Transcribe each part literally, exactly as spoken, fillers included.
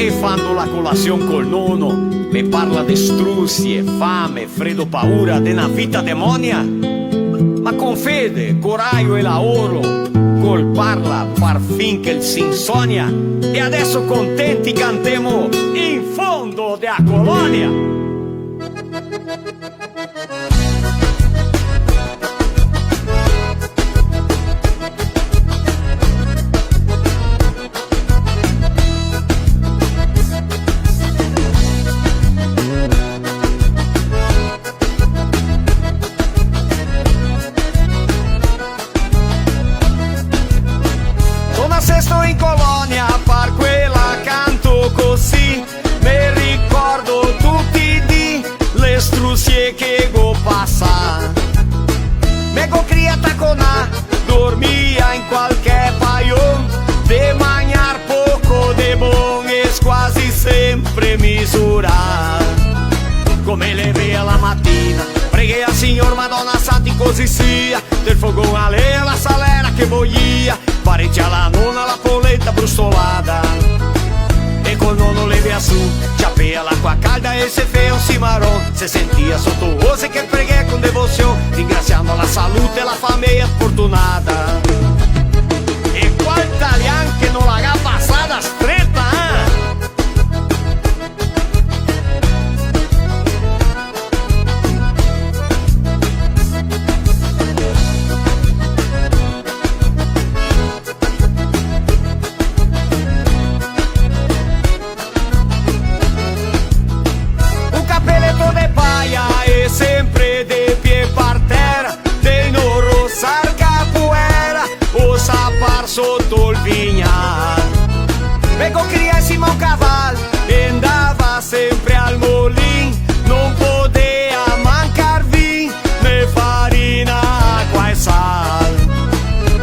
E fando la colasion col nono, me parla de strusie, fame, fredo, paura, de na vita demonia. Ma con fede, corajo e laoro, col parla par fin che el se insonia. E adeso contenti cantemo in fondo de a colonia. Son nasesto in colonia, par quela canto cusì. Me ricordo tuti i dì le strusie che go pasà. Me go crià taconà, dormia in qualche paion, de magnar poco de bon e squasi sempre misurà. Come levea la matina, preghea al Signor, Madona Santa, cusì sia, del fogon a legna la salera che boia, parecia la nona la polenta brustolada. E col nono levea su, ciapea l'acqua calda e se fea un cimaron, se sentia soto ose che preghea con devosion, ringrasiando la salute e la fameia fortunada. E qual talian che no la ga pasada streta, eh? Un capeleto de paia e sempre de pie par tera, de no rosar capoera, o sapar soto el vignal. Me go crià in sima un caval e ndava sempre al molin, no podea mancar vin, né farina, acqua e sal.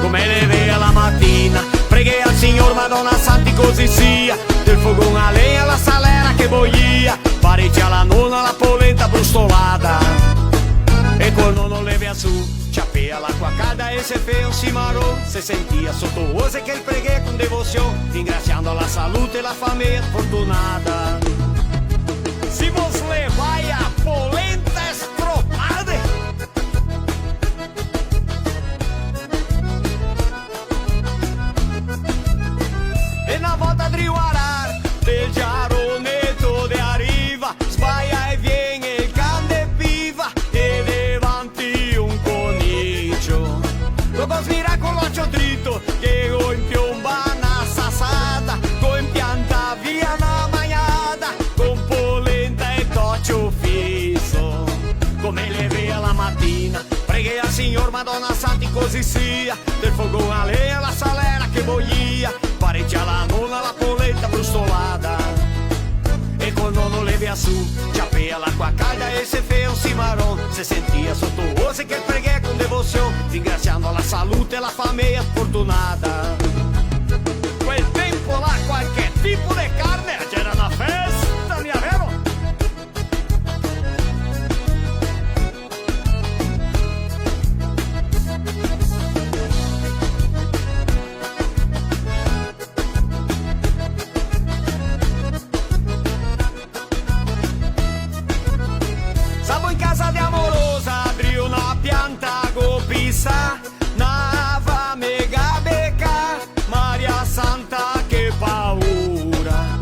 Come levea la matina, preghea al Signor, Madona Santa, cusì sia, del fogon a legna la salera che boia, parecia la nona la polenta brustolada. E col nono levea su, ciapea l'acqua calda e se fea un cimaron, se sentia soto ose che el preghea con devosion, ringrasiando la salute e la fameia fortunada. Se vos levai a polenta stropade. E na volta drio arar del giaroneto de a riva, sbaia e vien el can de piva e devanti un conicio. Lo go smirà co l'ocio drito, che go inpionbà na sasata, go inpiantà via na magnada, con polenta e tocio fiso. Come levea la matina, preghea al Signor, Madona Santa, cusì sia, del fogon a legna la salera che boia, parecia la nona la polenta brustolada. E col nono levea su, ciapea l'acqua calda e se fea un cimaron, se sentia soto ose che el preghea con devosion, ringrasiando la salute e la fameia fortunada. Quel tempo là qualche tipo de carne, gera na festa, mia vero? Sabo in casa de a morosa, drio na pianta go pisà, na fame ga becà, Maria Santa, che paura.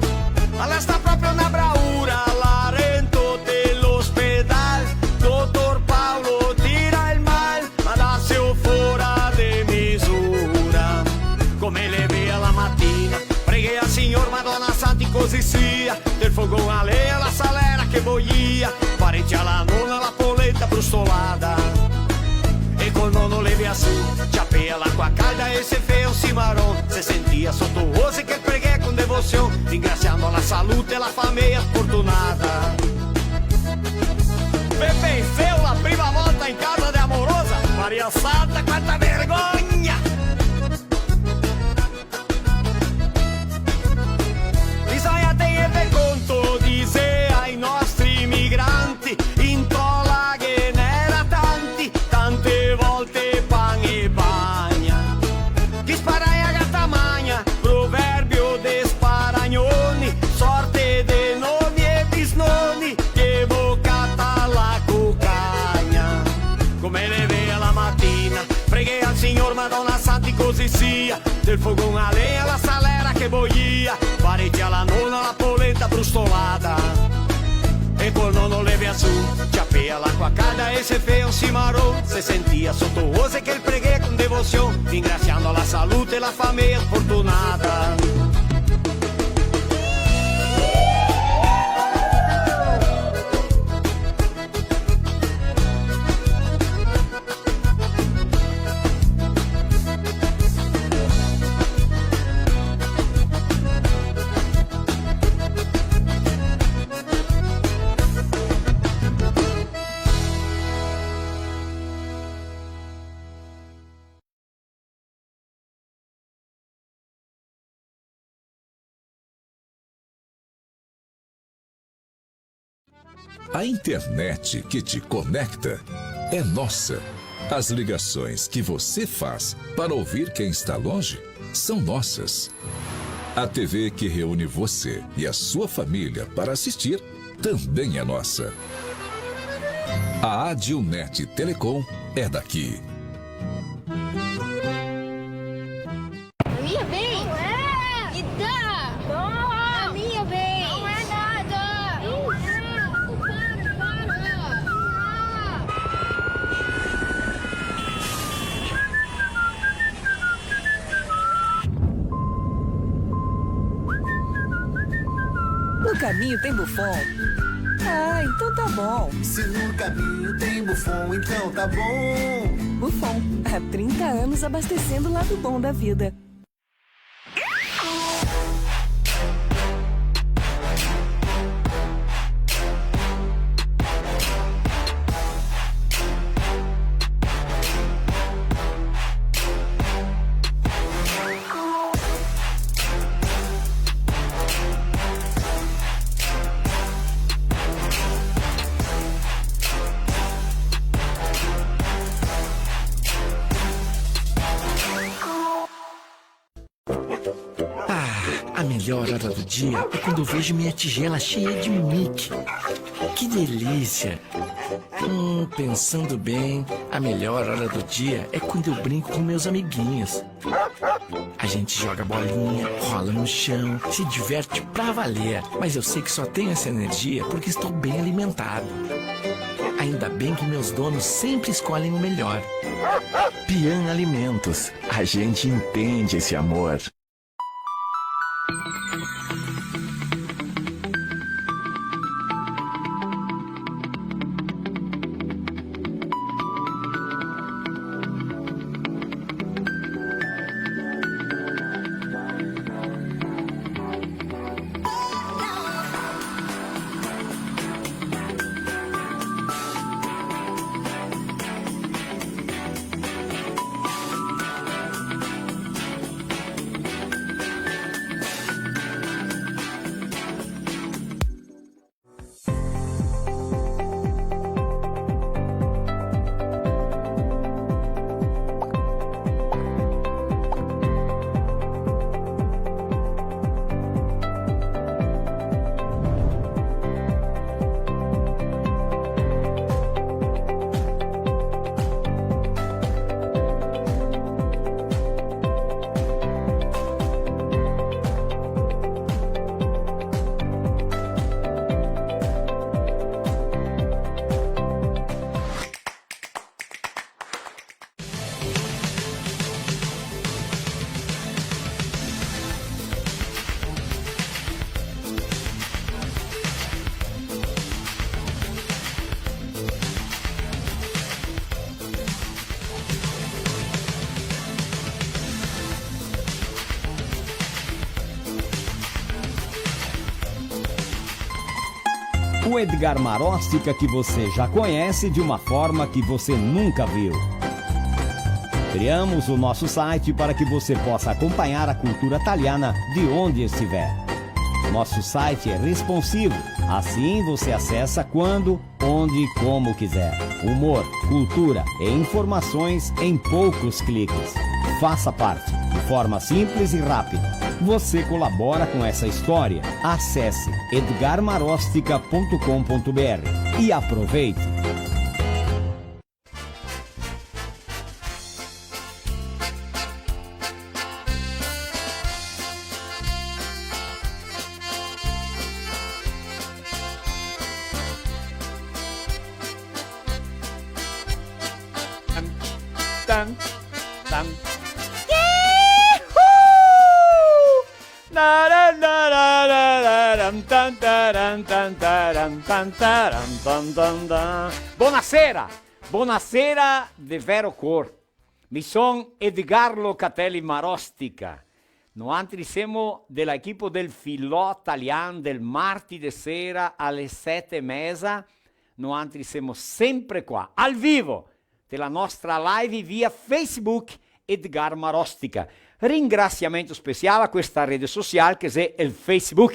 Ma la sta proprio na braura, la rento de l'ospedal, dotor Paolo tira el mal, ma la seo fora de misura. Come levea la matina, preghea al Signor, Madona Santa, cusì sia, del fogon a legna la salera che boia, parecia la nona la polenta brustolada. E col nono levea su, ciapea l'acqua calda e se fea un cimaron, se sentia soto ose che el preghea con devosion, ringrasiando la salute e la fameia fortunada. Pepe, seo la prima volta in casa de a morosa, Maria Santa, quanta vergogna! Bisogna tegner de conto, disea i nostri migranti, in tola ghe n'era tanti, tante volte pan e bagna. Chi sparagna gata magna, proverbio de sparagnoni, so Sia, del fogon a lenha, la salera che boia, parecia la nona, la polenta brustolada. E col nono levea su, ciapea l'acua calda e se fea un cimaron, se sentia soto ose che el preghea con devosion, ringrasiando la salute e la fameia fortunada. A internet que te conecta é nossa. As ligações que você faz para ouvir quem está longe são nossas. A T V que reúne você e a sua família para assistir também é nossa. A Adilnet Telecom é daqui. A minha vez? Não é! Me dá! Não! A minha vez! Não é nada! Não é! Para, para! No caminho tem Buffon? Ah, então tá bom. Se no caminho tem Buffon, então tá bom. Buffon, há trinta anos abastecendo o lado bom da vida. Ah, a melhor hora do dia é quando eu vejo minha tigela cheia de Mickey. Que delícia! Hum, pensando bem, a melhor hora do dia é quando eu brinco com meus amiguinhos. A gente joga bolinha, rola no chão, se diverte pra valer. Mas eu sei que só tenho essa energia porque estou bem alimentado. Ainda bem que meus donos sempre escolhem o melhor. Pian Alimentos, a gente entende esse amor. O Edgar Maróstica que você já conhece de uma forma que você nunca viu. Criamos o nosso site para que você possa acompanhar a cultura taliana de onde estiver. Nosso site é responsivo, assim você acessa quando, onde e como quiser. Humor, cultura e informações em poucos cliques. Faça parte, de forma simples e rápida. Você colabora com essa história. Acesse edgar marostica ponto com ponto br e aproveite! Tan, tan. Iuhu! Naran, naran, naran, tan, taran, tan, taran, tan, taran, tan, tan, tan. Bonasera! Bonasera de vero cor. Mi son Edgar Locatelli Marostica. Noantri semo de la equipo del Filò Talian del marti de sera a le sete e meza. Noantri semo sempre qua, al vivo, de la nostra live via Facebook Edgar Marostica. Ringrasiamento special a questa rede social che xe el Facebook,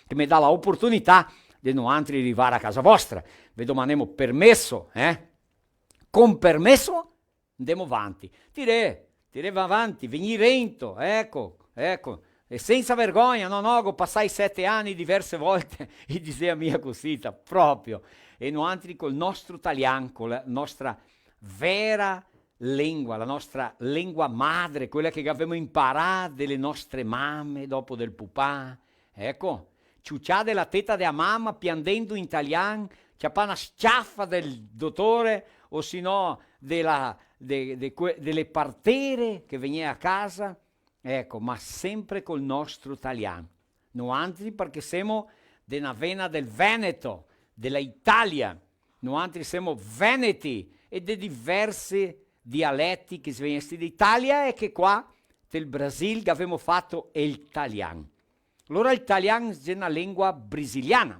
che me dà la oportunità de noantri rivare a casa vostra. Ve domanemo permeso, eh? Con permeso, ndemo vanti. Tirè, tirè avanti, vegnì rento, eco, eco. E sensa vergogna, no, no, go pasà i sete ani diverse volte, i disea mia cusì, ta-, proprio. E noantri col nostro talian, co la nostra vera lengua, la nostra lengua madre, quela che gavemo imparà de le nostre mame, dopo del pupà, eco, ciucià de la teta de la mama, piandendo in talian, ciapà na sciafa del dotore, o se no de la, de, de que-, de le partere che vegnea a casa, eco, ma sempre col nostro talian. Noantri parché semo de na vena del Veneto, de la Italia, noantri semo veneti e de diversi dialeti che svien sti d'Italia e che qua del Brasil gavemo fato el talian. Alora el talian xe na lengua brasiliana.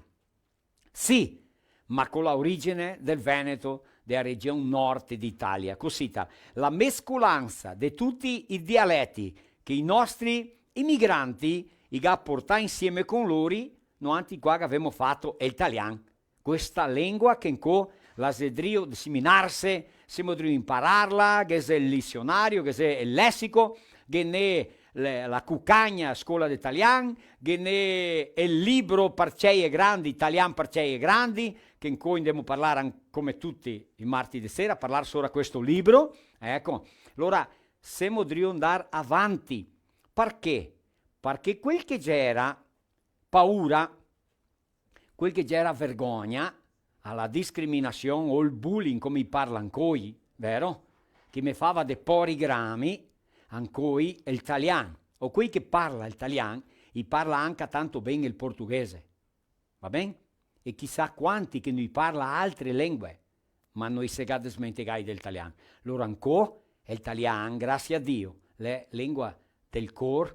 Sì, ma co la origine del Veneto, de la region norte d'Italia. Cosita, la mescolansa de tuti i dialeti che i nostri imigranti i ga portà insieme con lori, noantri qua gavemo fato el talian. Questa lengua che ancò la xe drio diseminarse, semo drio impararla, ghe xe el disionario, ghe xe el lesico, ghe n'è le, la Cucagna, scola de talian, ghe n'è el libro par cei e grandi, Talian par cei e grandi, che ancò ndemo parlar an-, come tuti i marti de sera, parlar sora questo libro, eco. Alora, semo drio ndar avanti. Parché? Parché quel che gera paura, quel che gera vergogna, a la discriminasion o el bullying, come i parla ancoi, vero? Che me fava de pori grami, ancoi el talian, o quei che parla el talian, i parla anca tanto ben el portoghese, va ben? E chisà quanti che no i parla altre lengue, ma no i se ga desmentegai del talian. Lora ancò, el talian, grasie a Dio, l'è lengua del cor,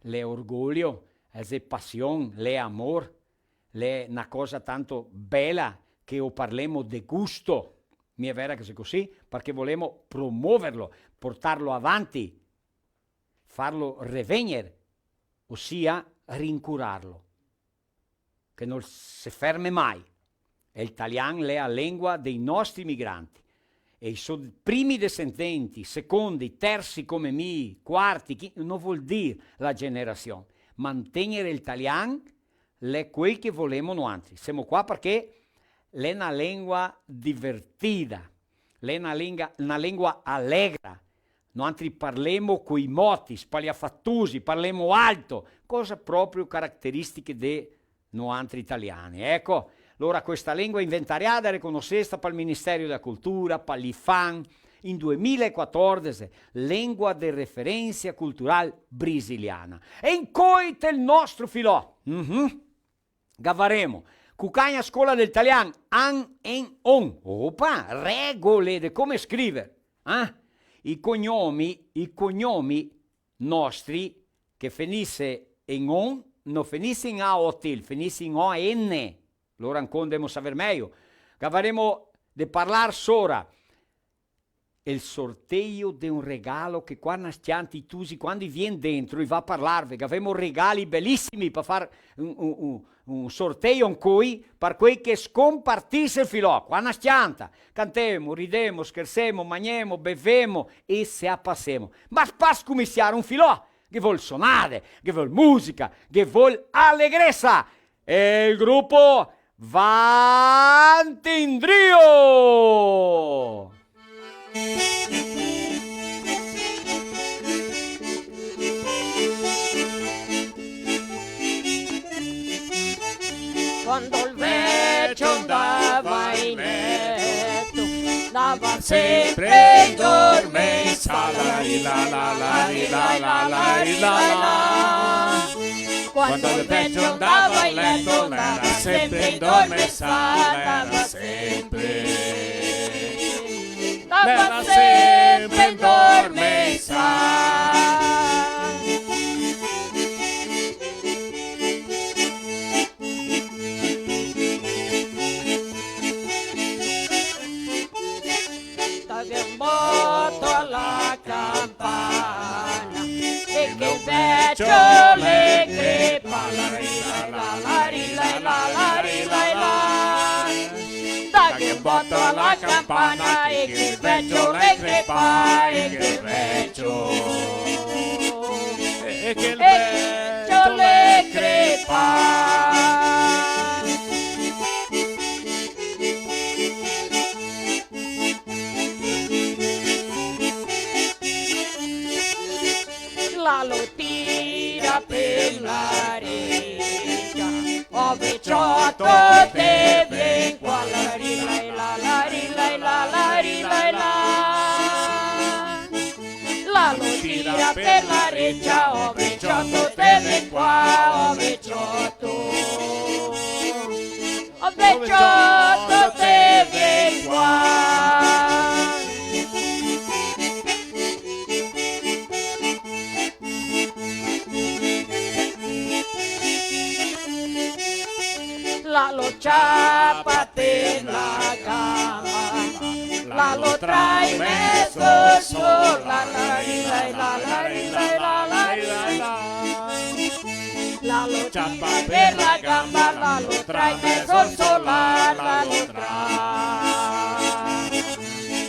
l'è orgolio, el xe pasion, l'è amor, l'è na cosa tanto bela che o parlemo de gusto. Mia vera che xe cusì? Parché volemo promoverlo, portarlo avanti, farlo revegner, osia rincurarlo, che no se ferme mai. E el talian l'è la lengua dei nostri migranti. E i so primi desendenti, secondi, tersi come mi, quarti, chi-, no vol dir la generasion. Mantegner el talian l'è quel che volemo noantri. Semo qua parché l'è na lengua divertida, l'è na lenga-, na lengua alegra. Noantri parlemo coi moti, spaliafatosi, parlemo alto, cosa proprio carateristiche de noantri italiani. Eco, alora questa lengua inventariada e reconosesta pal Ministerio dea Cultura, pa l'IPHAN, in due mila e quatordese, lengua de referensia cultural brasiliana. E incoi tel nostro filò. Mhm. Gavaremo. Cucagna scola del talian, an, en, on. Opa, regole de come scriver. Eh? I cognomi, i cognomi nostri che fenise en on, no fenise in A O T, fenise in O N. Lora ancò ndemo saver mejo. Gavaremo de parlar sora el sorteio de un regalo che qua na s-cianta i tusi, quando i vien dentro, i va a parlarve, che gavemo regali belisimi pa far un, un, un, un sorteio ancoi, par quei che scompartise el filò, qua na s-cianta, cantemo, ridemo, schersemo, magnemo, bevemo e se a pasemo. Ma pa scomisiar un filò, ghe vol sonade, ghe vol musica, ghe vol alegresa. E el grupo Vanti indrio! Quando el vecio ndava in leto, ndava sempre in dormento. Quando el vecio ndava in leto, l'era sempre indormesà, l'era sempre, l'era sempre indormesà. Daghe un boto a la campana e che el vecio el crepa, la ri la la, la ri la la, la ri la la. Daghe un boto a la campana e che el vecio el crepa, e che el vecio, e che el vecio el crepa. La lo tira per la recia, o vecioto te vien qua, la ri la la, la ri la la, la ri la la. La lo tira per la recia, o vecioto te vien qua, o vecioto. O vecioto te vien qua. La lo ciapa te la gamba, la lo trae mezo sol, la la ri la la, la ri la la, la ri la la. La lo ciapa per la gamba, la lo trae mezo sol, la lo trae,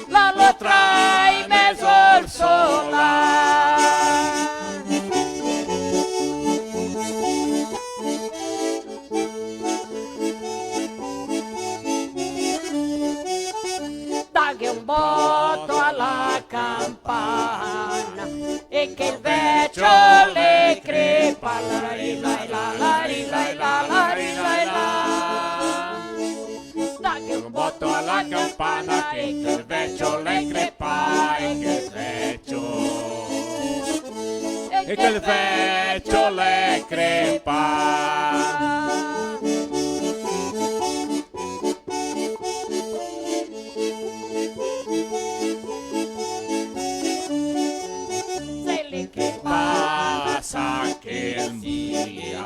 la lo trae mezo sol. Daghe un boto a la campana e che el vecio el crepa, la ri la la, la ri la la, la ri la la. Daghe un boto a la campana e che el vecio el crepa, e che el vecio, e che el vecio el crepa. Se l'è che pasa che el mia,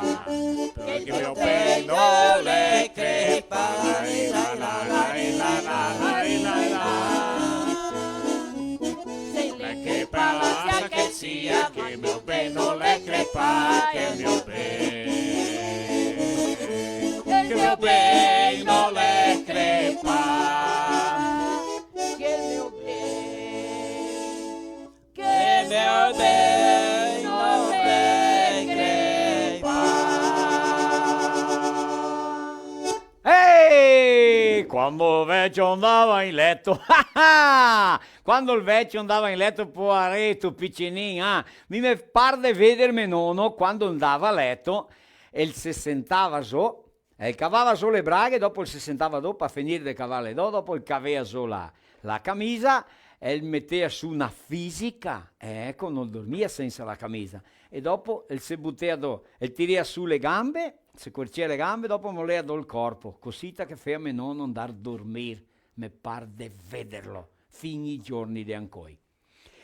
che el mio ben no l'è crepà, la, la, la. Se l'è che pasa che sia, che el mio ben no l'è crepà, che el mio ben, che el mio ben no l'è crepà, che el mio ben, che el mio ben no l'è crepà. Ehi! Quando el vecio ndava in leto, quando el vecio ndava in leto, poareto, picinin, ah, mi me par de veder me nono, quando ndava a leto, el se sentava zo, el cavava zo le braghe, dopo el se sentava zo par finir de cavarle zo, dopo el cavea zo la, la camisa, el metea su na fisica, eco, no dormia sensa la camisa, e dopo el se butea zo, el tirea su le gambe, se cuercea le gambe, dopo molea zo el corpo, cosita che fea me nono ndar dormir, me par de vederlo, fin i giorni de ancoi.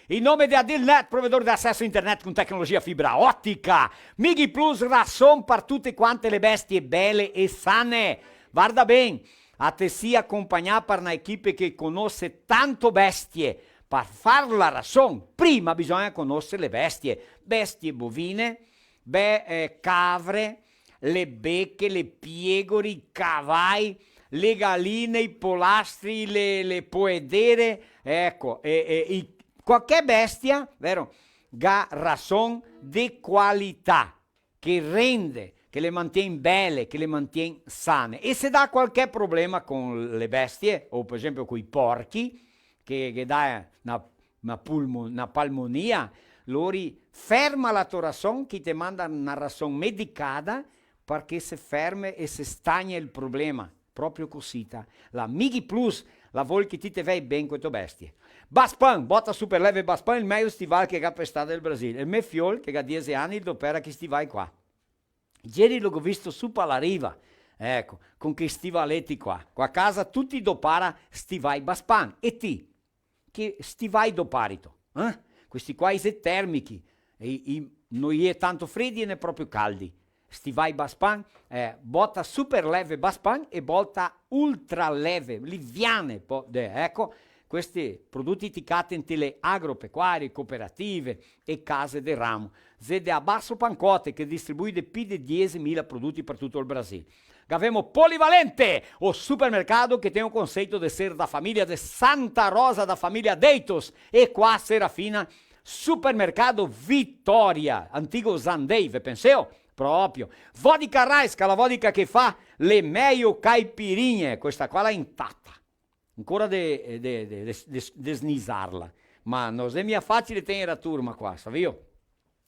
In nome de Adilnet, provedor de aceso a internet con tecnologia fibra otica, Mighi Plus, rason par tute quante le bestie bele e sane. Varda ben, a te si acompagnà par na equipe che conose tanto bestie. Par far la rason, prima bisogna conoser le bestie. Bestie bovine, be-, eh, cavre, le beche, le piegore, i cavai, le galine, i polastri, le, le poedere, eco, e, e, i, qualche bestia, vero? Ga rason de qualità, che rende, che le mantien bele, che le mantien sane. E se dà qualche problema con le bestie, o par esempio coi porchi, che, che dà na, na pulmo-, na palmonia, lori ferma la to rason, che te manda na rason medicada, parché se ferme e se stagne el problema. Proprio cosita. La Mig Plus, la vol che ti te vei ben co e to bestie. Baspan, bota super leve Baspan, el mejo stival che ga pestà del Brasil. El me fiol, che ga diese ani, el dopera chi stivai qua. Ieri lo go visto su pa la riva, eco, con che stivaleti qua. Qua casa tuti dopara stivai Baspan. E ti? Che stivai doparito, eh? Questi qua i xe termichi, i, i, no i è tanto fredi e né proprio caldi. Stivai Baspan, eh, bota super leve Baspan e bota ultra leve, liviane, po-, de-, eco, questi prodoti ti cate inte le agropecuarie, cooperative e case de ramo. Xe de Abasso Pancote, che distribui de pi de diesemila prodoti par tuto el Brasil. Gavemo Polivalente, o supermercado que tem o conceito de ser da família de Santa Rosa, da família Deitos, e qua Serafina, Supermercado Vitória, antigo Zandei, ve penseo? Proprio. Vodka Raiska, la vodka che fa le mejo caipirinhe, questa qua la è intata. Ancora de, de, de, de, de, de snisarla. Ma no xe mia facile tener a turma qua, savio?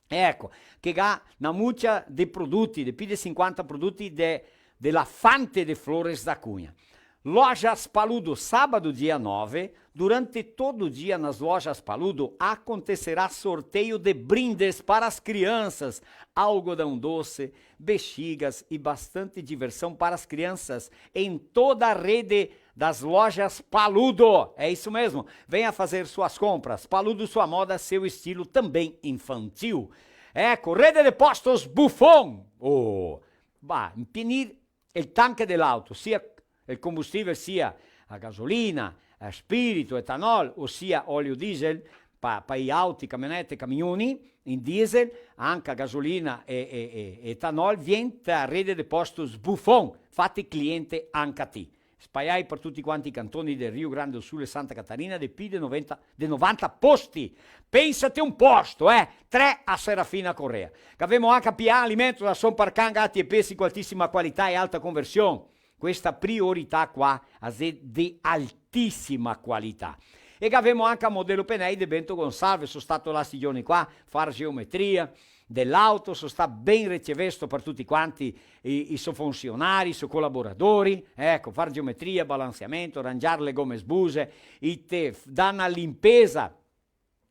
Eco, che ga na mucia de produti, de pi de sinquanta produti de, de la Fante de Flores da Cunha. Lojas Paludo, sábado, dia nove, durante todo o dia nas Lojas Paludo acontecerá sorteio de brindes para as crianças, algodão doce, bexigas e bastante diversão para as crianças em toda a rede das Lojas Paludo. É isso mesmo. Venha fazer suas compras. Paludo, sua moda, seu estilo, também infantil. Eco, Rede de Postos Buffon. Oh, va, impienir el tanque de l'auto, sia el combustivel, sia a gasolina, a spirito, etanol, o sia olio diesel, pa, pa i auti, camionete, camioni, in diesel, anca gasolina e, e, e etanol, vien te a Rede de Postos Buffon, fate cliente anca ti. Spaiai par tuti quanti i cantoni del Rio Grande do Sul e Santa Catarina, de pi de novanta, de novanta posti. Pensate un posto, eh! Tre a Serafina Corrêa. Gavemo anca Pian Alimentos, rason par can, gati e pesi co altisima qualità e alta conversion. Questa priorità qua, a xe de altisima qualità. E gavemo anca Modelo Penei de Bento Gonçalves, so stato là sti giorni qua, far geometria, de l'auto, so stà ben ricevesto par tuti quanti i, i so funsionari, i so colaboradori, eco, far geometria, balanseamento, rangiar le gome sbuse, i te f-, dà na limpesa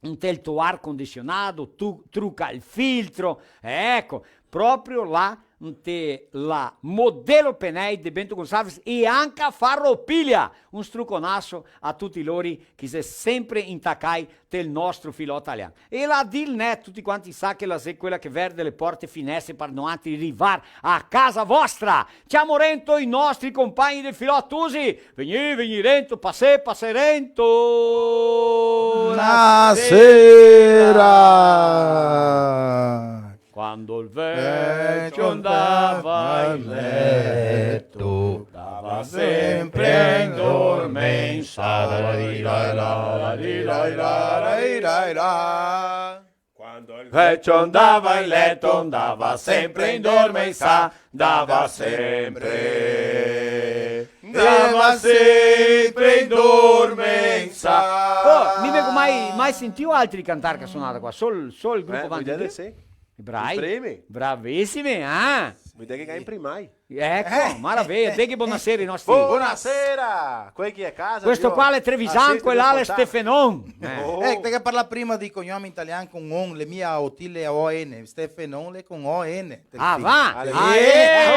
inte el to ar condicionado, tu, truca el filtro, eco, proprio là inte la Modelo Penei de Bento Gonçalves e anca Farroupilha, un struconaso a tuti lori che xe sempre intacai del nostro filò talian. E la Dilnet, tuti quanti sa che la xe quela che verde le porte e finestre par noantri rivar a casa vostra. Ciamo rento i nostri compagni del filò tusi. Vegnì, vegnì rento, pasè, pasè rento. Na sera. Quando il vecchio andava in letto, andava sempre in dormenza. Quando il vecchio andava in letto, andava sempre in dormenza, andava sempre, andava sempre in dormenza. Oh, mi veco mai, mai sentìo altri cantar che sonata qua, sol, sol el grupo Vanti. Eh, vuol dire sì. Bravi. I primi. Bravisimi, ah. Vuol dire che i primi. Eco, eh, maraveia, deghe bonasera ai nostri. Bonasera! Quei che xe a casa, questo qua l'è Trevisan, quel là l'è Stefenon. Eh. Eh, te ghe parlà prima dei cognomi italiani con on, le mia Otile O N, Stefenon l'è con O N. Ah, va! Ah, eh, eh,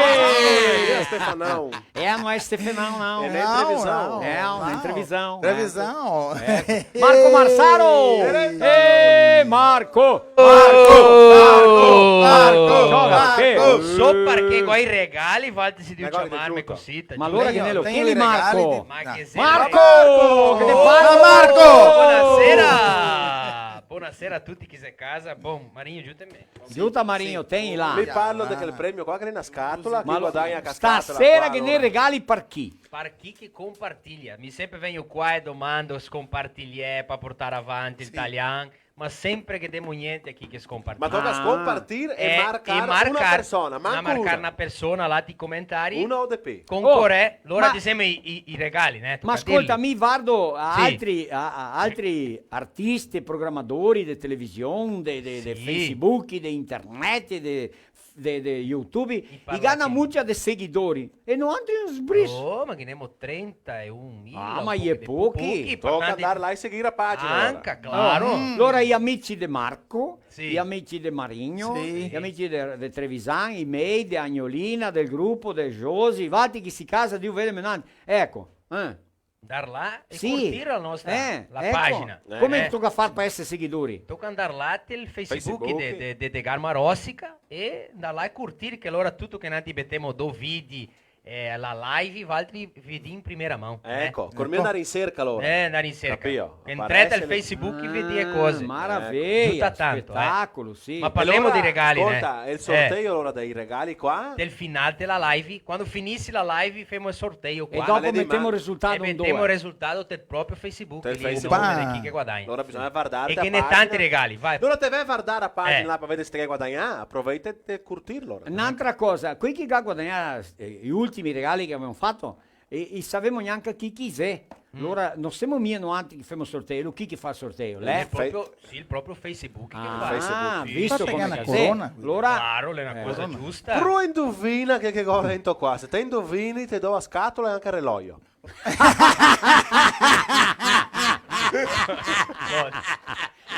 eh, eh, Stefanão. Eh, no xe Stefanão, no. Não, não. É, não, é Trevisan. Trevisan. Eh, Marco Marsaro! Eh, Marco! Marco, Marco, Marco, Marco. Solo parché go i regali, valtri si drio ciamarme cosita. Ma alora che ne lo... Chi xe Marco? Ma che xe? Marco! Che te parla? Marco! Bonasera! Bonasera a tuti chi xe casa. Bon, Marigno, giuteme. Giuta, Marigno, sì, teni là. Mi parlo de quel premio qua, che xe na scatola, chi guadagna ca scatola. Stasera qua, che ne regali par chi? Par chi che compartilia. Mi sempre vegno qua e domando scompartilie par portar avanti el talian. Ma sempre che demo gnente a chi che scompartì. Ma toca scompartir e marcar una persona, manco una. Marcar una persona là ti comentari. Una o de pi. Con corè, lora ti seme i, i, i regali, né? Ma scolta, mi vardo a altri, a, a altri artisti, programadori de television, de, de, de Facebook, de internet, de de, de YouTube, i ga na mucia de seguidori. E noantri un sbris. Oh, ma ghe n'emo trenta e un mila, ah, ma i è pochi. Toca andar là e seguir la pagina, alora. Anca, claro. Alora, i amici de Marco, sì, i amici de Marigno, sì, i amici de, de Trevisan, i mei, de Agnolina, del grupo, de Josi, valtri che sì casa, Dio vede menanti. Eco, eh. Andar là e curtir la nostra, eh, la pagina. Come toca far par eser seguidori? Toca andar là tel Facebook de, de, de Edgar Maróstica e andar là e curtir, che alora tuto che noantri metemo do vidi, eh, la live, valtri vedì in primera man, eh. Eco, col mio andar in serca alora. Eh, andar in serca. Capio? Che entrete al Facebook e vedì e cose. Ah, maraveia, giuta tanto, eh. Spetacolo, sì. Ma parlemo dei regali, né? Scolta, e el sorteio alora dei regali qua? Del final dela live, quando finisi la live, femo el sorteio qua. E dopo metemo el risultato. E metemo el risultato del proprio Facebook, lì, el nome de chi che guadagna. Alora bisogna vardar la pagina. E ghe n'è tanti regali, vai. Alora te ve vardar la pagina là par veder se te ghe guadagnà, aproveita e curtirlo, no? N'antra cosa, quei che ga guadagnà, eh, i ultimi regali che gavemo fato, e, e savemo gnanca chi che xe. Alora, no semo mia noantri che femo sorteio, chi che fa el sorteio? L'è proprio, sì, el proprio Facebook che fa. Ah, visto come che xe. Alora, claro, l'è na cosa giusta. Però indovina che, che go dentro qua. Se te indovini, te do la scatola e anca el relojo.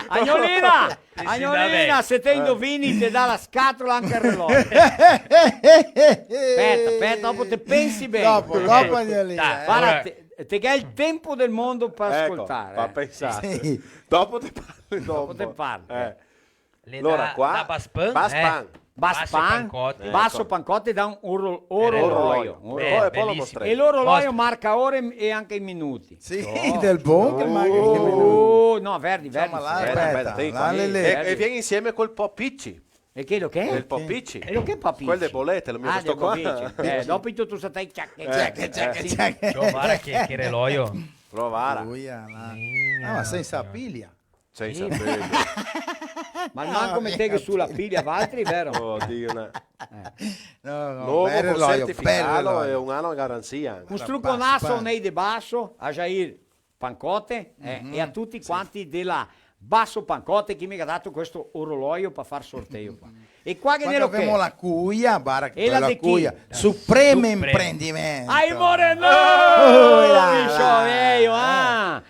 Agnolina! Sì, sì, Agnolina, se te indovini, te dà la scatola, anca el relojo. Speta, speta, dopo te pensi ben. Dopo, dopo, Agnolina, eh. Varda, te, te ghe el tempo del mondo par scoltar, par pensar. Sì. Dopo te parli, dopo. Dopo te parli. Eh. Alora, qua, da Baspan, eh. Baspan. Basso Pancotte. Basso Pancotte dà un oro-, oroloio. Oroloio. Un oroloio. Eh, po' lo belisimo. Mostremo. E l'oroloio marca ore e anca i minuti. Sì, del bon che marca anca i minuti. Oh, no, verdi, verdi. Insoma, là, speta, speta, là, lì, lì. E, e vien insieme col Popici. E che lo che? El Popici. E lo che Popici? Quel de bolete, lo mio, ah, sto qua. Popici. Eh, dopo tuto sto stai ciac, ciac, ciac, ciac. Ciò, varda che, che reloio. Prova, varda. Lui, là. Ah, ma sensa pilia. Sensa pilia. Ma no, come te che su la pilia, valtri, vero? Oh, Dio, no. Eh. No, no, novo, bel reloio, certificato, bel reloio. E un ano de garansia. Un struconaso a Ney de Basso, a Jair Pancotte, eh, e a tuti quanti dela Basso Pancotte che me ga dato questo oroloio par far sorteio qua. E qua che qua ne lo che? Gavemo la cuia, bara che bela cuia. Supremo Imprendimento. Ai, more no! Oh, là, là, là.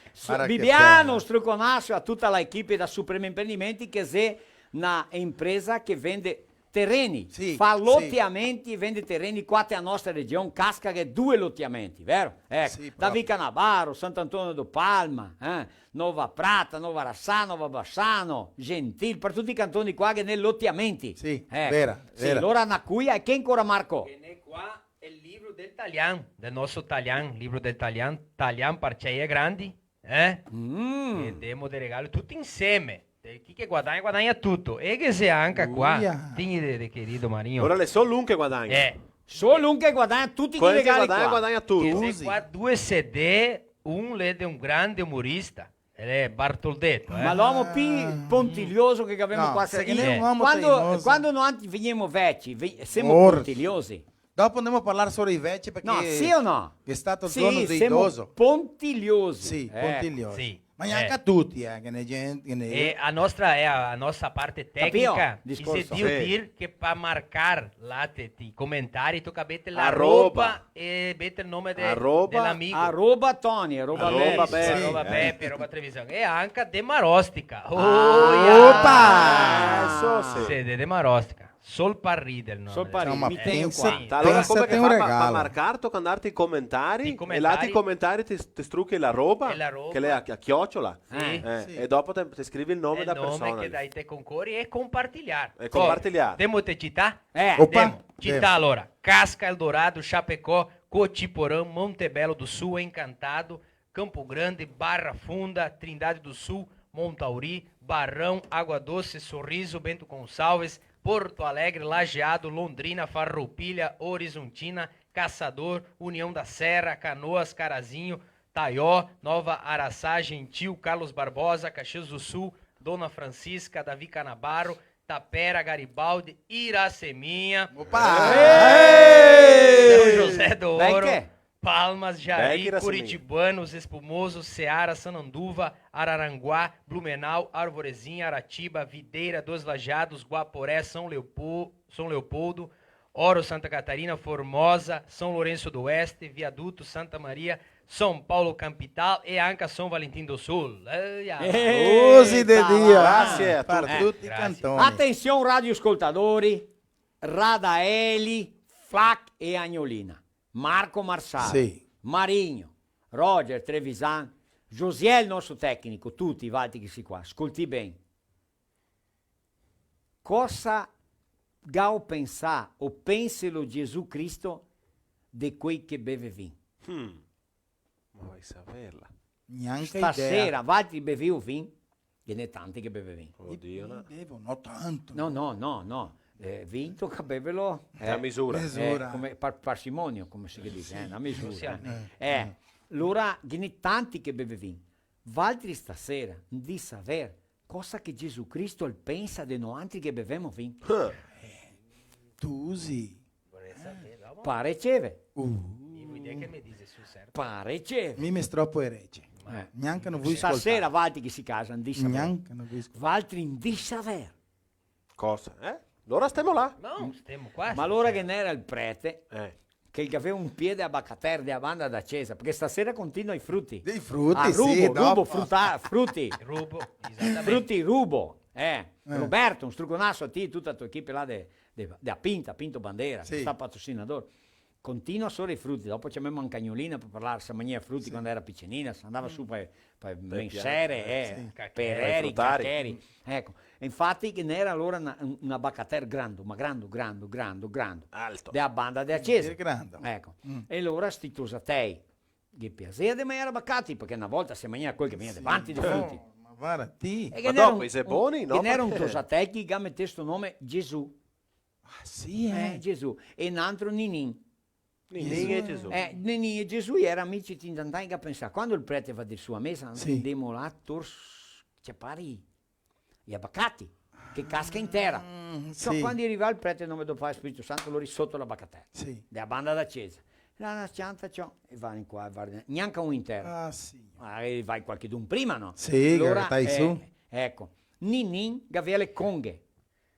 Bibiano, struconaso a tuta la equipe da Supremo Imprendimenti, che xe na impresa che vende tereni, sì, fa loteamenti, vende tereni qua te a nostra region, Casca, che xe due loteamenti, vero? Eco, sì, da proprio. Vicanabaro, Sant'Antonio do Palma, eh? Nova Prata, Nova Araçá, Nova Baixada, Gentil, par tuti i cantoni qua che ghe n'è loteamenti. Sì, eco, vera, sì, vera. Alora na cuia, e che ancora, Marco? Ghe n'è qua el libro del talian, del nostro talian, libro del talian, talian par cei e grandi, eh? Mm. E demo de regalo tuti insieme. E chi che guadagna, guadagna tuto. E ghe xe anca qua. Uia. Tigni de, de querido Marinho. Alora l'è solo un che guadagna. Eh. Solo un che guadagna tuti i regali qua. Quel che guadagna, guadagna tuto. Ghe xe qua due C D, un l'è de un grande umorista. El xe Bartoldeto, eh. Ma l'omo pi pontilioso che gavemo qua, no, se ghe n'è un omo teimoso. Quando, quando noantri vegnemo veci, ve-, semo pontiliosi. Dopo ndemo a parlar solo dei veci, parché... No, sì o no? Che xe stato el giorno del idoso. Sì, semo pontiliosi. Sì, eh, pontiliosi. Sì. Ma gnanca tuti, eh, che ne gente, che ne... E a nostra, eh, a nostra parte tecnica, capio? Discorso. Discorso. Sì. Dir che par marcar là te, ti comentari, toca meter l'arroba e meter el nome de, arroba, de l'amigo. Arroba Tony, arroba Bepi. Arroba Bepi, sì, arroba Bepi, arroba Trevisan. E anca de Marostica. Ah, opa! Adeso sì. Sì, de, de Marostica. Sol par rider, no? Sol par rider. Insoma, mi tegno qua. Alora, pensa, come che te fa pa, pa marcar, toca ndar te i comentari, e là te i comentari te, te struchi l'arroba, che l'è a, a chiocciola. Sì. Eh, sì. E dopo te, te scrivi el nome dela persona. El nome che dai te concori e compartiliar. E compartiliar. Demo te cità? Eh. Opa. Demo. Cità, alora. Casca, Eldorado, Chapecó, Cotiporã, Montebello do Sul, Encantado, Campo Grande, Barra Funda, Trindade do Sul, Montauri, Barão, Água Doce, Sorriso, Bento Gonçalves, Porto Alegre, Lajeado, Londrina, Farroupilha, Horizontina, Caçador, União da Serra, Canoas, Carazinho, Taió, Nova Araçá, Gentil, Carlos Barbosa, Caxias do Sul, Dona Francisca, Davi Canabarro, Tapera, Garibaldi, Iraceminha. Opa! São José do Ouro. Vai que? Palmas, Jari, Curitibano, Espumoso, Seara, Sananduva, Araranguá, Blumenau, Arvorezinha, Aratiba, Videira, Dois Lajeados, Guaporé, São Leopo-, São Leopoldo, Ouro, Santa Catarina, Formosa, São Lourenço do Oeste, Viaduto, Santa Maria, São Paulo capital e anca São Valentim do Sul. Eia! Eita, doze de dia. Grazie a tuti. Par tuti i cantoni. Atension, radioscoltadori, Radaeli, Flac e Agnolina, Marco Marsala, sì, Marigno, Roger, Trevisan, Josiel, el nostro tecnico, tuti valtri che sì qua, scoltè ben. Cosa galo pensà o penselo Gesù Cristo de quei che beve vin? Hmm. Ma vai saverla. Gnanca idea. Stasera, valtri beveo vin? Ghe n'è tanti che beve vin. Oddio, no. Bevo, no tanto. No, no, no, no. Eh, vin toca beverlo, eh, a misura. Eh, come par-, parsimonio, come se dice, eh, na misura. Eh, alora, ghe n'è tanti che beve vin. Valtri stasera, ndì saver cosa che Gesù Cristo el pensa de noantri che bevemo vin. Eh. Tusi. Vorrei saver, no? Par riceve. Uh. Mi vuto che me dise su, certo. Par riceve. Mi me stropo e rece. Eh. Gnanca no vui scoltar. Stasera, valtri che sì casa, ndì saver. Gnanca no vui scoltar. Valtri ndì saver. Cosa? Eh? Alora stemo là. No, stemo qua. Ma alora che n'era el prete, eh, che el gavea un pie de abacater de a banda da cesa, parché stasera continua i fruti. Dei fruti, sì, dopo. A rubo, rubo, fruta-, fruti. Rubo, esatamente. Fruti rubo, eh. Eh. Roberto, un struconaso a ti e tuta a to equipe là de, de, de a Pinta, Pinto Bandera, sì, che sta patrocinador. Continua sora i fruti, dopo ciamemo anca Agnolina par parlar, se magnea fruti, sì, quando era picenina, se andava su par, par mensere, eh, sì, pereri, frutari. Cacheri. Eco, e infati che n'era alora na, un, un abacater grando, ma grando, grando, grando, grando. Alto. De a banda de a cesa. Sì, grando. Eco. Mm. E alora sti tosatei, ghe piasea de magnar abacati, parché na volta se magnea quel che vegnea davanti de fruti. Oh, ma varda ti. E ghe n'era un, i xe boni, no? Ghe n'era un tosatei che ga metè sto nome Gesù. Ah, sì, eh? Eh, Gesù. E n'antro Ninin. Ninin e Gesù. Eh, Ninin e Gesù i era amici, ti intantà, che pensà, quando el prete va dir su a mesa, sì, ndemo là, tors-, ciapar i, i abacati, che casca in tera. Mm, ciò, sì. Quando i riva el prete, nome do Padre, Spirito Santo, lori soto l'abacater. Sì. De a banda da cesa. Là na s-cianta, ciò, e va in qua, e va in, gnanca un in tera. Ah, sì. Ah, e va qualchedun prima, no? Sì, alora, che tai su. Eco. Ninin gavea le conghe.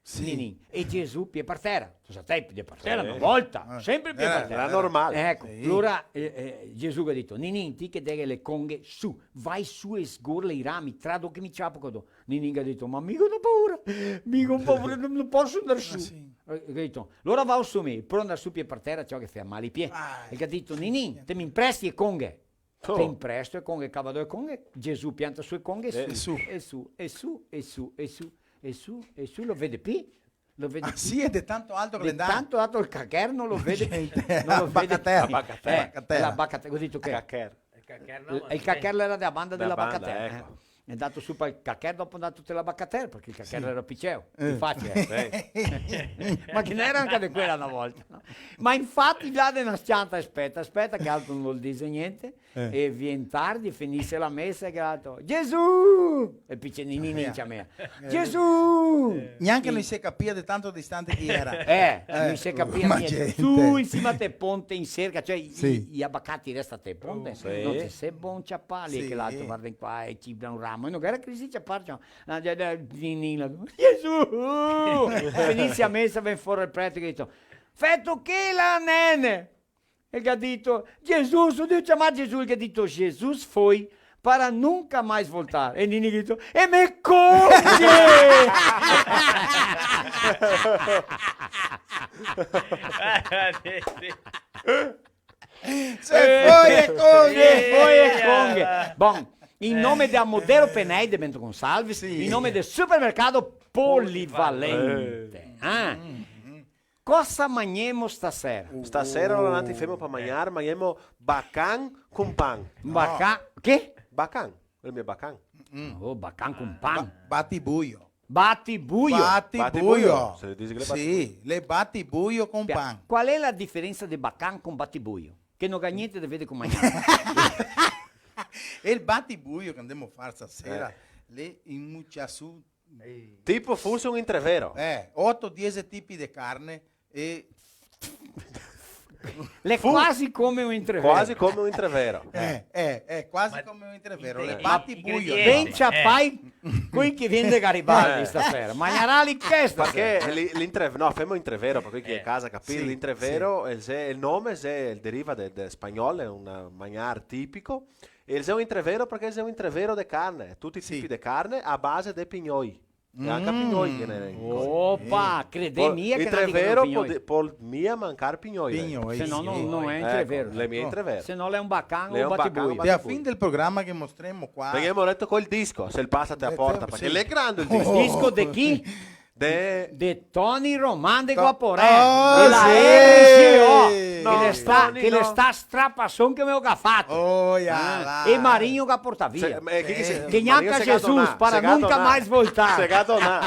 Sì. Ninin. E Gesù pie par tera. Cosa te, pie par tera? Sì. Na volta, sempre pie par tera. Era normale. Eco, sì. Alora, eh, eh, Gesù ga dito: "Ninin, ti che te ghe le conghe, su, va su e sgorla i rami, tra do che mi ciapo co do." Ninin ga dito: "Ma mi go paura, mi go paura, no, no poso ndar su." Ah, sì. Eh, ga dito: "Alora vao su mi." Pro ndar su pie par tera, ciò, che fea mal i pie. Ah, e ga dito: "Ninin, te me impresti e conghe?" Oh. Te impresto e conghe, cava do e conghe, Gesù pianta su e conghe, e su, e su, e su, lo vede pi, lo vede pi. Ah, sì, e de tanto alto che l'è ndà. De tanto alto el cacher no lo vede pi. Gente, no lo vede pi. Abacater. Eh, abacater. L'abacater, go dito che? Cacher. El cacher, no, el cacher l'era de a banda de l'abacater, eco. L'è ndà su par el cacher, dopo l'è ndà te l'abacater, parché el cacher l'era piceo, infati, eh. Ma che n'era anca de quela na volta, no? Ma infati là de na s-cianta, speta, speta, che altro no vol dir gnente, eh, e vien tardi, finise la mesa, che altro: "Gesù!" E piceninin ciamea: "Gesù!" Gnanca no i se capia de tanto distante che i era. Eh, no i se capia gnente. Ma gente. Su in sima te ponte in serca, ciò, i, i abacati resta te ponte, no te se bon ciaparli, che l'altro varda in qua e cibra un ramo. E no ghe era che riusì a ciapar, ciò, la, la, la, Ninin là: "Gesù!" Finise a mesa, vien fora el prete che ga dito: "Feto che la nene?" E el ga dito: "Gesù, so drio ciamar Gesù." El ga dito: "Jesus foi para nunca mais voltar." E Ninin ga dito: "E me conghe!" Se foi e conghe! Se foi e conghe! Bon, in nome de Amodeo Penei de Bento Gonçalves, sì, in nome del supermercato Polivalente. Polivalente. Ah. Mm. Cosa magnemo stasera? Stasera, alora, noantri femo par magnar, magnemo bacan con pan. Bacan, che? Bacan, el me bacan. Mm. Oh, bacan con pan. Ba-, batibuio. Batibuio. Batibuio. Batibuio. Se le dice che le batibuio. Sì, le batibuio con pan. Qual è la diferenza de bacan con batibuio? Che no ga gnente de veder con magnar. E el batibuio che ndemo far stasera, eh, l'è inmuciar su Tipo fuse un entrevero. Eh, oto, diese tipi de carne e... L'è quasi come un entrevero. Quasi come un entrevero. Eh, eh, eh, quasi come un entrevero. Ma le bati buio, ingredienti, no? Ben ciapai quei che vien de Garibaldi stasera. Magnarà lì che stasera. Parché l'in-, l'intre-, no, femo entrevero, parché chi xe a casa capì, sì, l'intrevero, sì, el xe, el nome xe, el deriva de, de spagnol, xe un magnar tipico, e el xe un entrevero parché el xe un entrevero de carne, tuti i tipi de carne a base de pignoi. E anca pignoi che ghe n'è. Opa, credè mia che no digo pignoi. Entrevero pol, pol mia mancar pignoi. Pignoi, se no, sì, no, no xe entrevero. Eco, l'è mia entrevero. Se no l'è un bacan o un batibuio. L'è un bacan o batibuio. Pe a fin del programa che mostremo qua. Parché gavemo deto col disco, se el pasa te a porta, parché l'è grande el disco. Oh. Disco de chi? De, de Toni Roman de Guaporé, de la R G O, che l'è sta, che l'è sta strapason che me lo ga fato. Oh, là. E Marinho ga portà via. Che gnanca Jesus para nunca mais voltar. Se ga donà.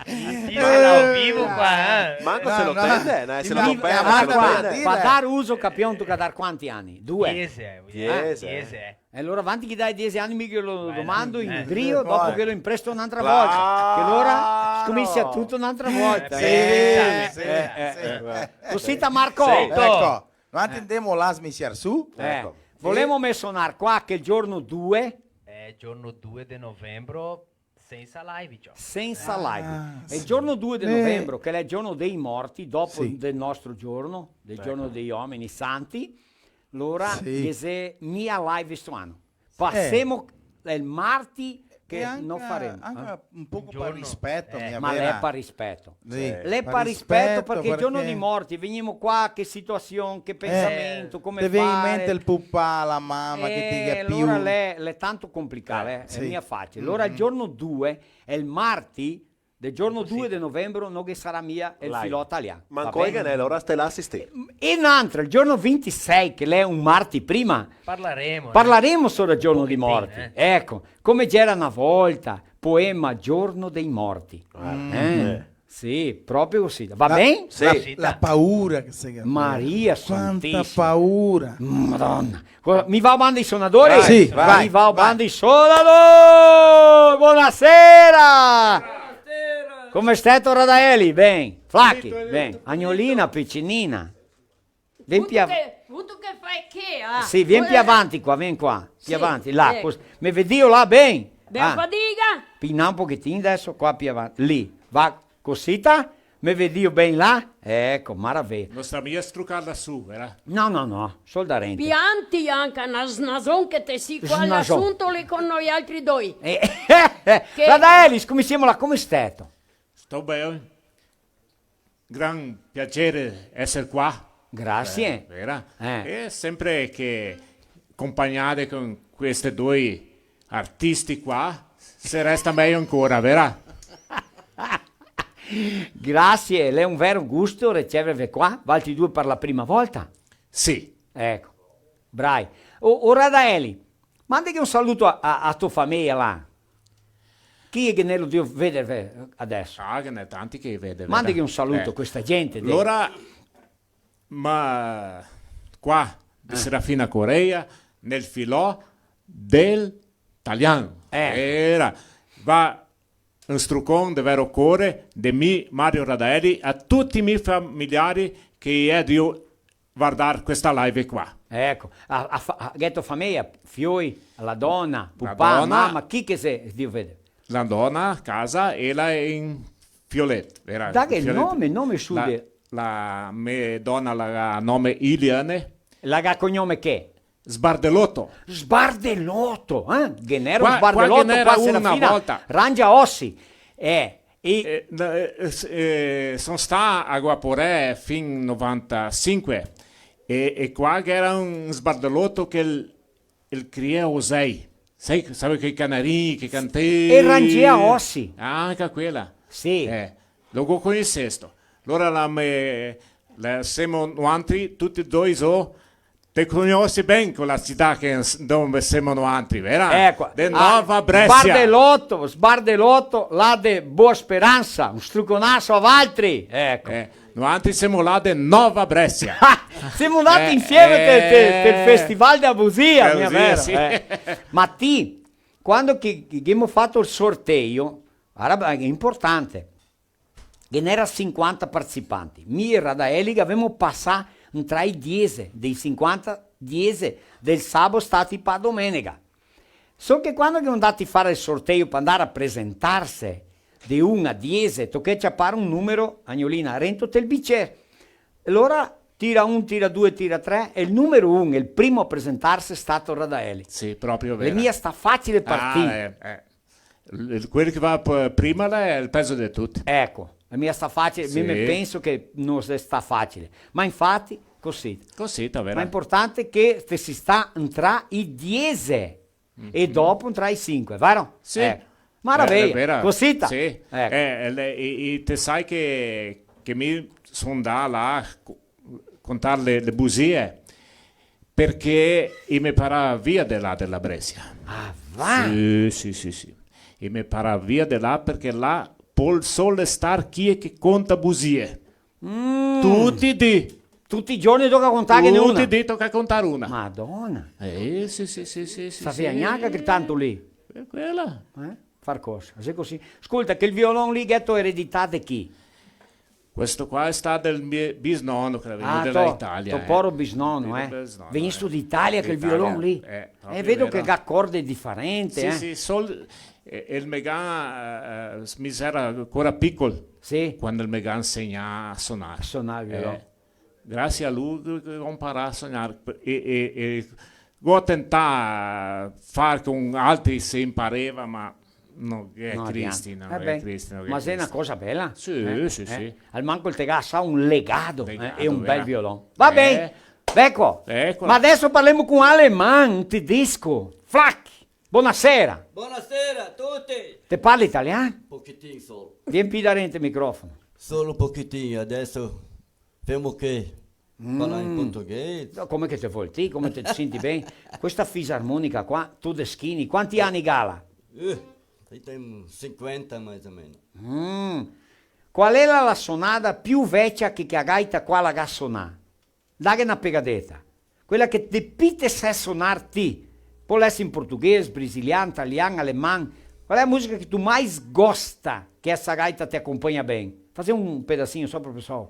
Sì, dal vivo qua, eh. Manco se lo tende, eh, se lo tende. Par dar uso, capion, toca dar quanti ani? Due. Diese, eh, diese. E alora, vanti che dai diese ani, mi ghe lo domando in drio, dopo ghe lo impresto n'antra volta. Claro. Che alora scominsia tuto n'antra volta. Sì, sì, sì. Cosita, Marco? Sì. Eco, noantri ndemo là a sminsiar su. Eco. Volemo mensonar qua che el giorno due. Eh, giorno due de novembro, sensa live, ciò. Sensa live. Ah, sì. E el giorno due de novembro, che l'è el giorno dei morti, dopo del nostro giorno, del giorno dei omini santi, alora, sì, ghe xe mia live sto ano. Pasemo el marti che no faremo, eh? Anca un poco par rispeto, eh. Ma l'è par rispeto. Sì. L'è par rispeto, parché el giorno dei morti, vegnemo qua, che situasion, che pensamento, come fare. Te vien in mente el pupà, la mama che te ga più. Eh, alora l'è, l'è tanto complicà, eh, sì. L'è mia facile. Alora el giorno due, el marti, del giorno due de novembro, no ghe sarà mia el filò talian. Manco che ghe n'è, alora ste là a asistir. E n'antra, el giorno vintisei, che l'è un marti prima, parlaremo, eh. Parlaremo sora el giorno dei morti. Un pochetin, eh. Eco, come gera na volta, poema Giorno dei Morti. Eh? Sì, proprio cosita. Va ben? Sì. La, la paura che se ga. Maria Santisima. Quanta paura. Madona. Cosa, mi vao banda i sonadori? Sì, vai, vai. Mi vao banda i sonadori! Bonasera! Bonasera! Come steto, Radaeli? Ben? Flachi? Ben. Agnolina, picinina. Vien pi av-, vuto che, vuto che fai che, ah? Sì, vien pi avanti qua, vien qua. Pi avanti, là, cos-, me vedìo là ben? Bea fadiga. Pi là un pochetin deso, qua pi avanti. Lì, va cosita? Me vedìo ben là? Eco, maraveia. No sta mia strucà da su, vera? No, no, no, sol da rente. Pianti anca na snason che te si qua là suntoli con noialtri doi. Eh, che Radaeli, scominsiemo là, come steto? Sto ben. Gran piaser eser qua. Grasie. Eh, vera? Eh. E sempre che compagnade con questi due artisti qua, se resta mejo ancora, vera? Grasie, l'è un vero gusto riceverve qua, valtri due par la prima volta. Sì. Eco, brai. O, o Radaeli, mandeghe un saluto a, a, a to fameia là. Chi xe che ghe ne lo drio vederve adeso? Ah, ghe n'è tanti che vede, vede. Mandeghe un saluto a questa gente de... Alora, ma qua, de Serafina Correia, nel filò del talian. Eh. Era, va un strucon de vero core, de mi, Mario Radaeli, a tuti i mi familiari che i è drio vardar questa live qua. Eco, a, a fa-, a, gheto fameia, fioi, la dona, pupà, mama, chi che xe, Dio vede. La dona a casa, ela xe in Fiolet, vera? Daghe el nome, nome su de... La, la me dona la ga nome Iliane. La ga cognome che? Sbardeloto. Sbardeloto, eh? Ghe n'era un Sbardeloto qua, Serafina, una volta. Rangia osi. Eh, e... Eh, no, eh, eh, s-, eh, son stà a Guaporé fin novantasinque, e, e qua ghe era un Sbardeloto che el, el criea osei. Sai, sabe quei canarin che cantei? E rangia osi. Ah, anca quela. Sì. Eh, lo go conosesto. Alora la me, la, semo noantri, tuti e doi so, te conosi ben quela cità che s-, dove semo noantri, vera? Eco, de Nova Bréscia. Sbardeloto, Sbardeloto, là de Boa Sperança, un struconaso a valtri, eco. Eh, noantri semo là de Nova Bréscia. Semo ndati insieme te, te, tel Festival dea Busia, mia vera? Sì. Eh. Ma ti, quando che, che ghemo fato el sorteio, varda, xe inportante. ghe n'era sinquanta partecipanti. Mi e Radaeli che gavemo pasà ntra i diese, dei sinquanta, diese del sabo stati pa domenega. So che quando che son ndati far el sorteio pa ndar a presentarse de un a diese, tochea ciapar un numero, Agnolina, rento tel bicer. E alora tira un, tira due, tira tre, e el numero un, el primo a presentarse xe stato Radaeli. Sì, proprio vero. L'è mia sta facile par ti. Ah, eh, eh. L-, quel che va p-, prima là xe el pezo de tuti. Eco, l'è mia sta facile, mi, sì, me penso che no xe sta facile. Ma infati, cosita. Cosita, vera. Ma l'importante xe che te si sta ntra i diese. E dopo ntra i sinque, vero? Sì. Eco. Maraveia, eh, vera. Cosita. Sì. Eco. Eh, le, e, e te sa che, che mi son ndà là co-, contar le, le busie, parché i me parà via de là de la Bresia. Ah, va? Sì, sì, sì, sì. I me parà via de là parché là pol sol star chi che conta busie. Mm. Tuti i dì. Tuti i giorni toca contarghene una. Tuti i dì toca contar una. Madona. Eh, sì, sì, sì, sì, sì. Savea gnanca che tanto lì. E quela. Eh? Far cosa? Xe cusì. Scolta, quel violon lì gheto eredità de chi? Questo qua xe stà del mio bisnono che l'è vegnù de la Italia, eh. Ah, to, to poro bisnono, eh. Mio bisnono, eh. Vegnisto d'Italia quel violon lì. Eh, proprio vero. Eh, vedo che ga corde difarente, eh. Sì, sì, sol-, e, e el me ga, eh, eh, mi xera ancora picol, sì, quando el me ga insegnà a sonar. A sonar el violon. Eh, grasie a lu che go imparà a sonar. E, e, e go tentà far con altri se impareva, ma no, eh, no, Cristi, no, eh, eh, beh, Cristi, no, ma xe na cosa bela. Sì, eh, sì, eh, sì. Almanco el te ga asà un legado, eh, e un bel violon. Va ben, eco. Eco. Ma deso parlemo con un aleman, un tedesco. Flac, bonasera. Bonasera a tuti. Te parli italian? Pochetin solo. Vien pi darente el microfono. Solo un pochetin, deso femo che parlar in portoghese. No, come che te vol ti, come te te senti ben. Questa fisarmonica qua, Todeschini, quanti ani gala? Eh, i ten sinquanta mais o meno. Mm. Qual xe la, la sonada pi vecia che, che a gaita qua la ga sonà? Daghe na pegadeta. Quela che de pi te sè sonar ti. Pol èser in portoghese, brasilian, italian, aleman. Qual xe la musica che tu mais gosta che essa gaita te acompagna ben? Fazè un pedacinho só, professor.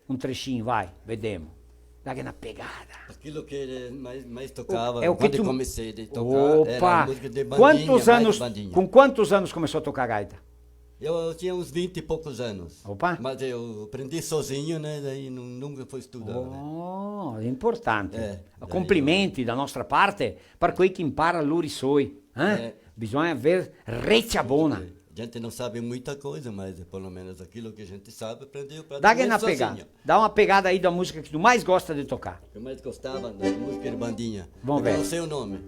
Un trechin, vai, vedemo. Daghe na pegada. Aquilo que ele mais, mais tocava, quando comecei de tocar, era música de bandinha, mais bandinha. Opa! Quantos anos, com quantos anos começou a tocar gaita? Eu, eu tinha uns vinte e poucos anos. Opa! Mas eu aprendi sozinho, né? Daí nu-, nunca fui estudar, né? Oh, importante. É, daí eu... Complimenti da nostra parte, par quei che impara lori soi, eh? É. Bisogna aver recia bona. A gente não sabe muita coisa, mas pelo menos aquilo que a gente sabe, aprendeu praticamente sozinho. Daghe na pegada. Dá uma pegada aí da música que tu mais gosta de tocar. Que eu mais gostava da música de bandinha. Vamos ver. Eu não sei o nome.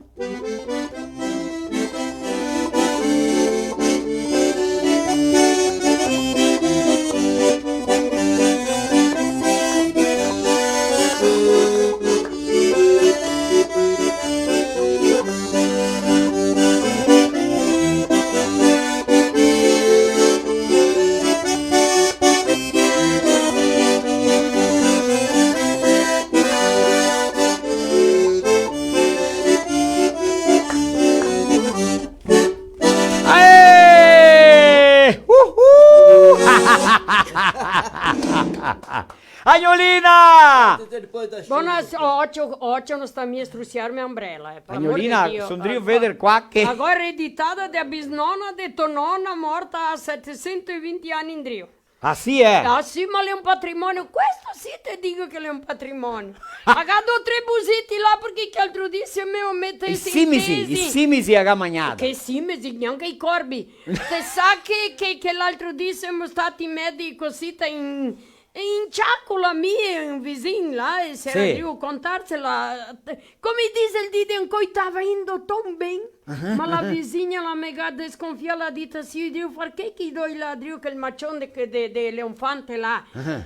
Aê! Uhul! Agnolina! Buonas-, ocio, ocio, no sta mia strusiarme a ombrela, eh, par amor de Dio. Agnolina, son drio veder qua che... Agora ereditada de bisnona de to nona morta a setecentos e vinte ani indrio. Ah, sì, eh? Ah, sì, ma l'è un patrimonio. Questo sì te digo che l'è un patrimonio. A ga do tre busiti là, parché che altro dì se me o metesi in tesi. I simisi, i simisi a ga magnà. Che simisi, gnanca i corbi. Te sa che, che, che l'altro dì semo stati medi cosita in, in ciacola, mi e un visin là, e se era drio contarsela, come dise el dì de ancoi, tava indo ton ben. Ma la visigna la me ga desconfià, la dita: "Sì, Dio, parché che i doi là drio quel macion de, de, de leonfante là.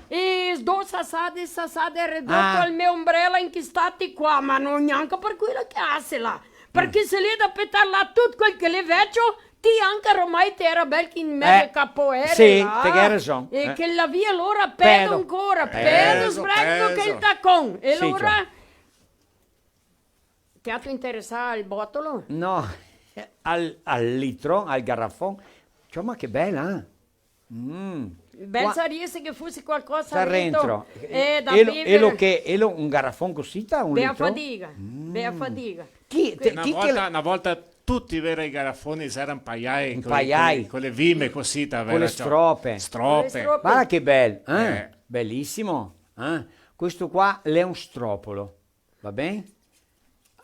E do sasade, sasade, redoto al me ombrela in chi stati qua, ma no gnanca par quela che ase là. Parché se l'è da petar là tut quel che l'è vecio, ti anca ormai te era bel che in mezo capoere là." Sì, te ghe rason. E che la via lora pedo ancora, pedo sbregno che el tacon. E lora Te ga interesà al botolo? No, al, al litro, al garafon. Ciò, ma che bela, eh? Mm. Bel saria se che fose qualcosa rento. Rento. Eh, da bever. Elo che, elo un garafon cusì, ta, un litro? Bea fadiga, bea fadiga. Chi, te, chi che... Na volta, na volta tuti, vero, i garafoni i era impaiai, co le, co le, co le vime cusì, ta, vero? Co le strope. Strope. Co le strope. Varda che bel, eh? Eh. Belisimo, eh? Questo qua l'è un stropolo. Va ben?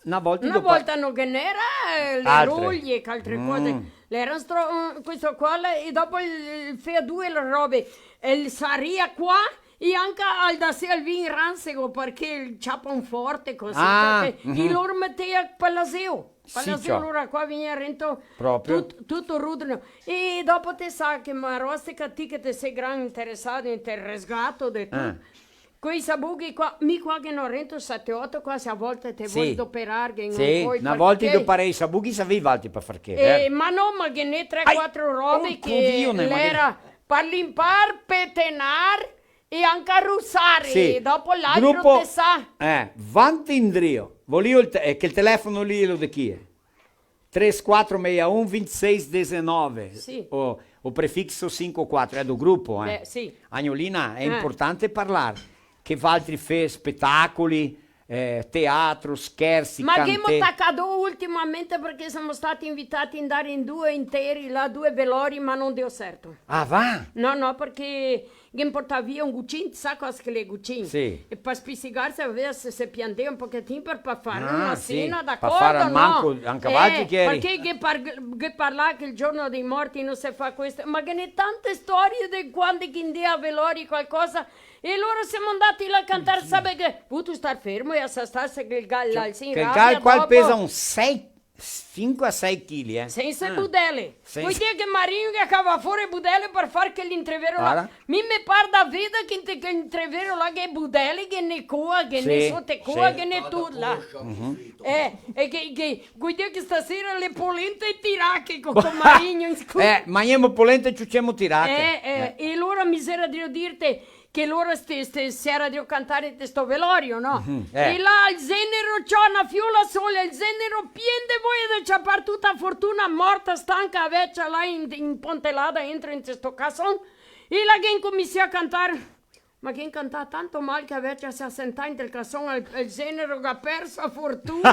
Na volta... Na volta no ghe n'era, eh, le rolie, che altre cose. L'era un stro-, un, questo qua, le, e dopo el, el fea due le robe, el saria qua, e anca al dasea el vin ransego, parché el ciapa un forte cusì, ah, parché, e lor metea palaseo. Sì, palaseo, ciò. Alora qua vegnea rento proprio. Tut-, tuto rudo. E dopo te sa che Marostica, ti che te se gran interesà inte el resgato de tuto, eh. Quei sabughi qua, mi qua che no rento sete, oto qua, se a volte te vol doperarghe in un... Sì, na volta i doparei i sabughi, savei valtri par far che, eh? Ma no, ma ghe n'è tre, quatro robe che l'era par limpar, petenar e anca rusar, sì. E dopo l'altro te sa. Eh, vanti indrio. Volìo el te-, eh, che el telefono lì, lo de chi è? Três quatro meia um, vinte e seis dezenove. Sì. O, o prefixo cinco quatro, é do grupo, eh? Eh, sì. Agnolina, é importante parlar che valtri fè spetacoli, eh, teatro, scherzi, cantè. Ma ghemo tacà ultimamente parché semo stati invitati a ndar in due interi, là, due velori, ma no deo serto. Ah, va? No, no, parché ghe portà via un gucin, sa cosa che l'è gucin? Sì. E par spisigarse, a veces se, se piantea un pochetin par, par far na sena, d'acordo, no? Ah, sì, par far almanco anca valtri, eh, parché ghe par-, ghe parlà che el giorno dei morti no se fa questo, ma ghe n'è tante storie de quando che ndea a velori qualcosa, e lora semo ndati là a cantar, sabe che, vuto star fermo e asastarse che el gal, che el gal qua pesa un sei cinque a sei chili, eh. Sensa budele. Sensa. Vol dir che Marino che cava fora e budele par far che l'intrevero là. Ara. Mi me par da veder che inte che l'intrevero là che budele, che ne coa, che ne sotecoa, che ne tuto là. Eh, e che, che, vol dir che stasera le polente e tirache co, co Marino in scu-. Eh, magnemo polente e ciucemo tirache. Eh, eh, e alora mi sera drio dirte, che lora ste, ste, se era drio cantar inte sto velorio, no? Mhm, eh. E là el zenero, ciò, na fiola sola, el zenero pien de voia de ciapar tuta fortuna, morta, stanca, a vecia là in, impontelada entro inte sto cason, e la ghe incominsià a cantar, ma ghe cantà tanto mal che a vecia se sentà inte el cason, el, el zenero ga perso a fortuna.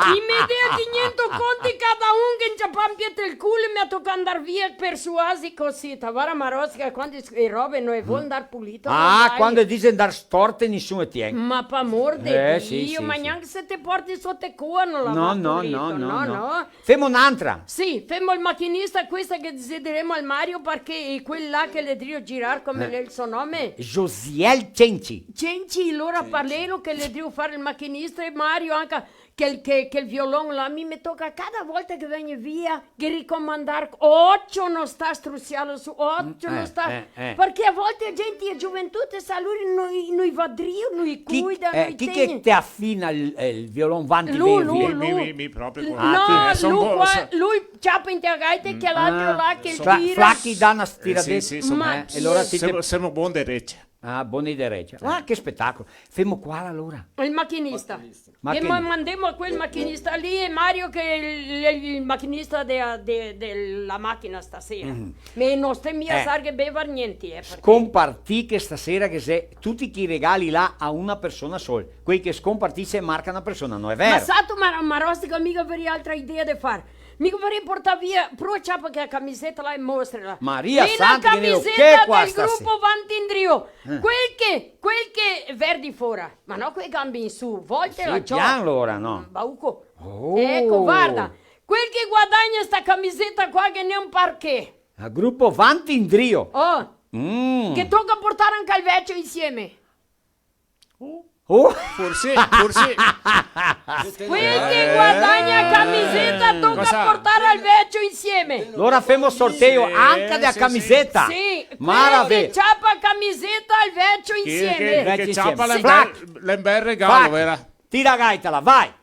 I me dea quiniento conti cada un, che ciapà un pie tel culo, me tocà ndar via persuasi cusì. Ta vara Marostica, quando e robe no e vol ndar pulito, ah, no, quando e dixe ndar storte, nisun e tien. Ma par amor de Dio, sì, sì, ma gnanca se te porti soto coa no la va pulito, no, no, no. Femo n'antra. Sì, femo el machinista, questa che desideremo al Mario, parché quel là che l'è drio girar, come l'è el so nome? Josiel Cenci. Cenci, lora parlelo che l'è drio far el machinista e Mario anca quel, che, quel violon là, mi me toca cada volta che vegno via, che ricomandar, ocio no sta strusiarlo su, ocio no sta, eh, eh. Parché a volte a gente, a gioventù, te sa, lori no i, no i va drio, no i cuida, no i tien. Chi che te afina el, el violon vanti? Lu, lu, lu. Mi, mi, mi proprio. Ah, no, lu qua, lu ciapa inte a gaita, che l'altro là che tira. Flachi dà na stiradeta. Sì, sì, sì. Ma e alora ti te... Semo, semo bon de recia. Ah, bon de recia. Ah, che spetacolo. Femo qual alora? El machinista. Machinista. Che ma-, mandemo a quel machinista lì, e Mario che el, el, el machinista de, de, de la machina stasera. Mhm. Ma no ste mia, eh, sarghe bevar gnente, eh, parché... Scompartì che stasera che xe tuti chi regali là a una persona sol. Quei che scompartise marca na persona, no xe vero? Ma sato, ma, ma Rostica, mi gavarìa altra idea de far. Mi gavarìa portà via, prova ciapa che camiseta là e mostrela. Maria Santa, che ne ho che qua stasera. Camiseta del grupo Vantindrio. Eh. Quel che, quel che verdi fora. Ma no coi gambi in su, voltela, ciò. Sì, pian alora, no? Mm, bauco. Oh. Eco, varda. Quel che guadagna sta camiseta qua che n'è un parché. A grupo Vantindrio. Oh. Mm. Che toca portar anca el vecio insieme. Oh. Forse, forse. Quel che guadagna camiseta toca portar al vecio insieme. Alora femo sorteio anca de la camiseta. Sì, quel che ciapa camiseta al vecio insieme. Che, che, che ciapa l'è un bel, l'è un bel regalo, vera? Tira gaita là, vai.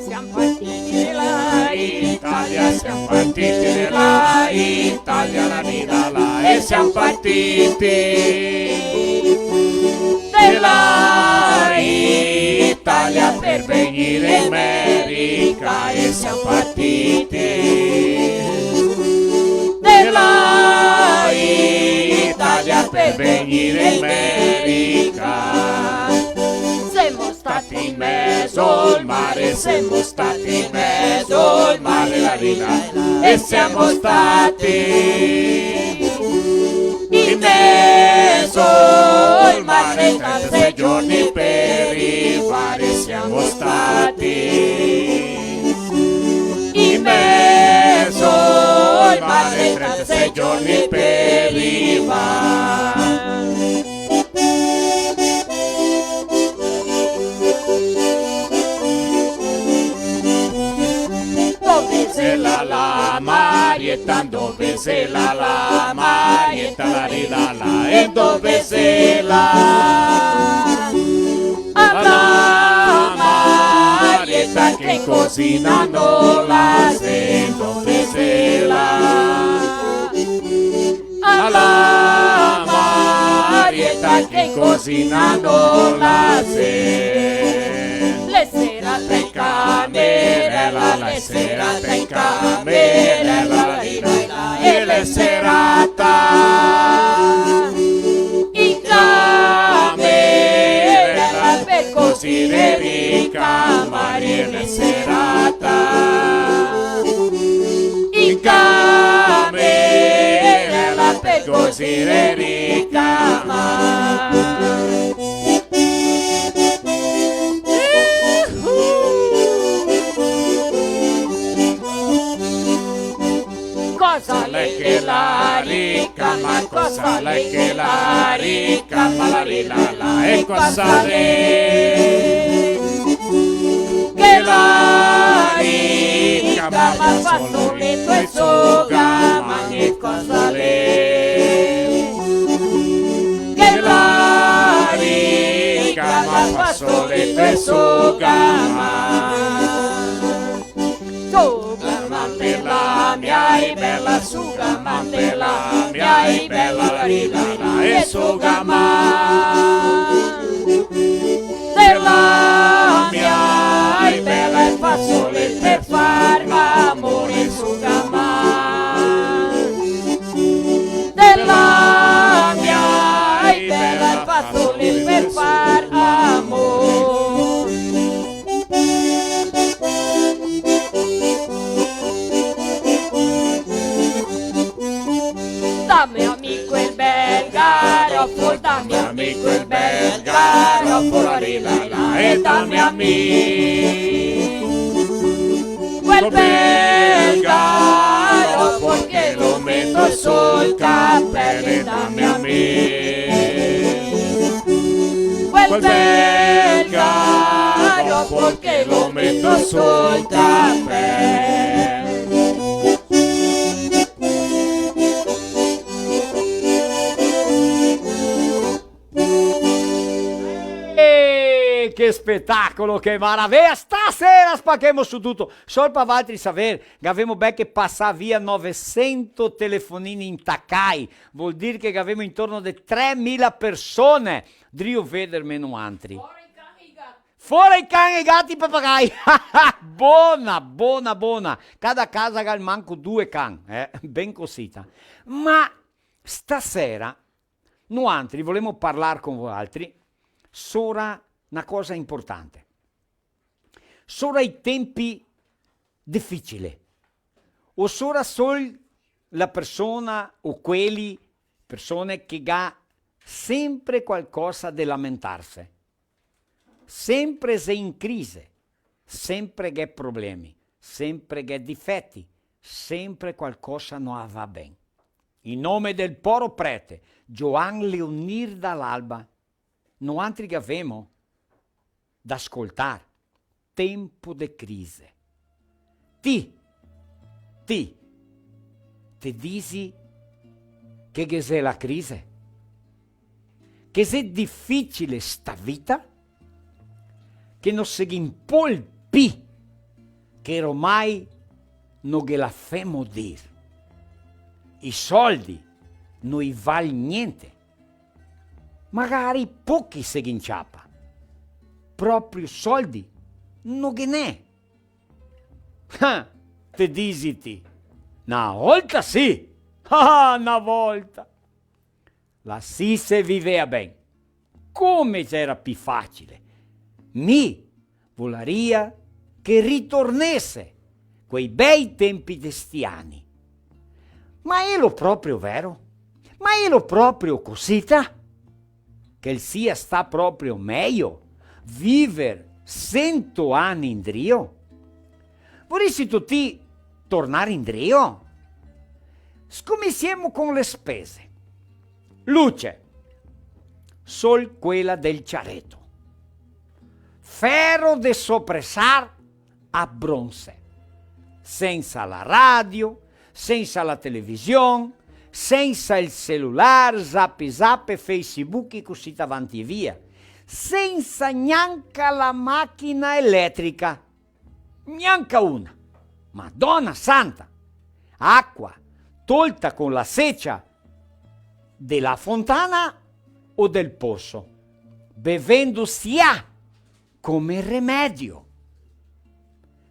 Siam partiti de la Italia, siam partiti de la Italia, la Siam partiti de la Italia per vegnir in Merica e siam partiti de la Italia per vegnir in Merica. Semo stati in mezo al mare, semo stati in mezo al mare, la, la, la, e semo stati in mezo al mare trentasei giorni per rivare, semo stati in mezo al mare trentasei giorni per rivare. Dove xe la, la Marieta, dove xe la, la Marieta, la, ri, la, la, e dove xe la, la Marieta che in cusina no la xe, dove xe la, la Marieta che in cusina no la xe. L'è serata in camerela, l'è serata in camerela, la, la, la, e l'è serata in camerela per cusina Enrica, Maria, l'è serata in camerela per cusina Enrica, ma cosa l'è che la ricama, cosa l'è che la ricama, la, ri, la, la, e cosa l'è che la ricama, fasoleto e sugaman, e cosa l'è che la ricama, fasoleto e sugaman? Sugaman per la mia bela, sugaman per la mia bela, la, ri, la, la, e sugaman per la mia bela, e fasoleto per far amore, sugaman per la mia bela, e fasoleto per far amore. Dame a mi quel bel garofo, dame a mi quel bel garofo, la, ri, la, la, e dame a mi quel bel garofo che lo meto sul capel, dame a mi quel bel garofo che lo meto sul capel. Eh, che spetacolo, che maravea! Stasera spachemo su tuto. Sol par valtri saver, gavemo belche pasà via novesento telefonini intacai. Vol dir che gavemo intorno de tremila persone drio vederme noantri. Fora i can, i gati, i papagai. Bona, bona, bona. Cada casa ga almanco due can, eh? Ben cosita. Ma stasera noantri volemo parlar con voaltri sora na cosa inportante. Sora i tempi dificile. O sora sol la persona o queli persone che ga sempre qualcosa de lamentarse. Sempre xe in crise, sempre gh'è problemi, sempre gh'è difeti, sempre qualcosa no va ben. In nome del poro prete Gioan Leonir Dall'Alba, noantri gavemo da scoltar Tempo de crise. Ti, ti, te disi che ghe xe la crise? Che xe dificile sta vita? Che no se ghin pol pi? Che ormai no ghe la femo dir? I soldi no i val gnente. Magari pochi se ghe inciapa. Proprio soldi no ghe n'è. Ah, te disi ti. Na volta sì. Ah, na volta. Là sì se vivea ben. Come gera pi facile. Mi volaria che ritornese quei bei tempi de sti ani. Ma elo proprio vero? Ma elo proprio cosita? Che el sia stà proprio mejo viver sento ani indrio? Vorisitu ti tornar indrio? Scominsiemo con le spese. Luce, sol quela del ciareto. Fero de sopresar a bronse. Sensa la radio, sensa la television, sensa el celular, zap zap, Facebook, cusita avanti e via. Sensa gnanca la machina eletrica. Gnanca una. Madona santa! Acua, tolta con la secia de la fontana o del poso, bevendo sià come remedio,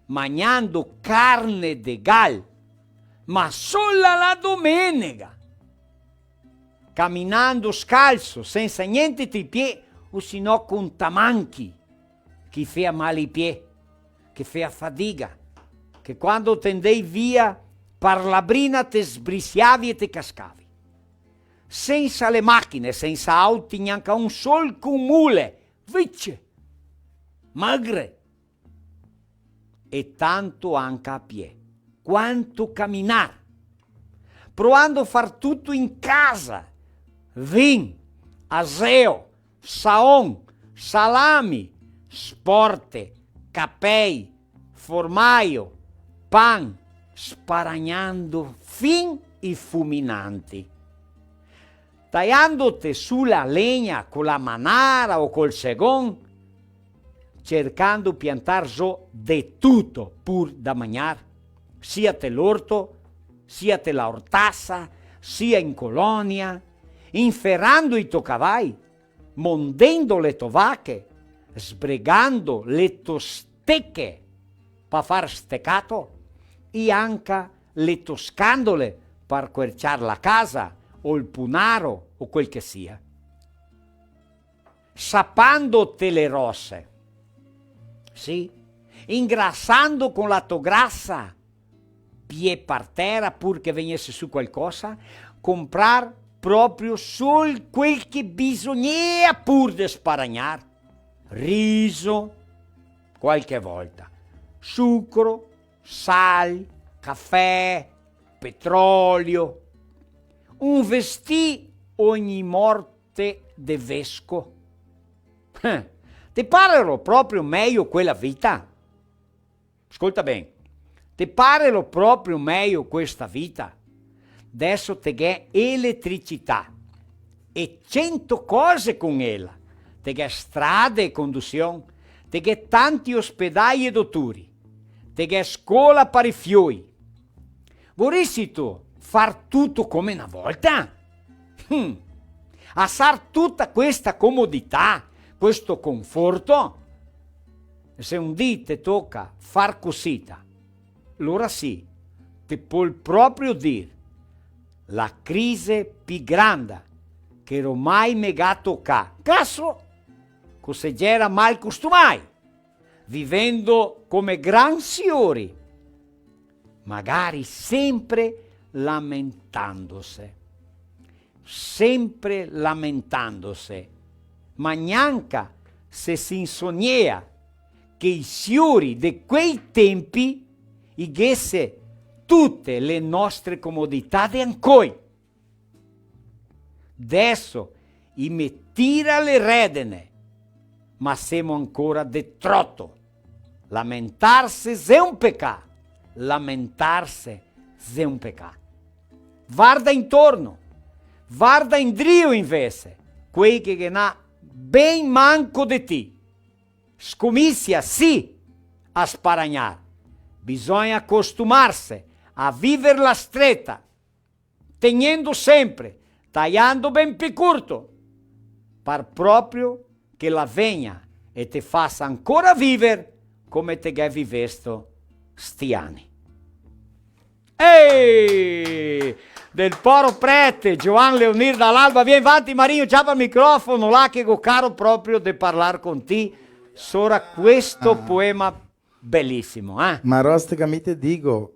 magnando carne de gal, ma sola la domenega, caminando scalso, sensa gnente te i pie, o se no con tamanchi, che i fea mal i pie, che fea fadiga, che quando te ndei via par la brina te sbrisiavi e te cascavi. Sensa le machine, sensa auti, gnanca un sol con mule, vice, magre, e tanto anca a pie. Quanto caminar! Proando far tuto in casa: vin, aseo, saon, salami, sporte, capei, formaio, pan, sparagnando fin i fuminanti. Taiandote su la legna co la manara o col segon, cercando piantar zo de tuto pur da magnar, sia te l'orto, sia te la ortasa, sia in colonia, inferando i to cavai, mondendo le to vache, sbregando le to steche pa far stecato, e anca le to scandole par querciar la casa o el punaro o quel che sia. Sapando te le rose, sì, ingrasando con la to grasa, pie par tera pur che vegnese su qualcosa, comprar proprio sol quel che bisognea pur de sparagnar: riso, qualche volta, sucro, sal, cafè, petrolio, un vestì ogni morte de vesco. Eh, te parelo proprio mejo quela vita? Scolta ben, te parelo proprio mejo questa vita? Deso te ghè eletricità e cento cose con ela. Te ghè strade e condusion, te ghè tanti ospedai e dotori, te ghè scola par i fioi. Vorisitu far tuto come na volta? Hm. Asar tuta questa comodità, questo conforto? Se un dì te toca far cosita, lora sì, te pol proprio dir: la crise pi granda che romai me ga tocà. Caso, co se gera mal costumai, vivendo come gran siori, magari sempre lamentandose, sempre lamentandose, ma gnanca se se insognea che i siori de quei tempi i ghese tute le nostre comodità de ancoi. Deso i me tira le redene, ma semo ancora de troto. Lamentarse xe un pecà, lamentarse xe un pecà. Varda intorno, varda indrio invese, quei che ghe n'à ben manco de ti. Scominsia sì a sparagnar. Bisogna costumarse a viverla streta, tegnendo sempre taiando ben pi curto, par proprio che la vegna e te fasa ancora viver come te ghè vivesto sti ani. Ehi! Del poro prete, Giovan Leonir Dall'Alba, vien vanti, Marino, ciapa el microfono, là che go caro proprio de parlar con ti sora questo poema belisimo, eh? Ma Rostica, mi te digo,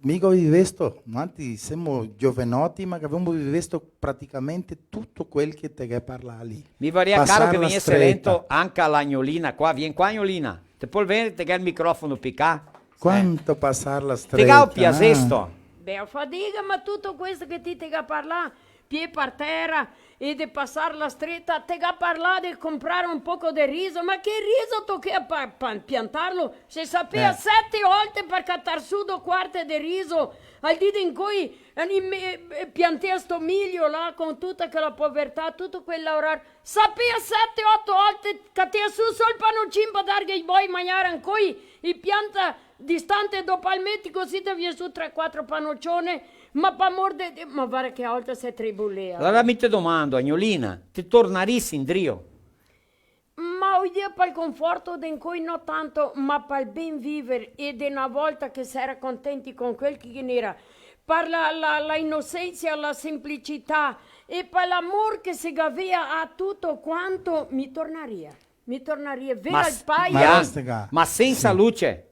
mi go vivesto, noantri semo giovenoti, ma che gavemo vivesto praticamente tuto quel che te ghè parlà lì. Mi varia caro che vegnese lento anca l'Agnolina qua. Vien qua, Agnolina. Te pol vegner, te ghè el microfono picà? Quanto pasar la streta, eh? Te ga piasesto? Beh, fadiga, ma tuto questo che ti te ga parlà, pie par tera, e de pasar la streta, te ga parlà de comprar un poco de riso, ma che riso tochea pa-, pa-, piantarlo? Se sapea sete volte par catar su do quarte de riso, al dì de incoi, eh, in me-, eh, piantea sto milio là con tuta quela povertà, tuto quel laorar, sapea sete, oto volte, catea su sol panocin par darghe ai boi magnar, incoi i pianta distante do palmeti, cusì te vien su tre, quatro panocione, ma par amor de Dio, ma varda che a volta se tribulea. Alora mi te domando, Agnolina, te tornarisi indrio? Ma oidia pal conforto de incoi no tanto, ma pal ben viver e de na volta che se era contenti con quel che ghe n'era, par la, la, la inosensia, la semplicità e par l'amor che se gavea a tuto quanto, mi tornaria. Mi tornaria, vera, al paia. Ma sensa luce?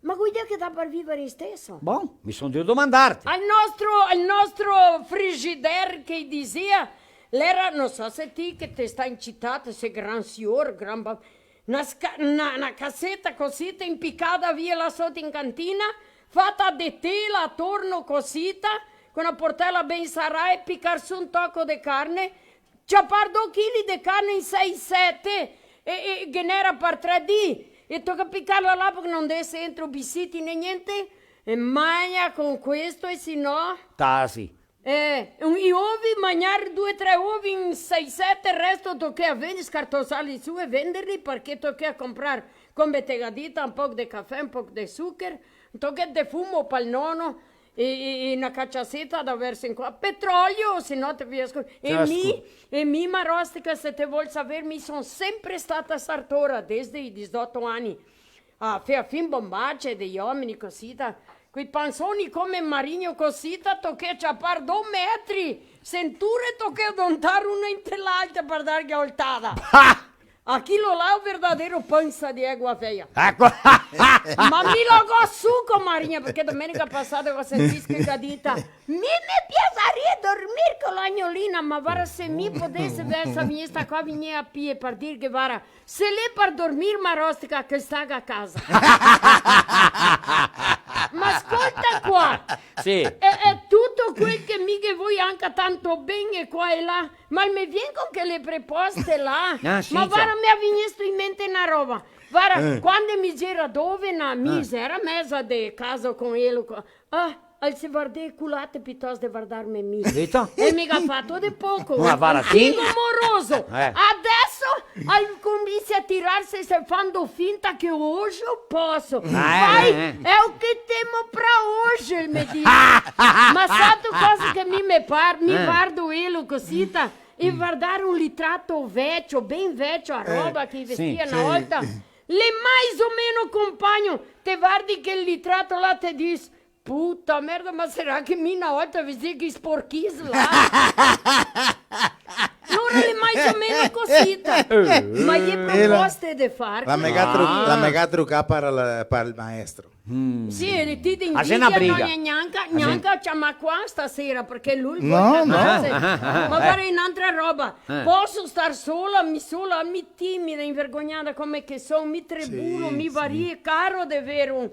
Ma go idea che dà par viver isteso. Bon, mi son drio domandarte. Al nostro, al nostro frigider che i dizea, l'era, no so se ti che te sta in cità, te se gran sior, gran ba-, na sca-, na, na caseta cosita impicada via là soto in cantina, fata de tela atorno cosita, co na portela ben sarà e picar su un toco de carne, ciapar do chili de carne in sei, sete, e, e ghe n'era par tre dì, e toca picarla là parché no ndese entro bisiti né gnente, e magna con questo, e se no... Tasi. Eh, un, i ovi, magnar due, tre ovi in sei, sete, el resto tochea vender, scartosarli su e venderli, parché tochea comprar, come te ga dito, un poco de cafè, un poco de sucher, un tochet de fumo pal nono, e, e, e na caciaseta da verso in qua, petrolio, se no te vien scu-, e mi, e mi, Marostica, se te vol saver, mi son sempre stata sartora, desde i disdoto ani. Ah, fea fin bombace dei omini, cosita, quei pansoni come Marigno, cosita, tochea ciapar do metri, senture, tochea dontar una inte l'altra par darghe a oltada. Ah! A chilo là, un verdadero pansa de egua veia. Eco. Ma mi lo go su co Marigna, parché domenica pasada go sentì che ga dita: "Mi me piasaria dormir co l'Agnolina", ma vara, se mi podese, versa, vegnesta qua, vegnea a pie, par dir che, vara, se l'è par dormir, Marostica, che staga a casa. Ma scolta qua. Sì. E, e tuto quel che mi ghe voi anca tanto ben e qua e là, ma el me vien con quele preposte là. Ah, sì, ma vara, me ga vegnesto in mente na roba. Vara, eh, quando mi gera dovena, mi, eh, gera meza de casa con elo, co-, ah, el se vardea e culate pitosto de vardarme mi. Capito? E mi ga fato de poco. Ma vara, sì. Figo moroso. Eh. Adeso el cominsia a tirarse, se fando finta che ojo poso. Eh, vai, eh, eh, é o que temo pra hoje, el me dise. Ma sa tu cosa che mi me par-, mi, eh, vardo elo cosita, e vardar un litrato vecio, ben vecio, a, eh, roba che i vestia, sì, na, sì, volta, l'è mais o meno compagno, te vardi quel litrato là, te disi: "Puta merda, ma sarà che mi na volta vestì che sporchis là?" Alora l'è mais o meno cosita. Eh. Ma i è proposte de far. La me ga tru-, ah, la me ga trucà par la, par el maestro. Mm. Sì, e ti de invidia, no, gnanca, gnanca ciamà qua stasera, parché lu... No, no. Ma vara, n'altra roba. Eh. Poso star sola, mi sola, mi timida, invergognada come che son, mi tribulo, sì, mi varie, caro de ver un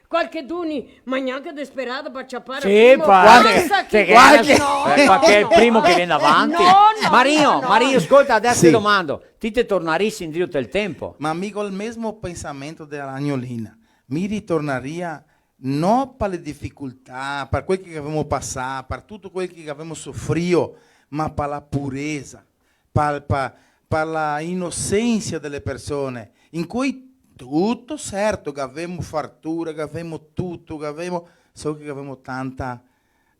qualcheduni, ma gnanca desperada par ciapar, sì, primo, pa-, guarda che, guarda che, no, eh, no, parché el primo che vien davanti. No, no, Marino, no, no. Marino, scolta, adeso te domando, ti te tornarisi indrio tel tempo? Ma mi go el mesmo pensamento de l'Agnolina. Mi ritornaria no par le dificoltà, par quel che gavemo pasà, par tuto quel che gavemo sofrio, ma par la puresa, par, par, par la inosensia dele persone, incoi tuto, certo, gavemo fartura, gavemo tuto, gavemo, so che gavemo tanta,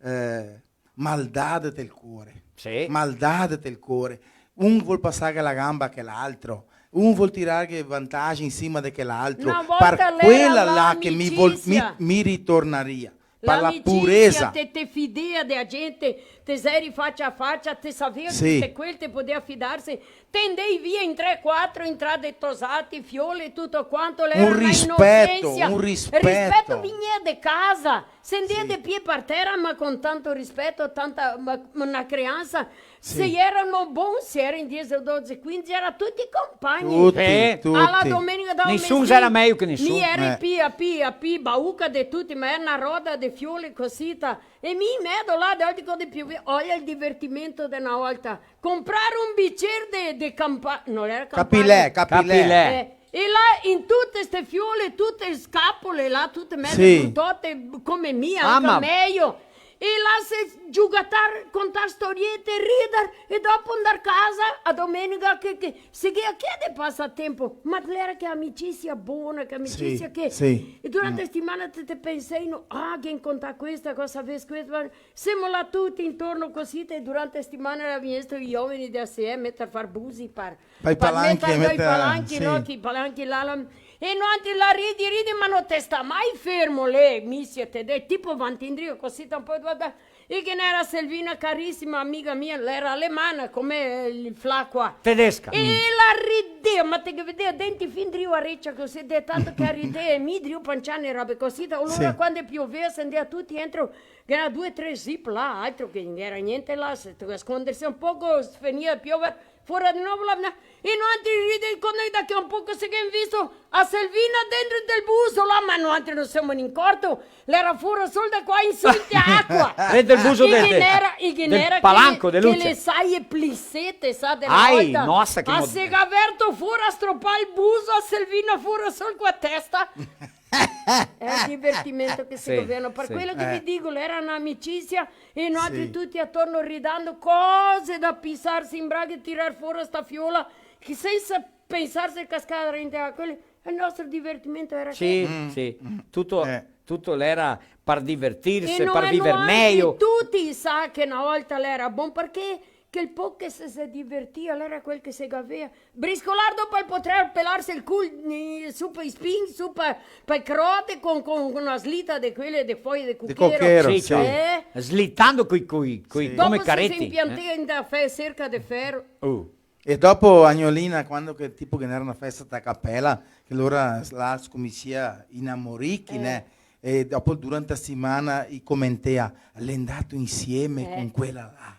eh, maldade del cuore. Sì. Maldade del core. Un vol pasarghe la gamba a quel altro. Un vol tirarghe vantajo in sima de quel altro. Na volta l'era l'amicisia. Par quela là che mi vol, mi, mi ritornaria. Par la puresa. L'amicisia, te, te fidea de la gente, te zeri facia a facia, te savea tute quel, te podea fidarse. Te ndei via in tre, quatro, intrà de tosati, fiole, tuto quanto, l'era na inosensia. Un rispeto, un rispeto. El rispeto vignea de casa, se ndea de pie par tera, ma con tanto rispeto, tanta, ma, ma na creansa. Sì. Se erano bon, se era in diese, dodexe, quindese, era tuti compagni. Tuti, tuti. A la domenica dava... Nisun era mejo che nisun. Mi era pi, pi, pi bauca de tuti, ma era na roda de fiole cosita. E mi in medo là, de volte co de più, olha el divertimento de na volta. Comprar un bicer de, de campa-, no era campagna. Capilè, capilè. Capilè. Eh, e là in tute ste fiole, tute scapole là, tute meze brutote, come mia, anca mejo. E là se giugatar, contar storiete, rider, e dopo ndar casa, a domenica che, che, se che, che de pasatempo. Ma l'era che amicisia bona, che amicisia che... Sì, sì. E durante la setimana te, te pensei, no, ah, che contar questa, cosa ves questa, Semo là tuti intorno cosita, e durante a setimana era vegnesto i omeni de A C M a metar far busi par, par metar i palanchi, no, che i palanchi là, là. E noantri là ridi, ridi, ma no te sta mai fermo, le, misia, te de, tipo vanti indrio cosita un po', varda. E ghe n'era Selvina, carisima amiga mia, l'era alemana, come el Fla qua. Tedesca. E la ridea, ma te ghe vedea denti fin drio a recia cosita, de tanto che la ridea, e mi drio panciane, robe cosita. Alora, quando piovea, se ndea tuti entro, che ghe n'era due, tre zip là, altro che ghe n'era gnente là, se te sconderse un poco, se fenìa de piover, fora de novo là, là. E noantri ride, quando da che un poco se ghe n'è visto a Selvina dentro del buso là, ma noantri no semo incorto, l'era fora sol da qua in su inte acua. Dentro el buso del, del palanco, de luce. Che le saie plisete, sa, de na volta. Ai, nossa, che... A se ga verto fora, stropà el buso, a Selvina fora sol co a testa. L'è el divertimento che se gavea. Par quelo che ve digo, l'era na amicisia e noantri tuti atorno ridando, cose da pisarse in braga e tirar fora sta fiola, che sensa pensarse cascada dentro a quel, el nostro divertimento era quel. Sì, sì. Tuto, tuto l'era par divertirse, par viver mejo. E no, e noantri tuti sa che na volta l'era bon, parché quel poco che se, se divertia, l'era quel che se gavea. Briscolar dopo el potrà pelarse el cul, eh, su pa i spin, su pa, pa i crode, con, con, con na slita de quele de foie de cuchero. De coquero, sì. Sì, ciò. Eh? Slitando coi, coi, coi, come careti, eh? Dopo se, se impiantea in da fe-, serca de fero. Uh. E dopo, Agnolina, quando che, tipo, che n'era na festa da capela, che alora là scominsia i namorichi, né? E dopo, durante la setimana, i comentea, "L'è ndato insieme con quela là."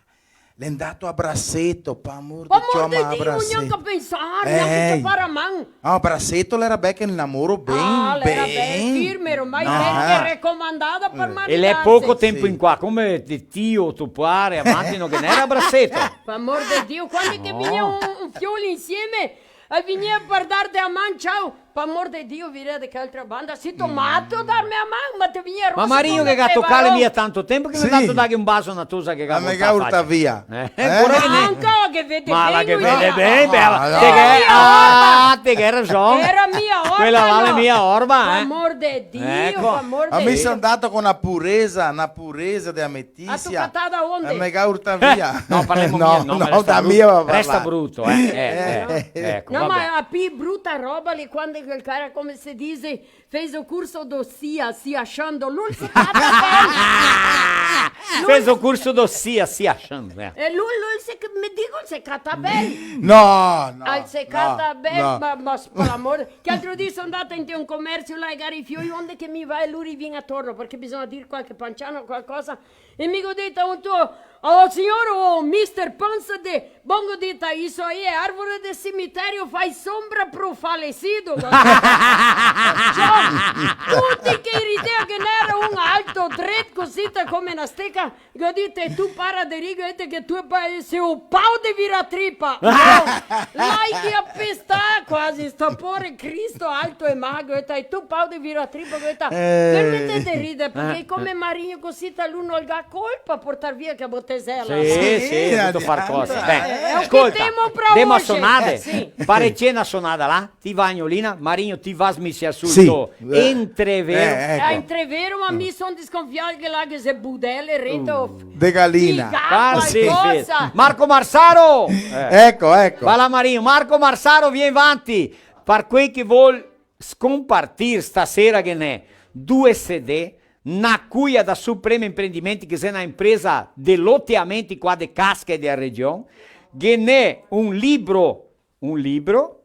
L'è ndato a braseto, par amor de Dio, ma a braseto. Par amor de Dio, gnanca pensar, gnanca ciapar a man. Ah, a braseto l'era bel che el namoro ben, ah, l'era ben firme, ormai, no, ben che recomandada par maridarse. E l'è poco tempo in qua, come de tio, to pare, avanti no ghe n'era braseto. Par amor de Dio, quando che vegnea un, un fiol insieme, e vegnea par darte a man, ciao. Par amor de Dio, vira de che altra banda, sito mato darme a man, ma te vegnea rosa. Ma Marino che ga tocà mia tanto tempo che no ga dato darghe un baso a na tosa che ga voltà facia. Via. Eh, ancora che ne... Anca che vede ben, ma la che vede ben, bela. Te ghe, ah, te ghe rason. Era mia orba, no? Quela là l'è mia orba, eh. Par amor de Dio, par amor de Dio. Ma mi son ndato co na puresa, na puresa de amicisia. A tu catada onde? Eh, me ga urtà via. No, parlemo mia, no, no, resta bruto. Resta bruto, eh, eh, eh, eco, no, va ben. Ma la pi bruta roba l'è quando quel cara, come se dise, fez o curso do sia, se achando, lu el se cata ben. Fez o curso do sia, se achando, eh. E lu, lu el se, me digo, el se cata ben. No, no, el se cata ben, no. Ma, ma, par amor, che altro dì son ndata inte un comersio là, e gari fioi, onde che mi va e lu i vien atorno, parché bisogna dir qualche panciana o qualcosa. E mi go dita a un to, "Oh, signor, oh, mister Panza de", bon, go dita, "isso aí é árvore de cemitério, faz sombra pro falecido." Ciò, tuti che ridea, che n'era un alto, dret, cosita come na steca. Go dita, "E tu para de rir", go dita, "che tu pa-, sei un pau de viratripa." No, là che a pestà quasi, sto pore Cristo alto e magro, go dita, "E tu pau de viratripa", go dita, "fermete de rider, parché come Marino cosita lu no el ga colpa portar via che botezela." Sì, sì, sì, tuto far cosa. Ben, scolta, demo a sonade. Sì. Pare che na sonada là, ti va Agnolina, Marino, ti va smisia sul to entrevero. Eh, entrevero, ma mi son dis- Son fial che là che se budele rento. Uh. De galina. Figa, ah, sì, qualcosa. Sì. Marco Marsaro! Eh. Eco, eco. Va là, Marino. Marco Marsaro, vien vanti. Par quei che vol scompartir, stasera ghe n'è due C D, na cuia da Supremo Empreendimenti, che xe na impresa de loteamenti qua de Casca e de region, ghe n'è un libro, un libro,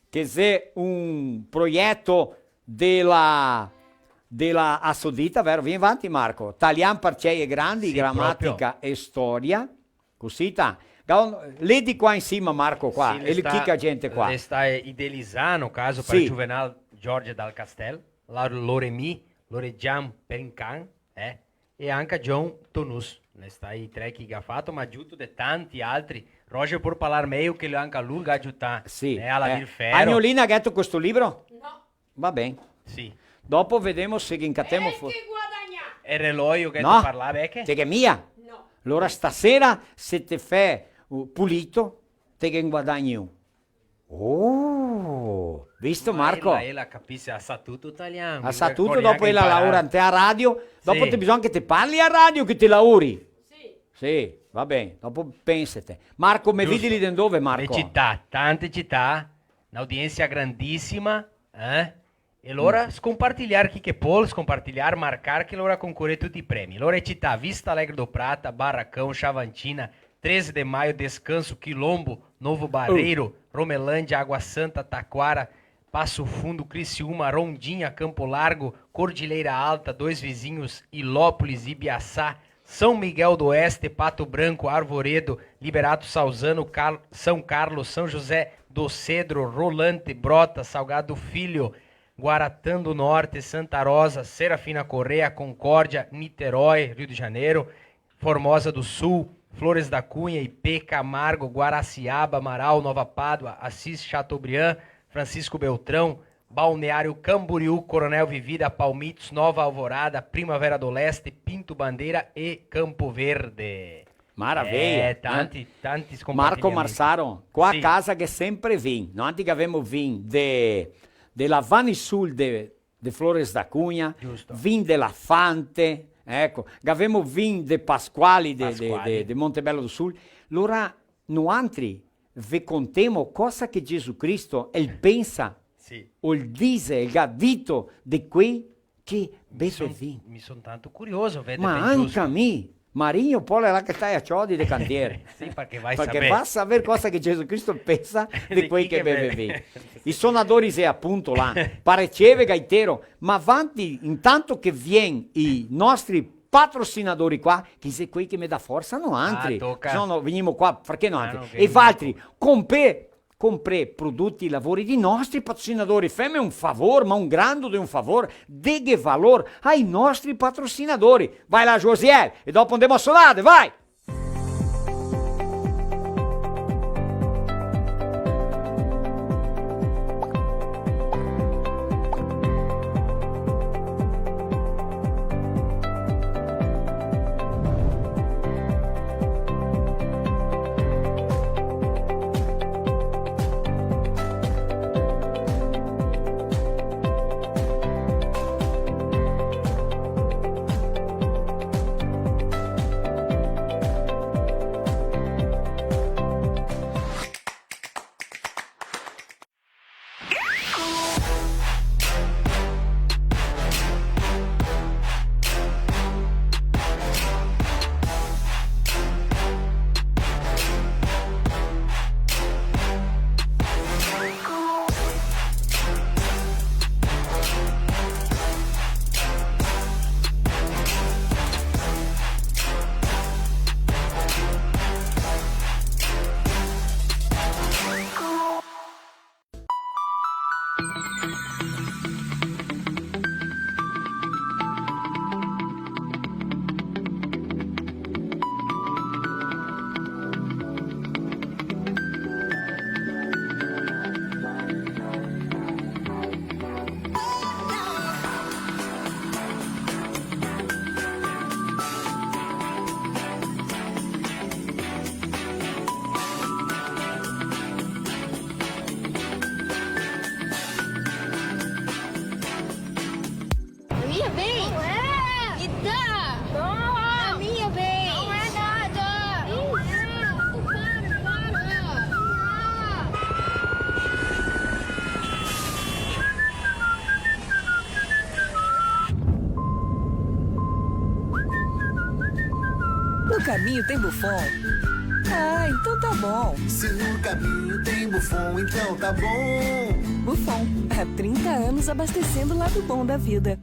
che xe un proieto de la, de la Assodita, vero? Vien vanti, Marco. Talian par cei e grandi, sì, gramática proprio. E storia. Cusita. Ga-, ledi qua in sima, Marco, qua. Sì, e l'è sta-, chi che a gente qua? L'è sta idealizà, no caso, par, sì, Juvenal Jorge Dal Castel, la Loremi, Loregian Pencan, eh? E anca John Tonus, ne sta i tre che ga fato, ma giuto de tanti altri. Roger pol parlar mejo che anca lu ga giutà, sì, eh, a la, eh, dir fero. Agnolina, gheto questo libro? No. Va ben. Sì. Dopo vedemo se ghe incatemo fo-, che guadagna. E relojo che, no, te parlave, che? Te ghe mia? No. Alora stasera, se te fè, uh, pulito, te ghe guadagni un. Oh, visto, Marco? Ma ela, ela capise, la sa tuto talian. La sa tuto, dopo ela laora inte a radio, dopo, sì, te bisogna che te parli a radio, che te laori. Sì. Sì, va ben, dopo pensete. Marco, me vidi lì de dove, Marco? Le cità, tante cità, n'audiensia grandisima, eh? E alora, mm, scompartiliar chi che pol, scompartiliar, marcar, che alora concoré tuti i premi. Alora e cità: Vista Alegre do Prata, Barracão, Xavantina, Treze de Maio, Descanso, Quilombo, Novo Barreiro, oh, Romelândia, Água Santa, Taquara, Passo Fundo, Criciúma, Rondinha, Campo Largo, Cordilheira Alta, Dois Vizinhos, Ilópolis, Ibiaçá, São Miguel do Oeste, Pato Branco, Arvoredo, Liberato Salzano, Car-, São Carlos, São José do Cedro, Rolante, Brotas, Salgado Filho, Guarantã do Norte, Santa Rosa, Serafina Corrêa, Concórdia, Niterói, Rio de Janeiro, Formosa do Sul, Flores da Cunha, Ipê, Camargo, Guaraciaba, Marau, Nova Pádua, Assis Chateaubriand, Francisco Beltrão, Balneário Camboriú, Coronel Vivida, Palmitos, Nova Alvorada, Primavera do Leste, Pinto Bandeira e Campo Verde. Maravilha, eh, né? Tanti, tanti scompartiliamenti. Marco Marsaro, qua a casa che sempre vin, no? Anca che gavemo vin de, de la Vanisul de, de Flores da Cunha, giusto, vin de la Fante, eco, gavemo vin de Pasquali de, de, Pasquali, de, de Montebello do Sul. Lora noantri ve contemo cosa che Gesù Cristo el pensa, sì, o el dise, el ga dito de quei che beve vin. Mi son, mi son tanto curioso, vede. Ma anca mi, Marinho Polo, là che stai a ciodi de cantiere. Sì, parché va a saver. Parché va a saver cosa che Gesù Cristo pensa de quei che beve vin. I sonadori xe apunto là, Pareceve, gaitero, ma vanti, intanto che vien i nostri patrocinadori qua, che xe quei che me dà forsa noantri. Ah, toca. Se no, no vegnimo qua, parché noantri? Ah, no, e valtri, comprè comprè prodoti, lavori dei nostri patrocinadori. Feme un favor, ma un grando de un favor, deghe valor ai nostri patrocinadori. Vai là, Josiel, e dopo andemo a sonare, vai! Caminho tem Buffon? Ah, então tá bom. Se no caminho tem Buffon, então tá bom. Buffon, há trinta anos abastecendo o lado bom da vida.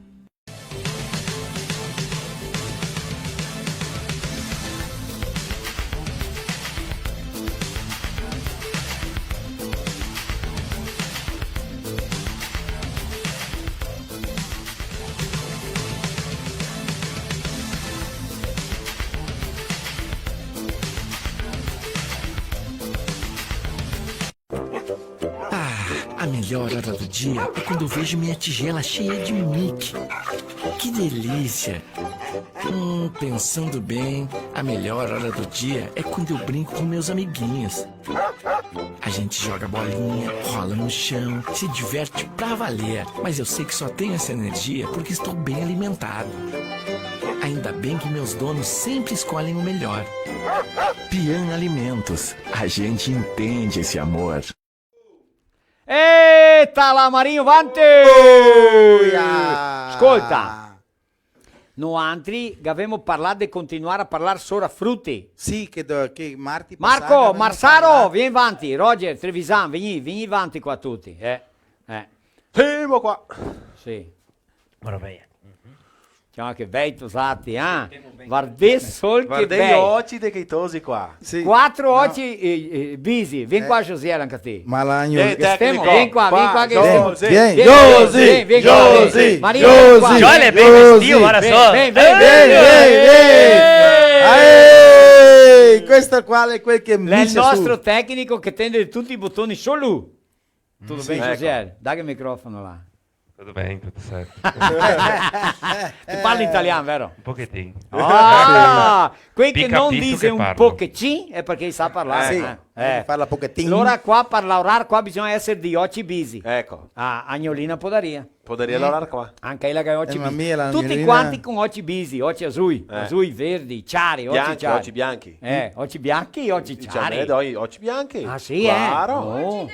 Ah, a melhor hora do dia é quando eu vejo minha tigela cheia de Mickey. Que delícia! Hum, pensando bem, a melhor hora do dia é quando eu brinco com meus amiguinhos. A gente joga bolinha, rola no chão, se diverte pra valer. Mas eu sei que só tenho essa energia porque estou bem alimentado. Ainda bem que meus donos sempre escolhem o melhor. Pian Alimentos, a gente entende esse amor. Eta là, Marinho, vanti! Oia! Scolta, noantri gavemo parlà de continuar a parlar sora fruti. Sì, che do-, che marti pasà Marco, gavemo Marsaro, parlà. Vien vanti. Roger, Trevisan, vegni, vegni vanti qua tuti, eh. Eh. Semo qua. Sì. Maraveia. Ciò, che bei tosati, eh? Vardè sol che bei. Vardè i oci de chei tosi qua. Sì. Quatro oci, eh, eh, bisi. Vien qua, Josiel, anca ti. Ma la gno-, eh, che stemo, tecnico, vien qua, vien qua, che stemo. Vien, vien, Josi, vien, vien qua, Josi, vien. Josi, Maria, vien qua. Josi, Josi. Vien, vien, vien, vien. Eh, eh, eh. Aè, questo qua l'è quel che... L'è el nostro tecnico che tende tuti i botoni solo lu. Tudo bem, Josiel? Dá o microfone lá. Tudo bem, tudo certo. Te parli italian, vero? Un pochetin. Ah, quei che no dise un pochetin xe parché sa parlar, eh. Sì, parla pochetin. Alora qua, par laorar qua, bisogna eser de oci bisi. Eco. A Agnolina podaria. Podaria laorar qua. Anca ela che ga oci bisi. Tuti quanti con oci bisi, oci azui, azui, verdi, ciari, oci ciari. Bianchi, oci bianchi. Eh, oci bianchi, oci ciari. Diciamo, eh, dai, oci bianchi. Ah, sì, eh? Claro. Oh.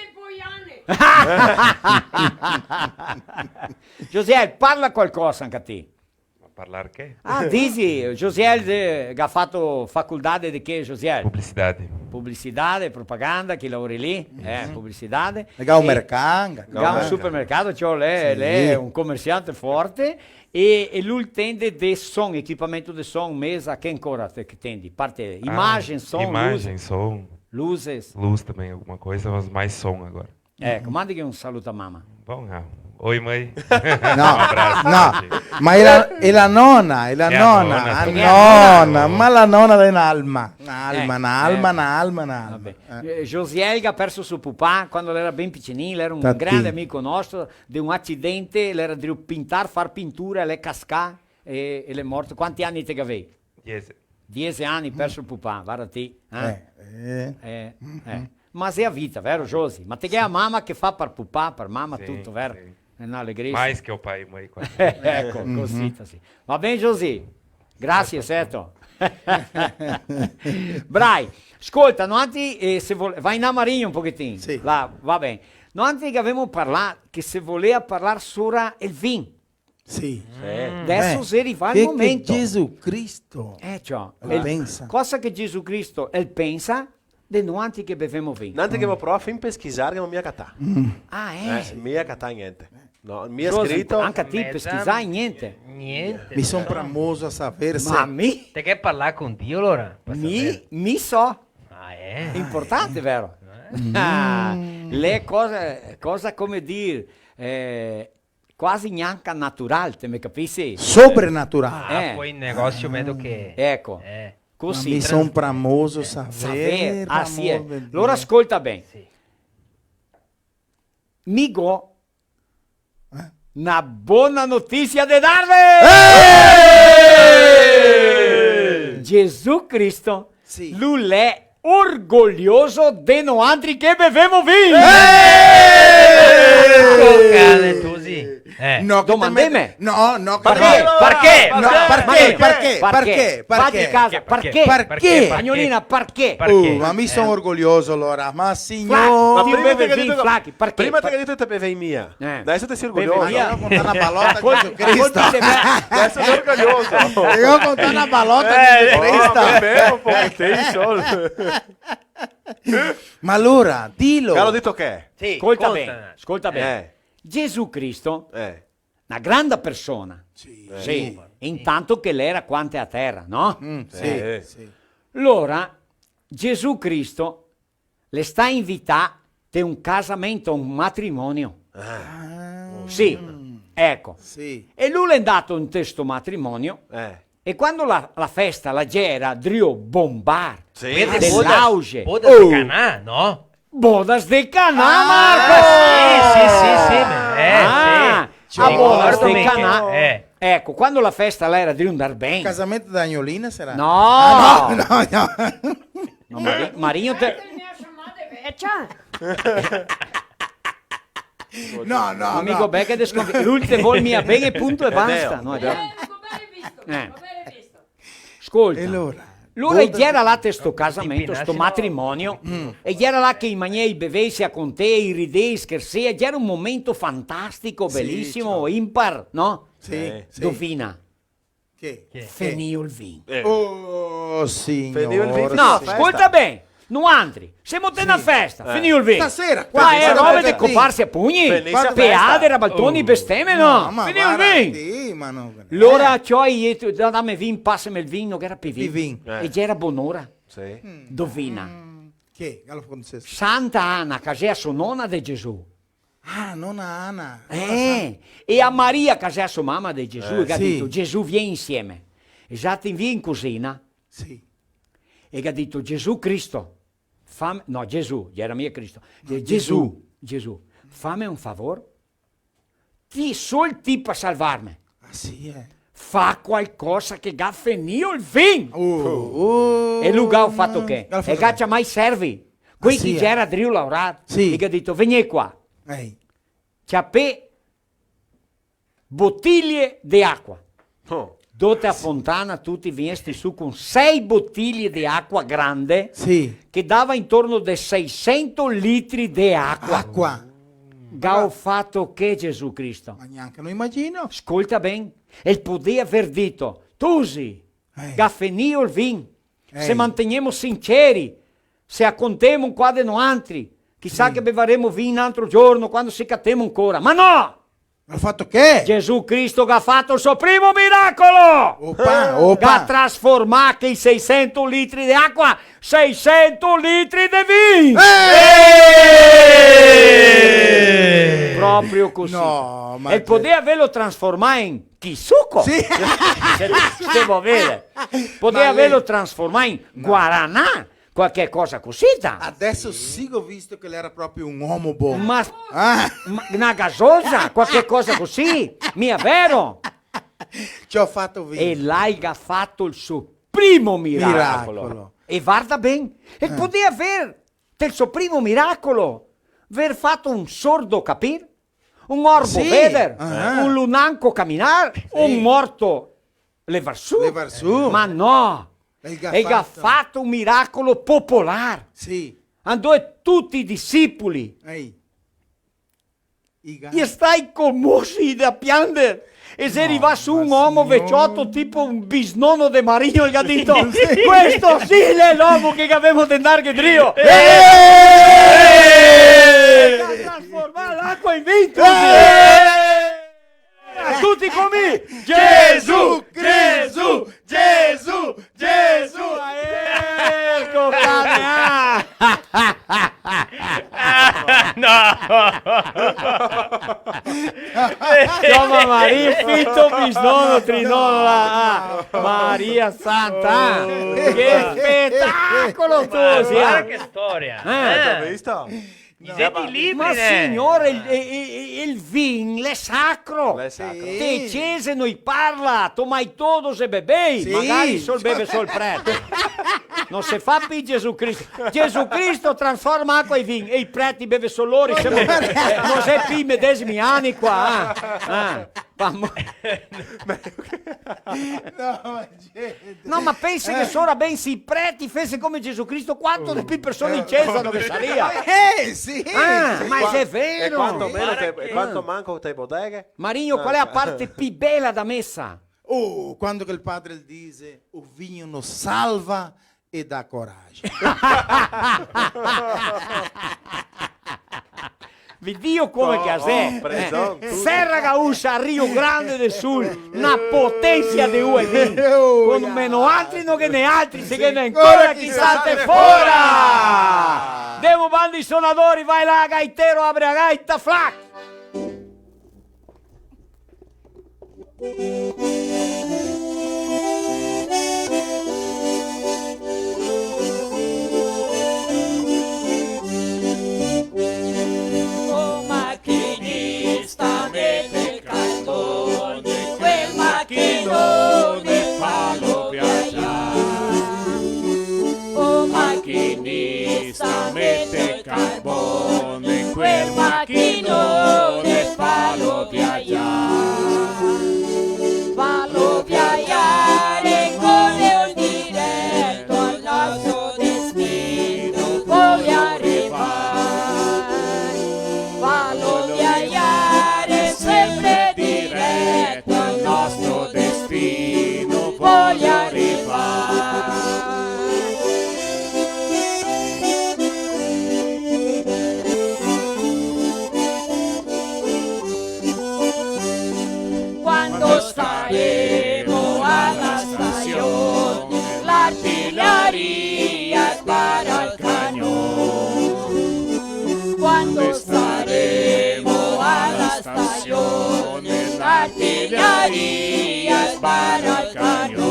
Josiel, parla qualcosa anca ti. Ma parlar che? Ah, disi, Josiel, eh, che ga fato facoltà de che, Josiel? Publicidade. Publicidade, propaganda, che laori lì, eh, publicidade. E ga un mercà, ga un supermercato, ciò, l'è, l'è un comerciante forte, e, e lu el tende de son, equipamento de son, mesa, che ancora te, che tendi? Parte, ah, imagem, som, imagem, luz. Som. Luzes. Luz também, alguma coisa, mas mais som agora. Eco, manda un saluto a mama. Bon, ah, oi, mãe. No, un abraso, no, ma è la, è la nona, è la nona, la nona, ma la nona l'è na alma, na alma, na alma, na alma, na alma. Vabè. Eh, Josiel ga perso so pupà quando l'era ben picenin, l'era un grande amico nostro, de un acidente, l'era drio pintar, far pintura, l'è cascà e, e l'è morto. Quanti ani te gavei? Diese. Diese ani, perso el pupà, varda ti, eh? Eh, eh. Eh, eh. Ma xe a vita, vero, Josi? Ma te ghe a mama che fa par pupà, par mama, tuto, vero? Sì, sì. Xe na alegresa. Mais che o pai, mai qua. Eco, cosita, sì. Va ben, Josi? Grasie, certo. Brai, scolta, noantri, eh, se vol-, va in là, Marinho, un pochetin. Sì. Là, va ben. Noantri che gavemo parlà, che se volea parlar sora el vin. Sì. Sì. Deso xe rivà el momento. Che Gesù Cristo el pensa. Cosa che Gesù Cristo el pensa de noantri che bevemo vin? Noantri che gavemo provà fin pesquisar, che no gavemo mia catà. Ah, eh? Eh, mia catà gnente. No, mia scrito. Anca ti pesquisà gnente? Gnente. Mi son bramoso a saver se... Ma mi? Te ghe parlà con Dio, alora? Mi, mi so. Ah, eh? Importante, vero? Eh. Ah, le cose, cosa come dir, eh, quasi gnanca natural, te me capisi? Sobrenatural. Ah, eh. Poi in negosio vedo che... Eco. Eh. Cusì. Ma mi son bramoso saver, saver, ah, sì, par amor de Dio. Alora scolta ben. Sì. Mi go na bona notisia de darve! Eh! Gesù Cristo, sì, lu l'è orgoglioso de noantri che bevemo vin! Eh! Eco, cane, tu Eh. No, che te domandeme. Mete, no, no, che parché? Te mete, parché? No, parché? Parché? Parché? Parché? Parché? Parché? Parché? Parché? Parché? Parché? Agnolina, parché? Parché? Uh, ma mi son orgoglioso, alora. Ma signor. Ma prima te ga dito che, prima te ga dito che te bevevi mia. Eh. Adeso te si orgoglioso. Bevevi mia. Te go contà na balota, Gesù Cristo. Adeso te si orgoglioso. Te go contà na balota, Gesù Cristo. Eh, no, bevo un po', te so. Ma alora, dilo. Galo dito che? Sì, scolta ben, scolta ben. Eh. Gesù Cristo, eh, na granda persona. Sì. Sì. Intanto che l'era qua inte a tera, no? Mm, sì, sì. Alora, Gesù Cristo l'è stà invità te un casamento, un matrimonio. Ah. Sì, eco. Sì. E lu l'è ndà inte sto matrimonio, eh, e quando la, la festa la gera drio bombar, sì, de bodas, l'auge. Bodas de Canà, no? Bodas de Canà, Marco! Ah, sì, sì, sì, sì, beh, eh, sì. Ah, bodas de Canà. Eh. Eco, quando la festa la era drio ndar ben. Casamento da Agnolina sarà? No! Ah, no, no, no. No, Mari-, Marigno te... No, no, no. Amigo, beh, che desconfi-, lu te vol mia ben e punto e basta, no, eh. Scolta. E alora? Alora i gera là te sto casamento, sto matrimonio, mm, e i gera là che i magnea, i bevea, i contea, i ridea, i schersea, gera un momento fantastico, sì, belisimo, ciao, impar, no? Sì, eh, sì. Dovina. Che? Che? Fenìo el vin. Eh. Oh, signor. Fenìo el vin, sì. No, scolta ben. Noantri semo te na festa, sì, fenìo el vin. Stasera, qua xe roba de coparse a pugni, peade, rabaltoni, besteme, no? Fenìo el vin. Alora, ciò, i, dame vin, paseme el vin, no ghe gera pi vin. Pi vin. Eh. E gera bonora. Sì. Dovina. Mm. Che? Galo francese. Santa Ana, che xe a so nona de Gesù. Ah, nona Ana. Eh, e a Maria, che xe a so mama de Gesù, eh, che ga dito: "Gesù, vien insieme." E i xe ndati via in cusina. Sì. E che ga dito: "Gesù Cristo, fame", no, Gesù, gera mia Cristo. No, Gesù, Gesù, fame un favor. Ti, sol ti par salvarme. Ah, sì, eh. Fa qualcosa che ga fenìo el vin. Uh, uh. E lu ga fato che? E ga ciamà i servi. Quei che gera drio laorar. Sì. E ga dito: "Vegnè qua." Ehi. Ciapè botilie de acua. Oh. Dote a fontana tuti vegnesti su con sei botilie de acua grande, sì, che dava intorno de seisento litri de acua. Acua. Ga fato che, Gesù Cristo? Ma gnanca no imagino. Scolta ben, el podea aver dito: "Tusi, eh, ga fenìo el vin. Eh. Se mantegnemo sinceri, se a contemo qua de noantri, chisà che bevaremo vin un altro giorno, quando se catemo ancora." Ma no! Ga fato che? Gesù Cristo ga fato el so primo miracolo! Opa, opa! Ga trasformà quei seisento litri de acua, seisento litri de vin! Eh! Proprio cusì. No, ma... E podea averlo trasformà in chi suco? Sì. Se, se vol veder. Podea averlo trasformà in guaranà. Qualche cosa cusì, ta. Adeso sì che go visto che l'era proprio un omo bon. Ma, ah, ma na gasosa, qualche cosa cusì, mia vero? Ciò fato vin. E là el ga fato el so primo miracolo. Miracolo. E varda ben, el podea aver, del so primo miracolo, aver fato un sordo capir, un orbo veder, un lunanco caminar, un morto levar su. Levar su. Ma no! El ga fato un miracolo popolar. Sì. Andó e tuti i disipoli. Ehi. I ga... I xe stai comosi da piander. E xe rivà su un omo vecioto, tipo un bisnono de Marigno, el ga dito: "Questo sì l'è l'omo che gavemo de ndarghe drio." Eh! El ga trasformà l'acua in vin. Eh! Tuti con mi! Gesù, Gesù, Gesù, Gesù! Eco, cane, ah! No! Ciò, ma Maria, fito bisnono, trinono, là, ah! Maria Santa, ah! Che spetacolo, tu, sì, ah! Varda che storia, eh! Te go visto? No. Diseti libri, ma, né? Signor, el, e, e, e, el vin l'è sacro. L'è sacro. Sì. Te cese no i parla, tomai todos e bebei, sì, magari sol beve sol prete. No se fa pi Gesù Cristo. Gesù Cristo trasforma acua in vin e i preti beve sol lori, semo, eh, no xe pi i medesimi ani qua, eh? Eh, famo- No, ma gente. No, ma pensa che sora ben se i preti fese come Gesù Cristo, quanto de pi persone in cesa no ghe saria? Eh, sì, ah, sì. Ma xe vero! E quanto meno te, e quanto manco te bodeghe? Marino, qual xe la parte pi bela da mesa? Oh, quando che el padre el dixe, "O vinho nos salva e dá coragem." Vedìo come che a xe, eh? Serra Gaúcha, Rio Grande do Sul, na potensia de ua e vin. Come noaltri no ghe n'è altri, se ghe n'è ancora chi salte fora! Demo banda i sonadori, vai là, gaitero, abre la gaita, flac! O maquinista, mete el carbone, quel maquinone, falo viagiar. O maquinista, mete el carbone, quel maquinone, falo viagiar. Falo viagiar, e co el direto al nostro destino voglio arrivar. Falo viagiar sempre direto al nostro destino voglio arrivar. Quando staremo a la stasion, l'artiglieria spara el cagnon. Quando staremo a la stasion, l'artiglieria spara el cagnon.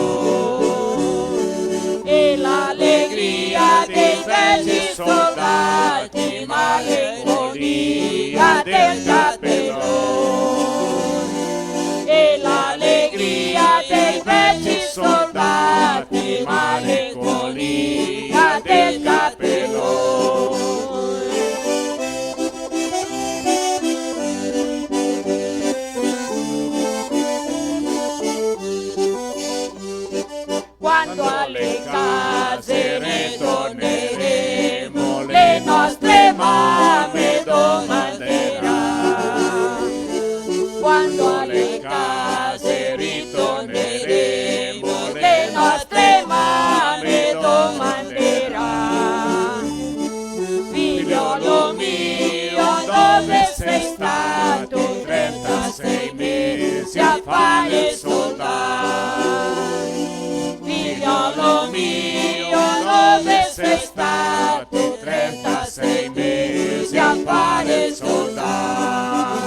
E l'alegria dei veci soldati, malinconia del capelon. E l'alegria dei veci soldati, malinconia del capelon. Quando a le case ritorneremo, le nostre mame domanderà. Quando a le case ritorneremo, le nostre mame domanderà. Figliolo mio, dove sei stato trentasei mesi a fare il soldato? Figliolo mio, dove sei stato trentasei mesi a fare il soldato?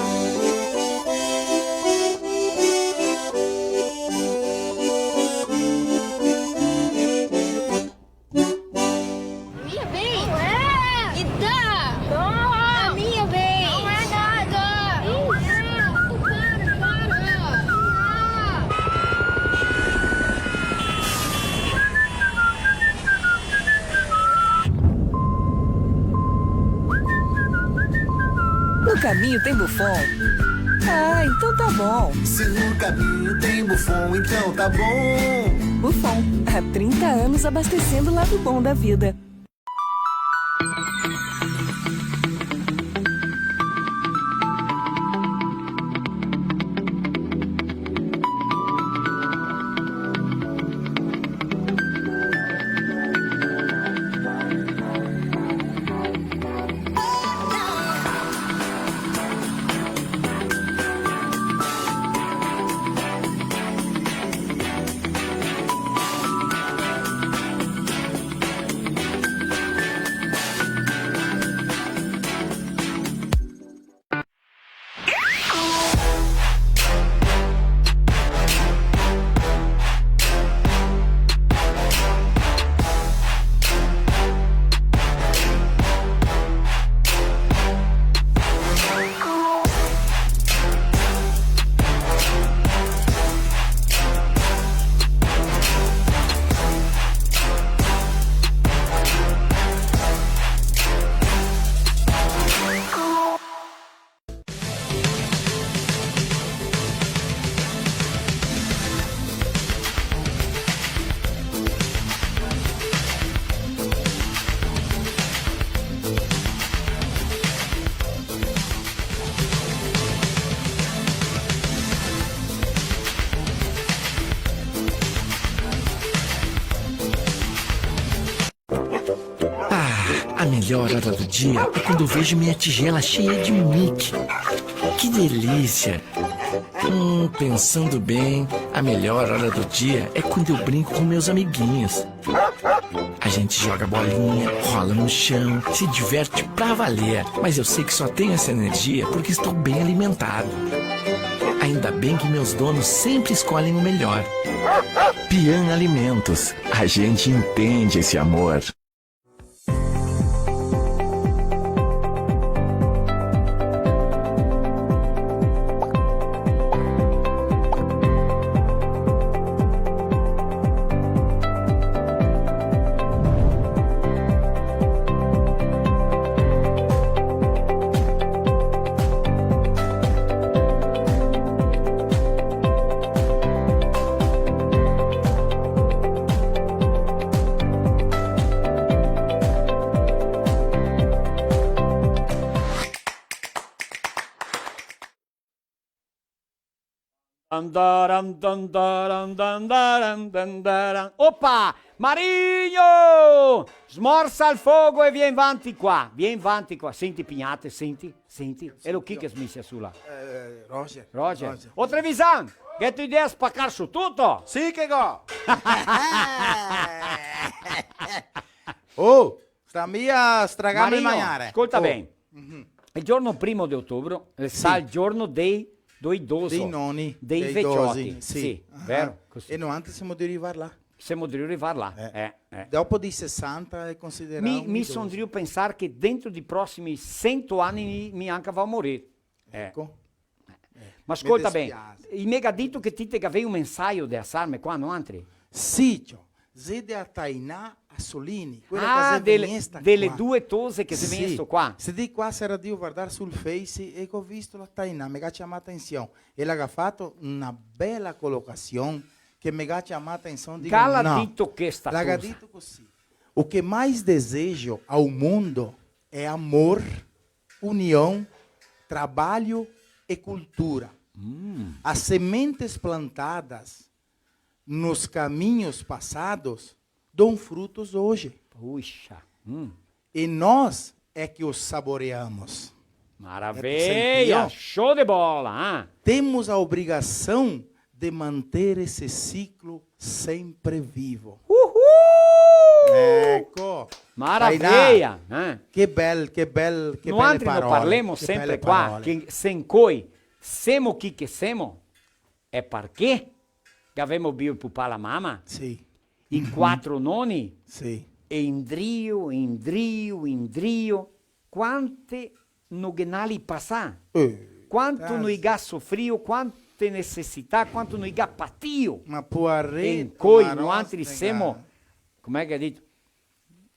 Minha vez? Não é! Me dá! Não! A minha vez! Não é nada! Não é! Para, para! No caminho tem Buffon? Ah, então tá bom. Se no caminho tem Buffon, então tá bom. Buffon, há trinta anos abastecendo o lado bom da vida. A melhor hora do dia é quando eu vejo minha tigela cheia de Mickey. Que delícia! Hum, pensando bem, a melhor hora do dia é quando eu brinco com meus amiguinhos. A gente joga bolinha, rola no chão, se diverte pra valer. Mas eu sei que só tenho essa energia porque estou bem alimentado. Ainda bem que meus donos sempre escolhem o melhor. Pian Alimentos, a gente entende esse amor. Dandaran, dandaran, dandaran, dandaran. Opa! Marinho! Smorsa el fogo e vien vanti qua, vien vanti qua. Senti, pignate, senti, senti. Elo chi che smisia su là? Eh, Roger. Roger. Roger. Ô Trevisan, gheto idea spacar su tuto? Sì che go! Oh! Sta mia stragarme el magnare. Scolta ben. El giorno primo de otobre, eh, sta el giorno dei, dei idosi. Dei noni, dei vecioti. Sì, vero? Così. E noantri semo drio rivar là. Semo drio rivar là. Eh. Eh, eh. Dopo dei sesanta xe considerà un idoso. Mi, mi son drio pensar che dentro dei prosimi sento ani mi, mi anca vao morir. Eh. Eco. Eh, ma scolta ben, i me ga dito che ti te gavei un mensaio de asarme qua, noantri? Sì, ciò. Xe de a Tainà Assolini, quela che xe vegnesta qua. Ah, de le due tose che xe vegnesto qua. Sì. Xe de qua, sera drio vardar sul Face e go visto la Tainà, me ga ciamà atension. E la ga fato na bela colocasion che me ga ciamà atension, digo, no. Cala dito questa cosa. La ga dito così: "O que mais desejo ao mundo é amor, união, trabalho e cultura. Hum. As sementes plantadas nos caminhos passados dão frutos hoje." Puxa. Hum. "E nós é que os saboreamos." Maravilha! Sentio? Show de bola, ah! "Temos a obrigação de manter esse ciclo sempre vivo." Uhul! Eco. Maravilha, eh? Che bel, che bel, che bele parole. Noantri no parlemo sempre qua, che se incoi semo chi che semo, e parché che gavemo bio el pupà, la mama, sì, i quatro noni, sì, e indrio, indrio, indrio, quante no ghe n'ali pasà, eh, quanto no i ga sofrio, quante necesità, quanto no i ga patio. Ma poareto, e incoi noantri semo, come che ga dito?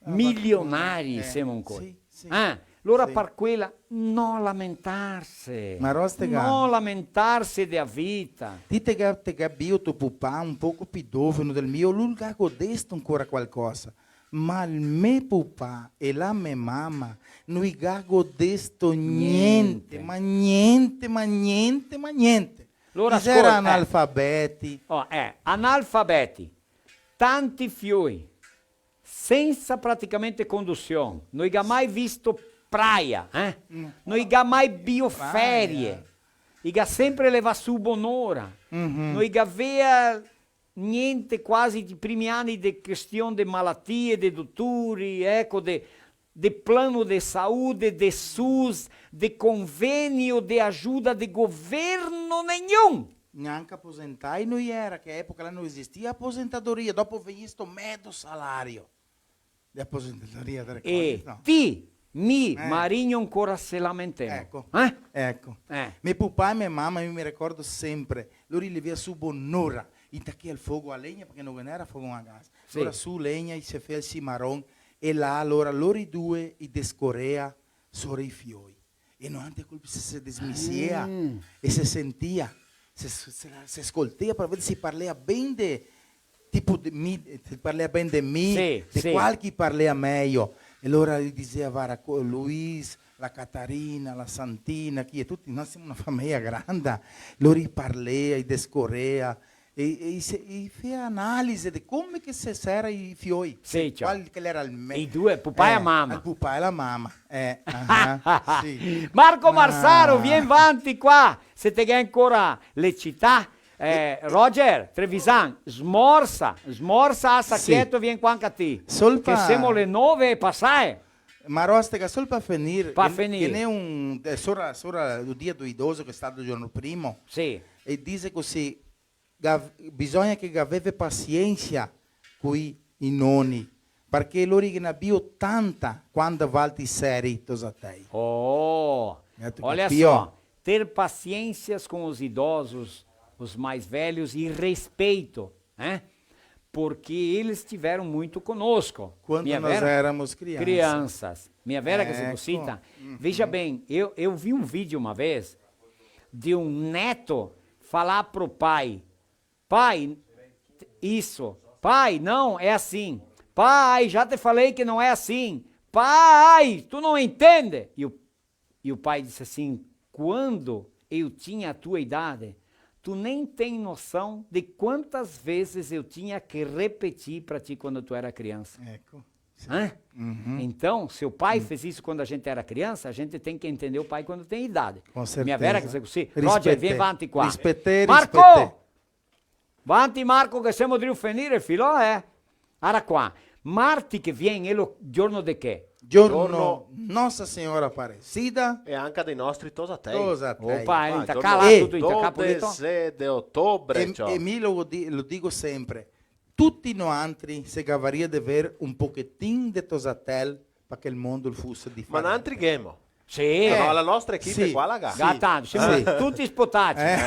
Ah, milionari, eh, semo incoi. Sì, sì. Ah, alora par quela no lamentarse. Ma Rostega. No lamentarse de a vita. Ti te ga, te ga bio to pupà un poco pi doveno del mio, lu el ga godesto ancora qualcosa. Ma el me pupà e la me mama no i ga godesto gnente, gnente, ma gnente, ma gnente, ma gnente. Alora, i xera, scolta, eh, analfabeti. Oh, eh, analfabeti, tanti fioi, sensa praticamente condusion, no i ga mai visto praia, eh? Mm. No i ga mai bio ferie, i ga sempre levà su bonora, mhm, no i gavea gnente quasi i primi ani de question de malatie, de dotori, eco, de, de plano de saúde, de sus, de convenio, de ajuda de governo, nenhum. Gnanca aposentai no i era, che epoca là no esistia aposentadoria, dopo vegnisto medo salario de aposentadoria, te ricordi, no? E ti, mi, eh, Marinho ancora se lamentemo. Eco. Eh? Eco. Eh. Me pupà e me mama, mi me ricordo sempre, lori i levea su bonora, i tachea el fogo a legna, parché no ghe n'era fogo a gas. Sì. Alora su legna, i se fea el simaron, e là, alora, lori due, i descorea sora i fioi. E noantri a colpi se, se desmisiea, mm, e se sentia, se, se, se, se scoltea par veder se i parlea ben de, tipo, de mi, se i parlea ben de mi, sì, de, sì, qual che i parlea mejo. E alora i disea, "Vara, co-, Luis, la Catarina, la Santina, chi xe tuti, noi semo na fameja granda." Lori i parlea, i descorea, E, e i se, i fea analise de come che se, se era i fioi. Sì, se, ciò. Qual che l'era el me-, i due, el pupà e la mama. Eh, el pupà e la mama. Eh, ah, sì. Marco Marsaro, vien vanti qua, se te ghe ancora le cità. Eh, Roger, Trevisan, smorsa, smorsa, asa chieto, vien qua anca ti. Sol pa... Che semo le nove e pasae. Ma Rostega, sol pa fenir, pa fenir, ghe n'è un, eh, sora, sora el dia do idoso che xe stà el giorno primo. Sì. E dixe cusì, ga-, bisogna che gaveve pasiensa coi i noni, parché lori ghe n'à bio tanta quando valtri seri tosatei. Oh, olha só, ter paciência com os idosos, os mais velhos, e respeito, né? Porque eles tiveram muito conosco. Quando nós éramos crianças. Crianças. Mia vera che se cosita. Veja bem, eu, eu vi um vídeo uma vez de um neto falar pro pai: "Pai, isso. Pai, não, é assim. Pai, já te falei que não é assim. Pai, tu não entende?" E o, e o pai disse assim: "Quando eu tinha a tua idade, tu nem tem noção de quantas vezes eu tinha que repetir pra ti quando tu era criança." Eco. Sì. Eh? Então, se o pai fez isso quando a gente era criança, a gente tem que entender o pai quando tem idade. Com certeza. Mia vera che xe cusì. Roger, vien vanti qua. Rispetè, Marco! Rispetè. Vanti, Marco, che semo drio fenir, filò, eh. Ara qua. Marti che vien, xe lo giorno de che? Giorno Nostra Signora Aparecida. E anca dei nostri tosatei. Tosatei. Opa, ah, inta giorno calà, tuto inta capo, dodese de otobre, e, ciò. E mi lo di-, lo digo sempre, tuti noantri se gavaria de ver un pochetin de tosatel pa che el mondo el fuse diferente. Ma noantri ghemo. Sì. Però la nostra equipe qua la ga. Ga tanto, semo tuti spotati. Eh.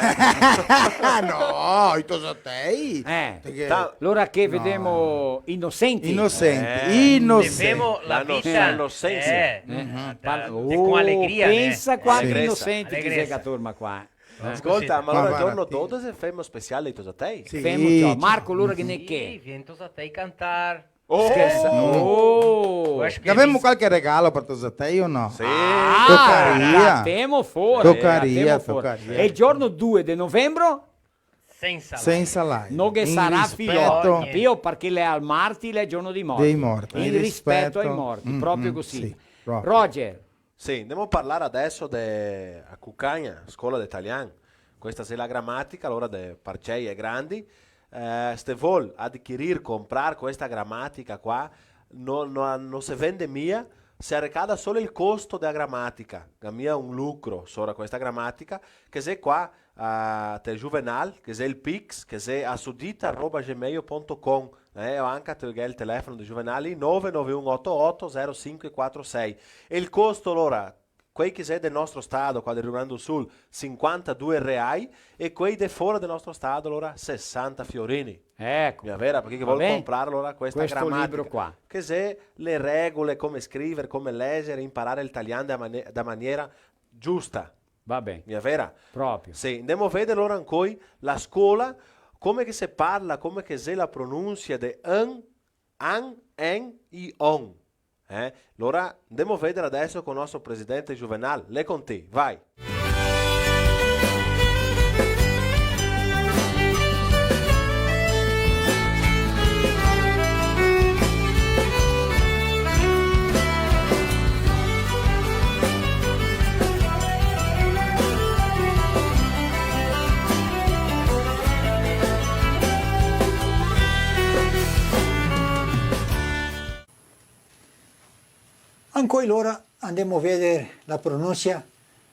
No, i tosatei. Eh. Parché... Alora che vedemo Inosenti. Inosenti, eh, Inosenti. Vedemo la vita, Inosenti. Eh, eh, con alegria, pensa quanti Inosenti che xe atorno qua. Scolta, ma alora giorno dodese femo speciale i tosatei? Sì, femo, ciò. Marco, alora che ne che? Sì, vien tosatei cantar. Oh! Scherza. Oh! Gavemo qualche regalo par tosatei o no? Sì. Ah, tocaria. Temo fora, tocaria, temo fora. Tocaria. E el giorno due de novembro? Sensa live. Sensa live. No ghe sarà filò, capìo? Parché l'è al marti, l'è giorno dei morti. Dei morti. In rispeto ai morti, proprio così. Sì, proprio. Roger. Sì, ndemo parlar adeso de a Cucagna, scola de talian. Questa xe la gramatica, alora de par cei e grandi. Eh, se te vol adquirir, comprar questa gramatica qua, no, no, no se vende mia, se arrecada solo el costo dea gramatica, ga mia un lucro sora questa gramatica, che xe qua, eh, te Juvenal, che xe el Pix, che xe assudita arroba gmail punto com, eh, o anca te ghe el telefono de Juvenal, nove nove un oto oto zero cinque quatro sei. E el costo, alora, quei che xe del nostro stato, qua del Rio Grande do Sul, sinquantadue reai, e quei de fora del nostro stato, alora, sesanta fiorini. Eco. Mia vera, par chi che vol comprar, alora, questa gramatica. Questo libro qua. Che xe le regole, come scriver, come leger, imparar el talian da mane-, da maniera giusta. Va ben. Mia vera? Proprio. Sì, ndemo veder alora ancoi la scola, come che se parla, come che xe la pronunsia de an, an, en, i, on. Eh? Alora, ndemo veder adeso co el nostro presidente Juvenal. L'è con ti, vai. Ancoi lora andemo a veder la pronunsia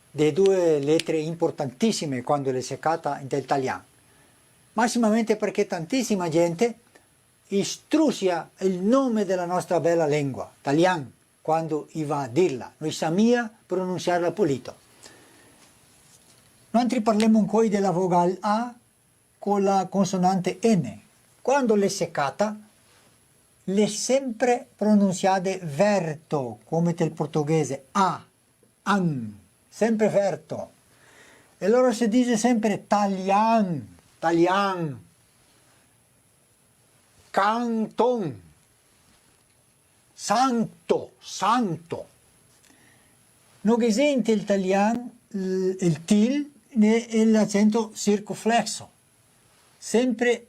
de due letre importantisime quando le se cata inte el talian, massimamente parché tantisima gente i strusia el nome de la nostra bela lengua, talian, quando i va a dirla, no i sa mia pronunsiarla polito. Noantri parlemo ancoi de la vogal A co la consonante N. Quando le se cata, le sempre pronunsiade verto, come tel portoghese, a, an, sempre verto. E alora se dixe sempre talian, talian, canton, santo, santo. No ghe xe inte el talian l-, el til né l'acento circunflexo. Sempre,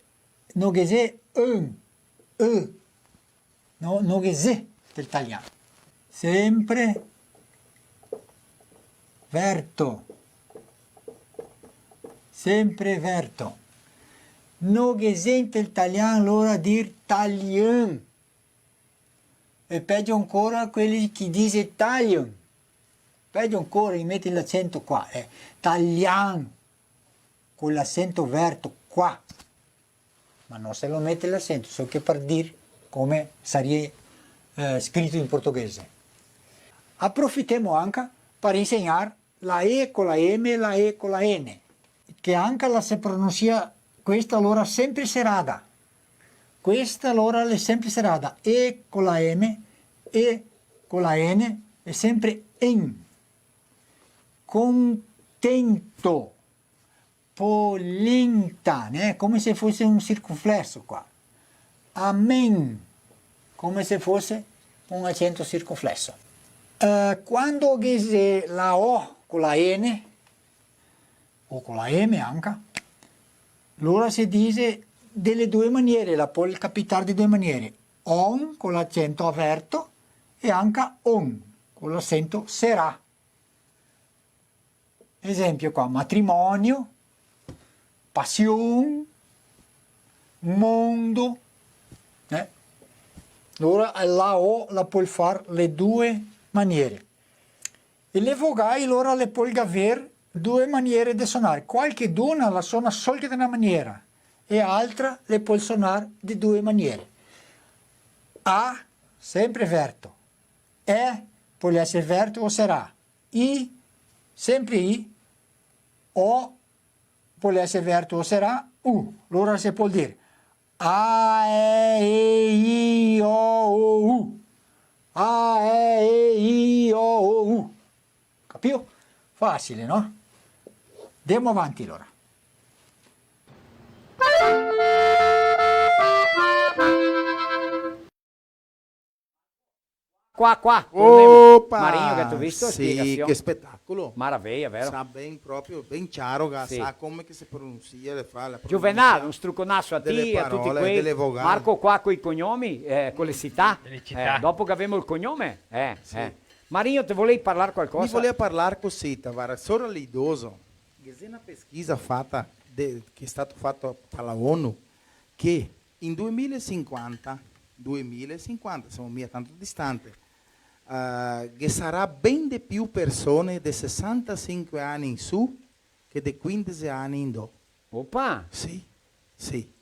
no ghe xe un, u, no, no ghe xe del talian. Sempre verto. Sempre verto. No ghe xe inte el talian, lora dir talian. E peggio ancora quelli che dice Italian. Peggio ancora, i mete l'acento qua, eh. Talian, con l'acento verto qua. Ma no se lo mete l'acento, solo che par dir come saria, eh, scrito in portoghese. Aprofitemo anca par insegnar la E co la M e la E co la N, che anca la se pronunsia questa, alora sempre serada. Questa, alora, l'è sempre serada. E co la M, E co la N, è sempre en. Contento. Polenta, né? Come se fosse un circonflesso qua. Amen, come se fosse un accento circonflesso. Eh, quando ghe xe la O co la N, o co la M anca, lora se dixe de le due maniere, la pol capitar de due maniere, on co l'acento averto e anca on co l'acento serà. Esempio qua, matrimonio, pasion, mondo, eh? Lora la O la pol far le due maniere. E le vogai, lora, le pol gaver due maniere de sonar. Qualcheduna la sona sol che de na maniera, e altra le pol sonar de due maniere. A, sempre verto. E, pol eser verto o serà. I, sempre I. O, pol eser verto o serà. U. Lora se pol dir A, E, I, O, O, U. A, E, I, O, O, U. Capìo? Facile, no? Ndemo avanti, alora. Qua, qua, tornemo. Opa! Marinho, che te go visto? Sì, spiegasion. Che spetacolo. Maraveia, vero? Sa ben proprio, ben ciaro, che sì, sa come che se pronunsia, le fra-, la pronunsia Juvenal, un struconaso a ti, a tuti quei. Dele parole, dele vogali. Marco qua coi cognomi, eh, co le cità. Dele cità. Eh, dopo che gavemo el cognome, eh, sì, eh. Marinho, te volei parlar qualcosa? Mi volea parlar cosita, varda, sora l'idoso. Ghe xe na pesquisa fata de, che xe stata fata par la ONU, che in due mila e sinquanta, due mila e sinquanta, semo mia tanto distante, eh, ghe sarà ben de più persone de sesantasinque ani in su che de quindese ani in do. Opa! Sì, sì.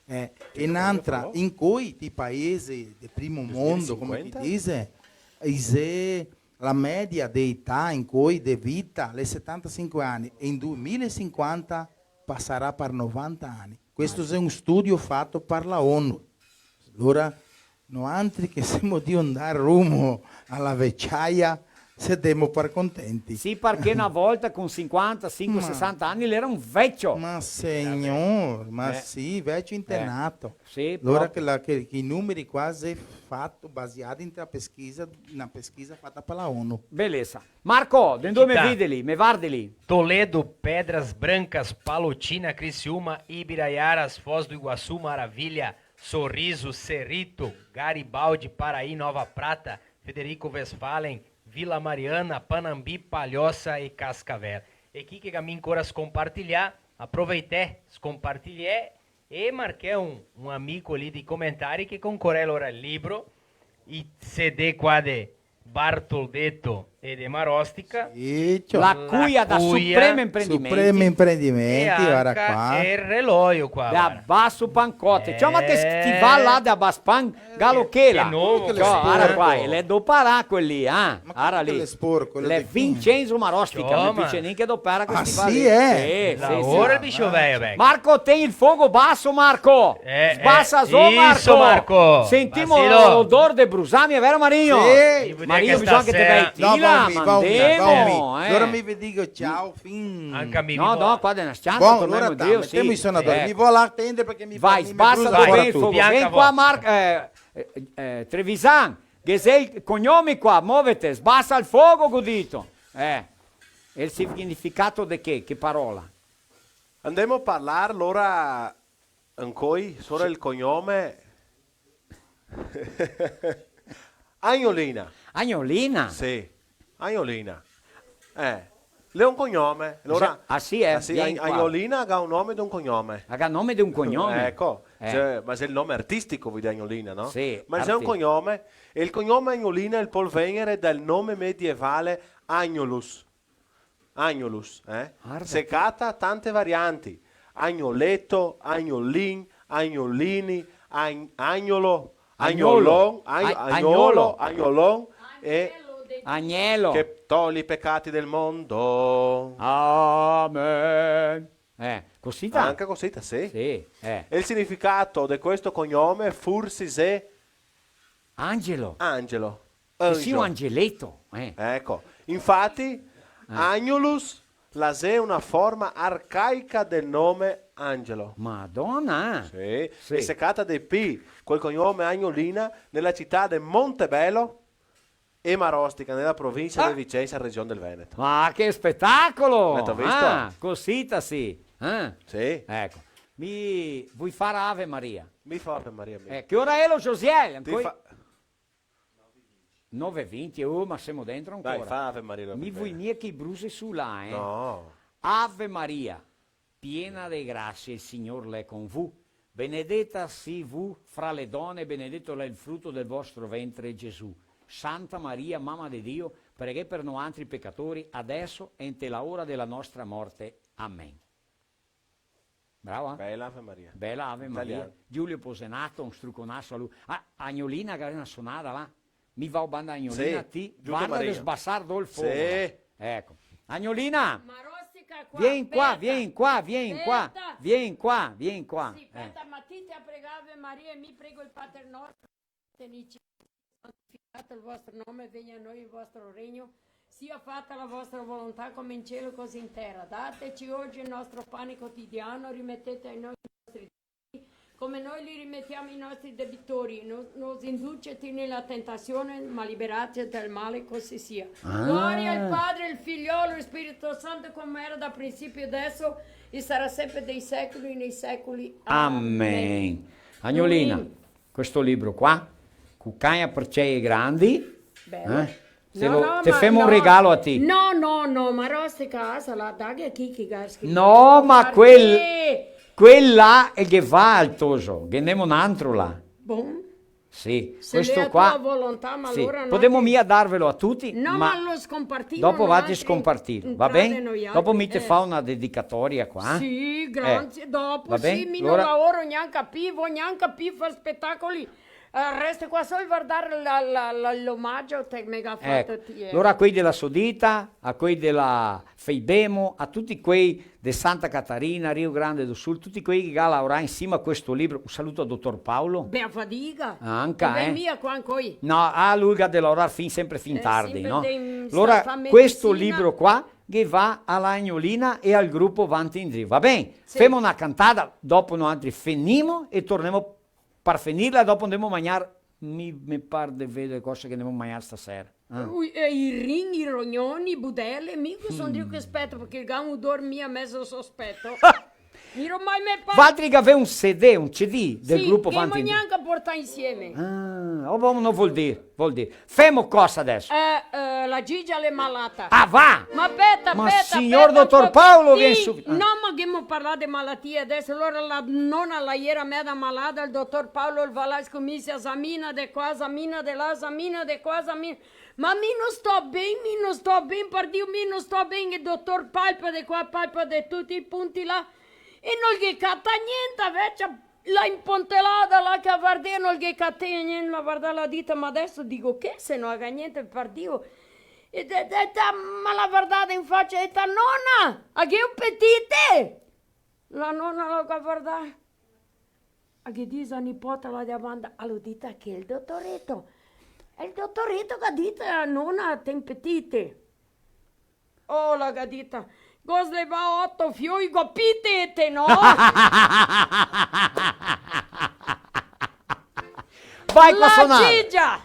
Eh, e n'antra, incoi ti paesi de primo mondo, come ti dise, i xe la media de età incoi de vita, l'è setantasinque ani, e in due mila e sinquanta pasarà par novanta ani. Questo xe un studio fato par la ONU. Alora, noantri che semo drio ndar rumo a la veciaia, se demo par contenti. Sì, parché na volta con sinquanta, sinque, sesanta ani l'era un vecio. Ma signor, ma sì, vecio internato. Sì, proprio. Alora che la, che, che i numeri qua xe fato, basiati in na pesquisa, na pesquisa fata par la ONU. Belesa. Marco, de ndove me videli, me vardeli? Toledo, Pedras Brancas, Palotina, Criciúma, Ibiraiaras, Foz do Iguaçu, Maravilha, Sorriso, Cerrito, Garibaldi, Paraí, Nova Prata, Frederico Westphalen, Vila Mariana, Panambi, Palhoça e Cascavel. E chi che ga mi ancora scompartilià, aproveitè, scompartiliè e marchè un, un amico lì dei comentarii che concorè alora el libro, i CD qua de Bartoldeto e de Marostica. Sì, ciò. La cuia da Supremo Imprendimenti. Supremo Imprendimenti, e varda anca qua. El reloio qua, de varda. Abasso Pancote. Ciò, ma te stivà là de Abasso Pan, galo che là. Che novo, ciò, varda qua, l'è doparà quel lì, eh. Ma varda lì. L'è Vincenzo Marostica, no me piace gnanca doparà questi. Ah, sì, eh? Sì, sì, sì. Ora el bicho veio, vecchio. Marco, ten el fogo baso, Marco. Eh, sbasa zo, Marco. Sentimo l'odor de brusami, è vero, Marinho? Sì. Marinho, bisogna che te vedi là, ma ndemo, eh. Alora mi ve digo ciao, fin. Anca mi. No, no, qua de na s-cianta, bon, tornemo alora drio, sì. Metemo i sonadori. Mi vo là a tender parché mi... Vai, sbasa ben el fogo. Vien qua, Marco, eh, eh, eh, Trevisan. Ghe xe el cognome qua, movete, sbasa el fogo, go dito. Eh, el significato de che? Che parola? Ndemo a parlar, alora, Ancoi, sora el cognome. Agnolina. Agnolina? Sì, Agnolina. Eh, l'è un cognome. Alora, ah, sì, eh? Ah, sì, Vien Agn-, qua. Agnolina ga un nome e un cognome. Ah, ga nome e un cognome? Eco, Eh. xe, ma xe el nome artistico, vol dir, Agnolina, no? Sì, Ma xe un arti- cognome, e el cognome Agnolina el pol vegner dal nome medievale Agnolus. Agnolus, eh? Varda Se che cata tante varianti. Agnoleto, Agnolin, Agnolini, Agn-, Agnolo, Agnolo. Agnolon, Agn-, A-, Agnolo, Agnolo. Agnolon e Agnelo. Che toglie i peccati del mondo. Amen. Eh, cosita? Anca cosita, sì. Sì, eh. E el significato de questo cognome forsi xe Angelo. Angelo. Che sia un Angelo. Angeleto, eh. Eco, infati, Eh. Agnolus la xe una forma arcaica del nome Angelo. Madona! Sì. Sì. E se cata de pi quel cognome Agnolina nela cità de Montebello e Marostica, nela provincia Ah. de Vicenza, region del Veneto. Ma che spetacolo! L'avete visto? Ah, cosita sì, eh? Sì. Eco. Mi, voi far Ave Maria? Mi fa Ave Maria, mi. Eh, che ora è lo, Josiel? Ti Ancoi- fa- Nove e vinti, oh, ma semo dentro ancora. Dai, fa Ave Maria, lo Mi prima. Voi mia che i brusi su là, eh? No. Ave Maria, piena de grasia, el Signor l'è con vu. Benedeta sì vu fra le done, e benedeto l'è el fruto del vostro ventre, Gesù. Santa Maria, mama de Dio, preghè per noantri pecatori, adeso e inte la ora dela nostra morte. Amen. Brava. Bela Ave Maria. Bela Ave Maria. Italiano. Giulio Posenato, un struconaso a lu. Ah, Agnolina che gaveva na sonada là. Mi vao banda Agnolina, Sì, ti giusto, varda Maria. De sbasar do el fogo. Sì. Eco. Agnolina! Marostica qua, Vien qua, speta. Vien qua, vien qua. Speta. Vien qua, vien qua. Sì, Eh. Speta, ma ti te prega Ave Maria e mi prego el Pater Nostro. Tenici, santificato il vostro nome, venga a noi il vostro regno, sia fatta la vostra volontà come in cielo così in terra. Dateci oggi il nostro pane quotidiano, rimettete a noi i nostri debiti, come noi li rimettiamo i nostri debitori, no, non induciti nella tentazione, ma liberateci dal male, così sia. Ah. Gloria al Padre, al Figliolo e al Spirito Santo, come era da principio, adesso e sarà sempre dei secoli nei secoli. Amen. Amen. Agnolina. Amen. Questo libro qua, cu cagna par cei e grandi, Belo. Eh? Te No, lo, no, te ma femo un no. Regalo a ti. No, no, no, ma Rostica, asa, la daghe a chi che ga scrito. No, ma Parché? Quel, quel là el ghe va al toso, ghe ndemo un altro là. Bon. Sì, Se questo l'è a qua, tua volontà, ma sì, allora no podemo te mia darvelo a tuti, No, ma ma lo scompartimo dopo vate noantri, scompartilo, va ben? Dopo mi te eh. Fa una dedicatoria qua, eh? Sì, grazie. Eh, dopo va ben? Sì, mi no laoro gnanca pi, vo gnanca pi far spetacoli. Eh, resto qua solo a vardar la, la, la, l'omagio che me ga fato ti, eh. Eco. Alora a quei dela Sodita, a quei dela Feibemo, a tuti quei de Santa Catarina, Rio Grande do Sul, tuti quei che ga laorà in sima a questo libro. Un saluto al dotor Paolo. Bea fadiga. Anca, eh. Mia qua ancoi. No, ah, lu ga de laorar fin, sempre fin tardi, no? Alora, questo libro qua che va a la Agnolina e al grupo Vanti Indrio. Va ben? Sì. Femo na cantada, dopo noantri fenimo e tornemo par fenirla, dopo ndemo magnar, mi, me par de veder cosa che ndemo magnar stasera. Ah. Ui, eh, i rin, i rognoni, i budele, mi cosa son drio che speto, parché el ga un odor mia mezo sospeto. Mi ormai me par- Valtri che gavè un C D, un C D del grupo Vanti Indrio. Sì, che gnanca portà insieme. Ah, oh, bon, no vol dir, vol dir. Femo cosa adeso? Eh, eh, la Gigia l'è malata. Ah, va! Ma speta, speta, speta un pochetin. Ma signor dotor Paolo, vien subito. Ah. No, ma che ghemo parlà de malatie adeso, alora la nona la iera meda malata, el dotor Paolo el va là, scominsia, esamina de qua, esamina de là, esamina de qua, esamina. Ma mi no sto ben, mi no sto ben, par Dio, mi no sto ben, el dotor palpa de qua, palpa de tuti i punti là, e no ghe cata gnente, vecia, la impontelada là che la vardea, no ghe cata gnente, la vardea, la dita, ma adeso digo che, se no la ga gnente, par Dio. E de, de, de, ma la vardea in facia, e dita, nona, a ghe un petite? La nona la ga vardà. A ghe dise a nipota là de banda, a lo dita che el dotoreto. E el dotoreto ga dita, nona, te un petite. Oh, la ga dita, go slevà oto fioi, go pi tete, no? Vai co sonar. La Gigia!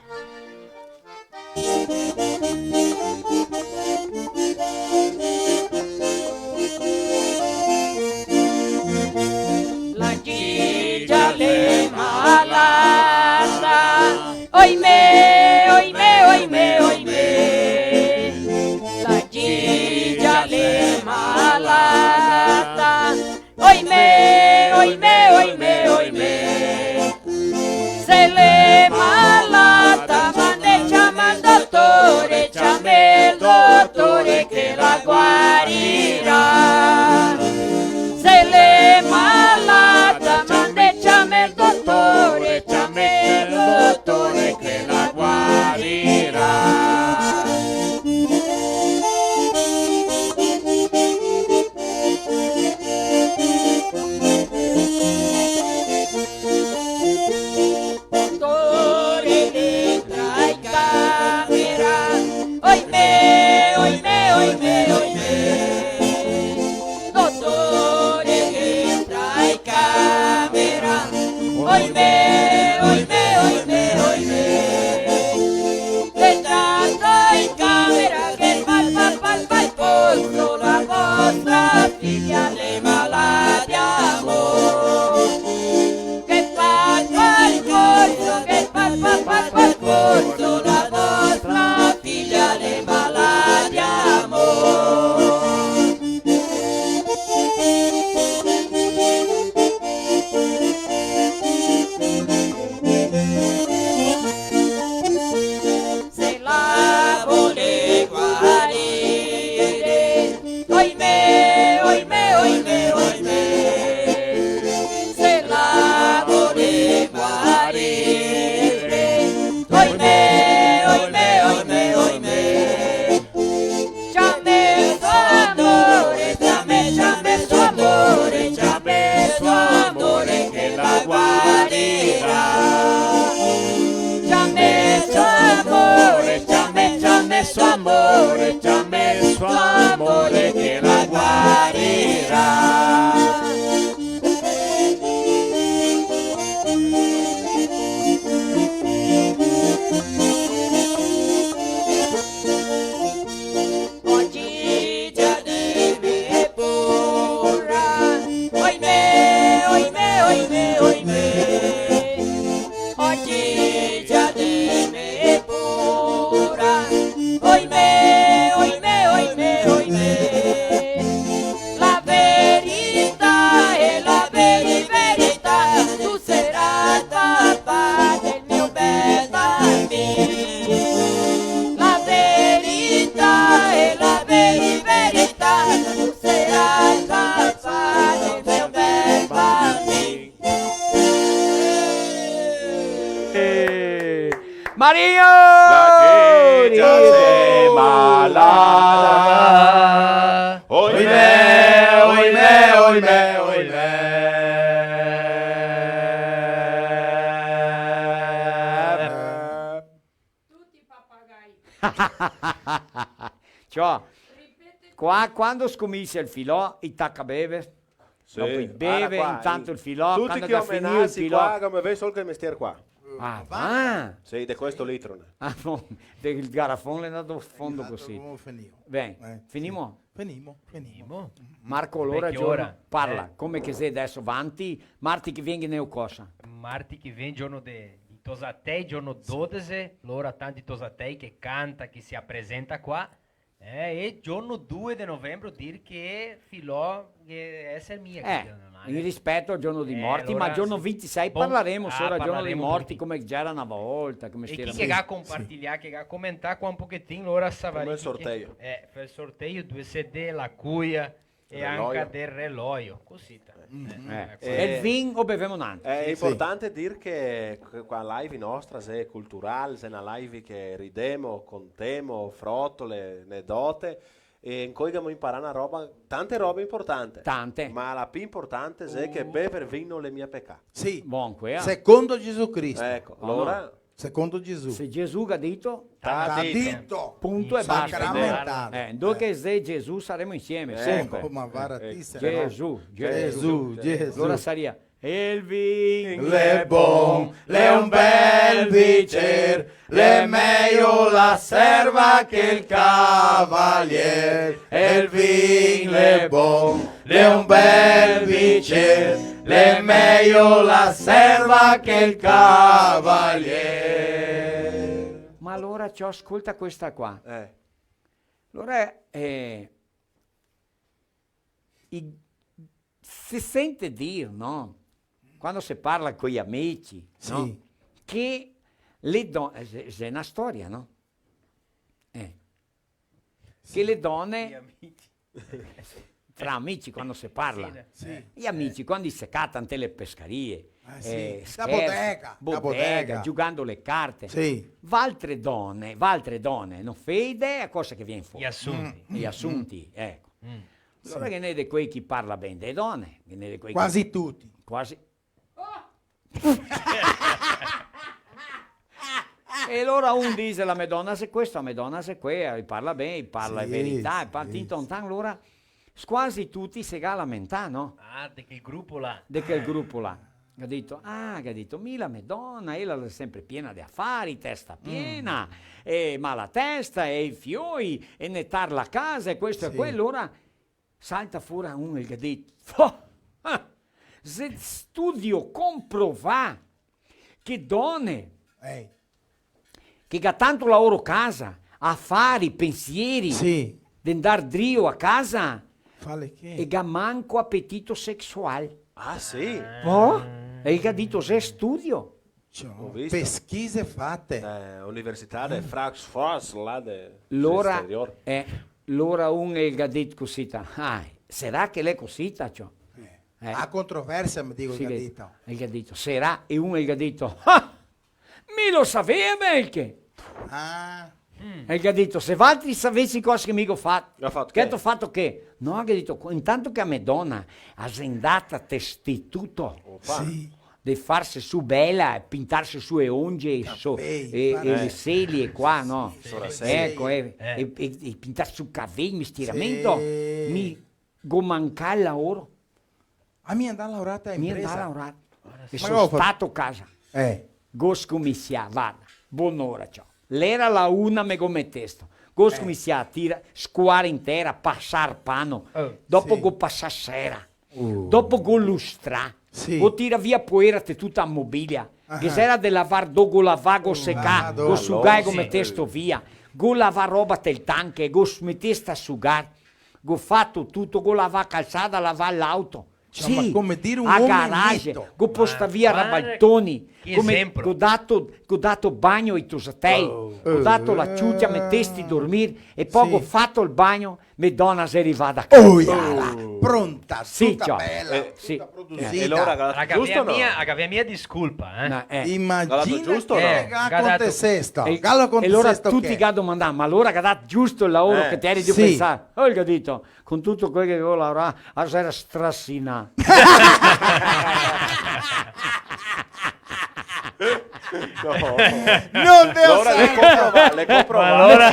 La Gigia. Oimè, oimè, oimè. Se l'è malata, mande, ciama el dotore, ciama el dotore che la guarirà. Se l'è malata, mande, ciama el dotore, ciama el dotore che la guarirà. Dotore, entra in camera. Oimè, oimè, oimè, oimè. Dotore, entra in camera. Oimè, oimè, oimè, oimè. Entrando in camera che fa, fa, fa, fa el corso, la vostra figlia l'è malata d'amor. Che fa, fa el corso, che fa, fa, fa, fa el corso, la vostra figlia l'è malata d'amor. Se la vole guarire, oimè, oimè, oimè, oimè. Se la vole guarire, oimè, oimè, oimè, oimè. Ciama el so amore, ciama, ciama el so amore, ciama el so amore che la guarirà. Ciama el so amore, ciama, ciama el so amore, ciama el so amore che la guarirà. Ogi già de me pora, oimè, oimè, oimè, oimè. Ogi già de me pora, oimè, oimè, oimè, oimè. La verità è la veri-, verità, tu sarai papà del mio bel bambin. La verità è la veri-, verità, tu sarai papà del mio bel bambin. Eh, Mario! La gente se malata. Oimè, oimè, oimè, oimè. Tuti papagai. Ciò, qua, quando scominsia el filò, i taca bever. Sì, dopo i beve, vara qua, intanto i-, el filò, tuti quando che ga finìo el filò. Qua, come vedi, sol che el mestier qua. Ah, va? Sì, de questo litro, né? Ah, bon, de-, el garafon l'è ndà fondo cusì. Esatto, come finìo. Ben, eh, finimo? Sì. Finimo, finimo. Marco, alora, vecchio, giorno, ora, parla, eh, come che xe deso vanti, marti che vien ghe n'è cosa? Marti che vien, giorno de, de tosatei, giorno dodese, alora tanti tosatei che canta, che se apresenta qua, eh, e giorno due de novembro dir che filò che eser mia, eh, che no, in rispeto al giorno dei morti, eh, ma alora giorno sì. Vintisei bon, parlaremo, ah, solo al giorno dei morti, tuti. Come che gera na volta, come... E chi che ga compartilià, sì, che ga comentà qua un pochetin, alora savarì come el sorteio. Eh, fa el sorteio, due C D, la cuia, e anca del reloio, cosita. Eh. Eh, eh, el vin o bevemo n'antro? Sì, sì. Xe inportante dir che q-, qua live nostra xe cultural, xe na live che ridemo, contemo, frotole, anedote, e incoi gavemo inparà na roba, tante robe inportante. Tante. Ma la pi inportante xe che bever vin no l'è mia pecà. Sì. Bon, quea. Secondo Gesù Cristo. Eco, alora Secondo Gesù. Se Gesù ga dito, ga dito. Punto e basta. Sacramentale. Eh, dove che xe Gesù saremo insieme, sempre. Eco, ma vara ti, se no. Gesù, Gesù. Gesù, Gesù. Alora saria: el vin l'è bon, l'è un bel bicer, l'è mejo la serva che el cavalier. El vin l'è bon, l'è un bel bicer, l'è mejo la serva che el cavalier. Ma alora, ciò, scolta questa qua. Eh. Alora, eh, i, Se sente dir, no? Quando se parla coi amici, no? Sì. Che le do-, eh, xe, xe na storia, no? Eh. Sì. Che le done, i amici, tra amici, quando se parla, sì, sì, i amici, quando i se cata inte le pescarie, eh, sì, eh, scherzi, bodega, bodega, giugando le carte. Sì. Valtre done, valtre done, no fe idea cosa che vien fora. I asunti. Mm, mm, i asunti, eco. Mm. Alora ghe n'è de quei che parla ben de done, ghe n'è de quei che... Quasi tuti. Quasi. E alora un dixe: "La me dona xe questa, la me dona xe quea", i parla ben, i parla verità, sì, i parla, sì, tinton tan, alora quasi tuti se ga lamentà, no? Ah, de quel grupo là. De quel grupo là. Ga dito: "Ah", ga dito, "mi la me dona, ela la xe sempre piena de afari, testa piena, e mal a testa, e i fioi, e netar la casa, e questo e quel", alora salta fora un e el ga dito: "Fo! Ah! Xe studio comprovà che done che ga tanto laoro casa, afari, pensieri, sì, de ndar drio a casa, e ga manco apetito sexual." Ah, sì? Po? E el ga dito: "Xe studio." Ciò, ho visto. Pesquise fate. Eh, Università de Frankfurt, là de, lora, esterior. Eh, lora un el ga dit cusita: "Ah, sarà che l'è cusita, ciò?" Eh. Eh. A controversia, me digo, sì, el ga dito. El ga dito: "Sarà?" E un el ga dito: "Ah! Mi lo savea, belche!" Ah. E el ga dito: "Se valtri savesi cosa che mi go fato." Ga fato che? Che go fato che? No, el ga dito, co-, intanto che a me dona a xe ndata te stituto. Opa. Sì. De farse su bela, pintarse su e onge, e so-, capei, e, e le selie qua, no? Sì, sì. Eco, e, e, e, e pintarse su cavei, mi stiramento, sì, mi go mancà el laoro. Ah, mi andà a laorar te impresa. Mi andà a laorar. E so stato casa. Eh. Go scominsià, varda, bonora, ciò. L'era la una, me go metesto. Go scominsià a tirar, scoar in tera, pasar pano. Oh, dopo go pasà sera. Uh. Dopo go lustrà. Sì. Go tirà via poera te tuta a mobilia. Ah. Che ghe xera de lavar do, go lavà, go secà, go sugà e go metesto via. Go lavà roba tel tanche, go s-, metesto a sugar. Go fato tuto, go lavà calsada, lavà l'auto. Ciò, sì, ma come dire un omo garage, go postà via rabaltoni, che esempio. Go dato, go dato bagno ai tosatei, go dato la ciucia, metesti dormir, e po' go fato el bagno, me dona xe rivada a casa. Oh, iala, pronta, sì, tuta bela, tuta produsida. E alora, giusto o no? La gavea mia, la gavea mia disculpa, eh. No, eh. Imagina giusto o no? Che ga dato, acontecesto. E alora tuti ga domandà: "Ma alora ga dato giusto el laoro che te geri drio pensar?" Oh, el ga dito: "Con tuto quel che go laorà, a xera strasinà." No. No te lo... Alora le compro, va, le compro, va. Ma alora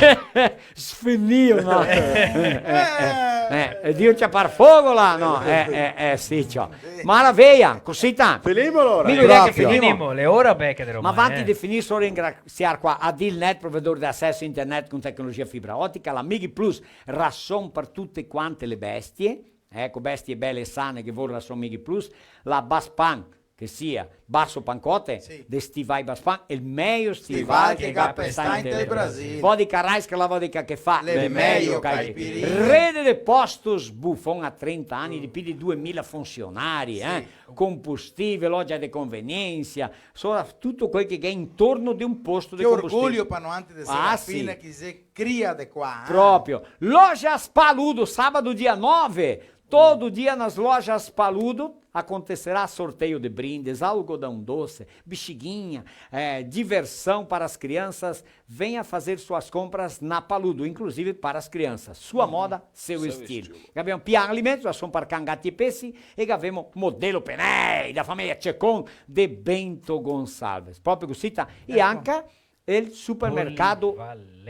sfinìo, no? Eh, eh, eh, e Dio ciapar fogo là, no? Eh, eh, eh, sì, ciò. Maraveia, cosita. Finimo alora? Mi direi che finimo. Finimo, l'è ora, beh, che de roba, eh. Ma avanti de finir, solo ringrasiar qua Adilnet, provedor de aceso internet con tecnologia fibra otica, la Migplus, rason par tute quante le bestie, eco, bestie bele e sane che vol rason Migplus, la Baspan, che sia Basso Pancote, sì, de stivai Baspan, el mejo stival che ga pestà inte el Brasil. Vodka Raiska, la vodka che fa le mejo caipirinhe. Rede de Postos Buffon, a trenta ani, de pi de duemila funsionari, eh? Combustível, loja de conveniência, sora tuto quel che ghe xe intorno de un posto de combustível. Che orgoglio par noantri de Serafina, sì, che se cria de qua, eh? Proprio. Lojas Paludo, sábado dia nove, todo dia nas Lojas Paludo acontecerá sorteio de brindes, algodão doce, bexiguinha, eh, diversão para as crianças. Venha fazer suas compras na Paludo, inclusive para as crianças. Sua moda, seu estilo. Gavemo Pian Alimentos, rason par can, gati e pesi, e gavemo Modelo Penei, da família Cecon, de Bento Gonçalves. Proprio cosita. E anca el supermercado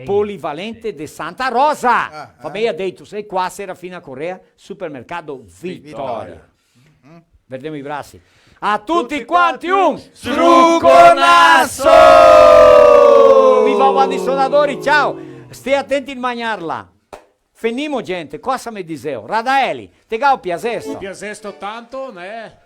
Polivalente de Santa Rosa. Ah, ah. Família Deitos, e qua Serafina Corrêa, supermercado Vitória. Verdemo i brasi. A tuti quanti un struconaso! Viva Bandi Sonadori, ciao! Stè atenti in magnarla. Fenimo, gente, cosa me diseo? Radaeli, te galo piasesto? Piasesto tanto, né?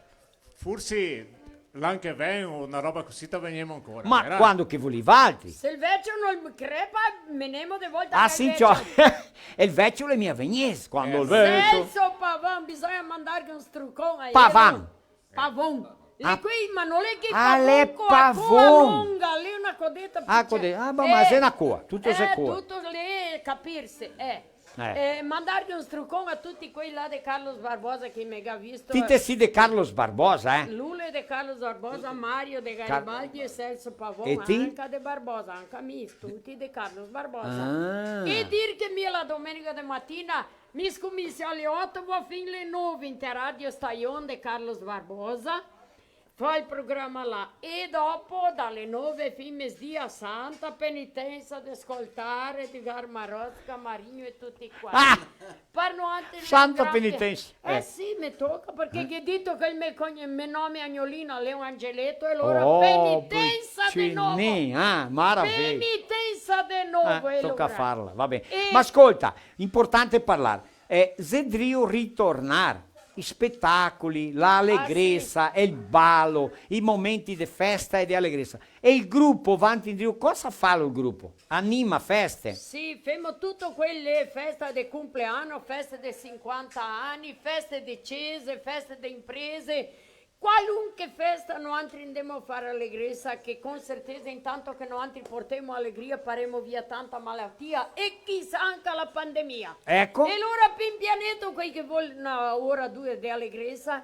Forsi L'an che vien, o na roba cusì, te vegnemo ancora, ma vera? Quando che volì valtri. Se el vecio no crepa, menemo de volta. Ah, sì, ciò. E el vecio l'è mia vegnés, quando el vecio. Celso Pavon, bisogna mandarghe un strucon a Pavan. Pavon. Ah. L'è quei, ma no l'è che ah, l'è Pavon, co a coa longa, l'è na codeta picena. Ah, codeta. Ah, bon, ma xe na coa, tuto xe coa. Tuto l'è capirse, eh. Eh. Eh, mandarghe un strucon a tuti quei là de Carlos Barbosa che me ga visto. Ti te si de Carlos Barbosa, eh? Lu l'è de Carlos Barbosa, Mario de Garibaldi e Celso Pavon, e ti? Anca de Barbosa, anca mi, tuti de Carlos Barbosa. Ah. E dir che mi la domenica de matina mi scominsia ale oto, vo fin le nove inte Radio Stajon de Carlos Barbosa. Fa el programa là. E dopo, da le nove fin mesdì, a Santa Penitensa, de scoltar Edgar Marozzi, Camarino e tuti quanti. Ah! Par noantri Santa Penitensa. Eh, eh, sì, me toca, parché ghe dito che el me cogne-, me nome Agnolina, l'è un angeleto, e alora oh, penitensa de novo. Picinin, ah, maraveia. Penitensa de novo, eh, e toca alora farla, va ben. E ma scolta, importante parlar. Eh, xe drio ritornar i spetacoli, la alegresa, ah, sì, el balo, i momenti de festa e de alegresa. E el grupo Vanti Indrio, cosa falo el grupo? Anima feste? Sì, femo tuto quele, festa de compleano, feste de sinquanta ani, feste de cese, feste de imprese, qualunque festa noantri ndemo a far alegresa, che con certesa intanto che noantri portemo alegria, paremo via tanta malatia e chisà anca la pandemia. Eco. E alora pin pianeto quei che vol na ora, due de alegresa,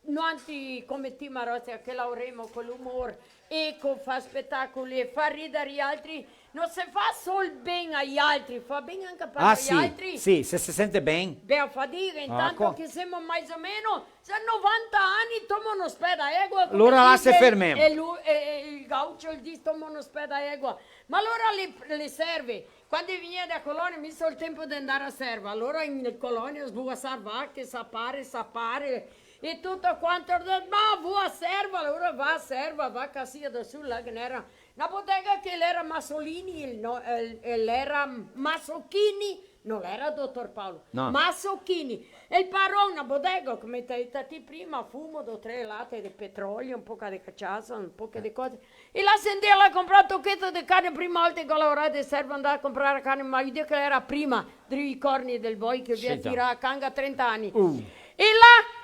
noantri come ti Marozia che laoremo co l'umor, eco, fa spetacoli e fa ridar i altri, no se fa sol ben ai altri, fa ben anca par i altri. Ah, sì, sì, se se sente ben. Bea fadiga, intanto che semo mais o meno, se novanta ani, toma un spè da egua, come dixe, alora là se fermemo. E lu-, e, e el gaucio el dixe, toma un spè da egua. Ma alora le, le serve, quando vegnea da colonia, mi so el tempo de ndar a serva, alora in colonia sbuasar vache, sapare, sapare, e tuto quanto, ma vo a serva, alora va a serva, va a Caxias do Sul, là che n'era na bodega che l'era Masolini, el no-, el, el era Masochini, no l'era dotor Paolo, no. Masochini. E el paron, na bodega, come te ga dito ti prima, fumo, do tre late de petrolio, un poca de cachaça, un poca de cose. E là se ndea là a comprar un tocheto de carne, prima volta che go laorà de serva, ndava a comprar carne, ma io digo che l'era prima, dei corni del boi che vien tirà a canga trenta ani. Uh. E là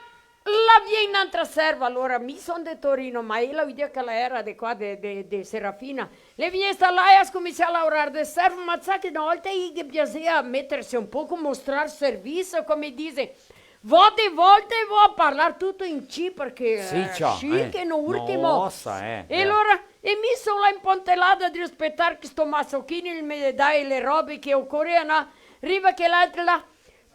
la vien n'antra serva, alora mi son de Torino, ma ela, io digo che la era de qua, de, de, de Serafina. Le vien sta là e la scominsia a laorar de serva, ma sa che na volta i ghe piasea meterse un poco, mostrar servizio, come dixe, vo de volte vo a parlar tuto in C, parché, sì, eh, ciò, sì, eh, che no ultimo. Nossa, eh, e eh. Alora, e mi son là impontelada de spetar che sto Masochini el me dà le robe che ocorea, no? Riva che l'altro là,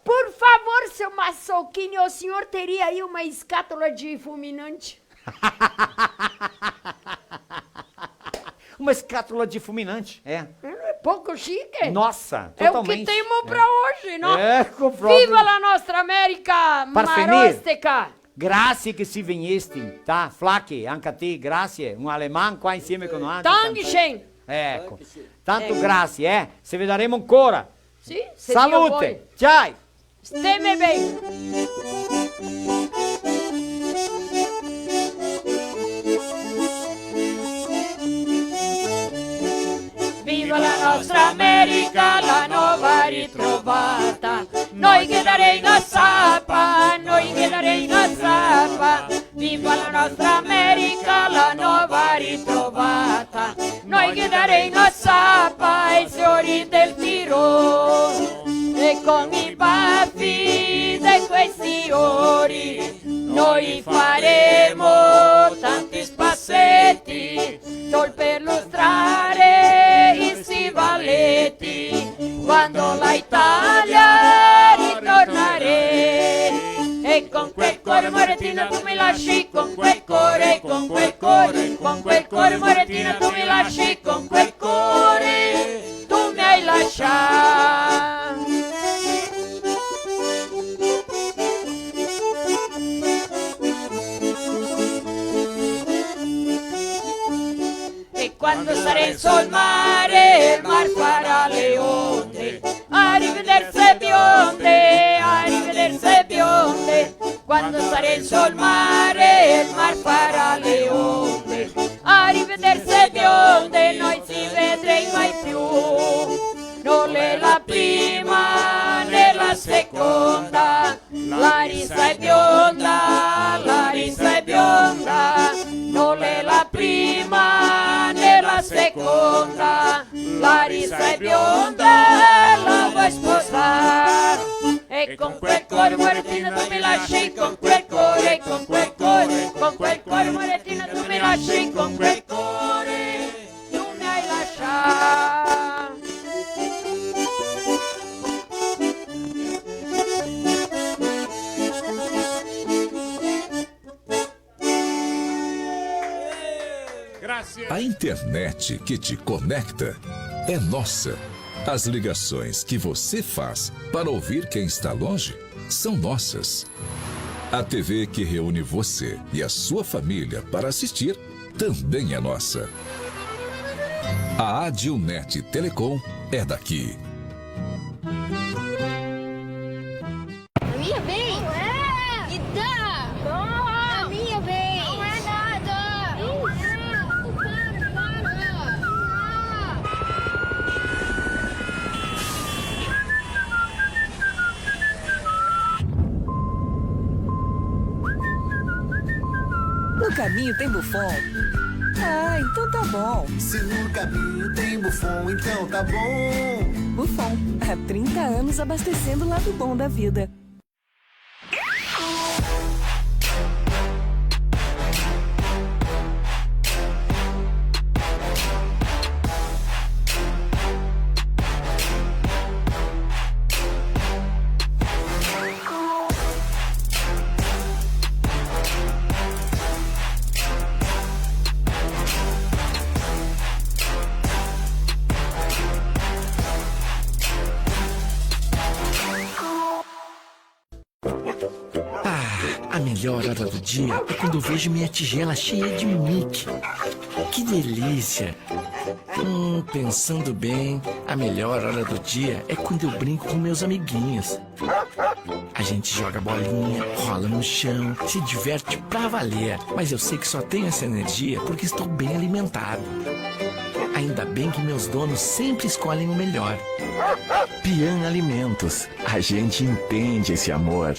Por favor, seu Masochini, o senhor teria aí uma escátola de fulminante? Uma escátola de fulminante, é. É, não é pouco chique? Nossa, totalmente. É o que temos pra hoje, não? É, conforme. Viva la nostra America marosteca! Grazie che si vegnesti, ta, Flacchi, anca a ti, grazie. Un aleman qua insieme con noi. Dankeschön. Eco. Tanto grazie, eh. Se vedaremo ancora. Sì, se Dio vol. Salute. Ciao. Steme ben. Viva la nostra America, la nova ritrovata. Noi ghe darei na sapa, noi ghe darei na sapa. Viva la nostra America, la nova ritrovata. Noi ghe darei na sapa ai siori del Tirol. E con i bafi de quei siori noi faremo tanti spaseti, sol per lustrare i stivaleti. Quando la Italia ritornarei. E con quel core, moretina, tu mi lasci, con quel core, con quel core, con quel core, moretina, tu mi lasci, con quel core tu mi hai lascià. E quando sarei sul mare, el mar farà le onde. Arrivederci bionde, arrivederci bionde. Quando sarei sul mare, el mar farà le onde. prima né la seconda. Larissa è bionda, Larissa è bionda, non è la prima né la seconda. Larissa è bionda, la vuoi sposar? E con quel cuore, Morettina, tu mi lasci, con quel cuore, con quel cuore, con quel cuore, Morettina, tu mi lasci, con quel cuore tu mi hai lascià. A internet que te conecta é nossa. As ligações que você faz para ouvir quem está longe são nossas. A T V que reúne você e a sua família para assistir também é nossa. A Adilnet Telecom é daqui. A minha vez? Não é! Me dá! Não! A minha vez! Não é nada! Não é! Para, para! No caminho tem Buffon? Ah, então tá bom. Se no caminho tem Buffon, então tá bom. Buffon, há trinta anos abastecendo o lado bom da vida. Ah, a melhor hora do dia é quando eu vejo minha tigela cheia de Mickey. Que delícia! Hum, pensando bem, a melhor hora do dia é quando eu brinco com meus amiguinhos. A gente joga bolinha, rola no chão, se diverte pra valer. Mas eu sei que só tenho essa energia porque estou bem alimentado. Ainda bem que meus donos sempre escolhem o melhor. Pian Alimentos, a gente entende esse amor.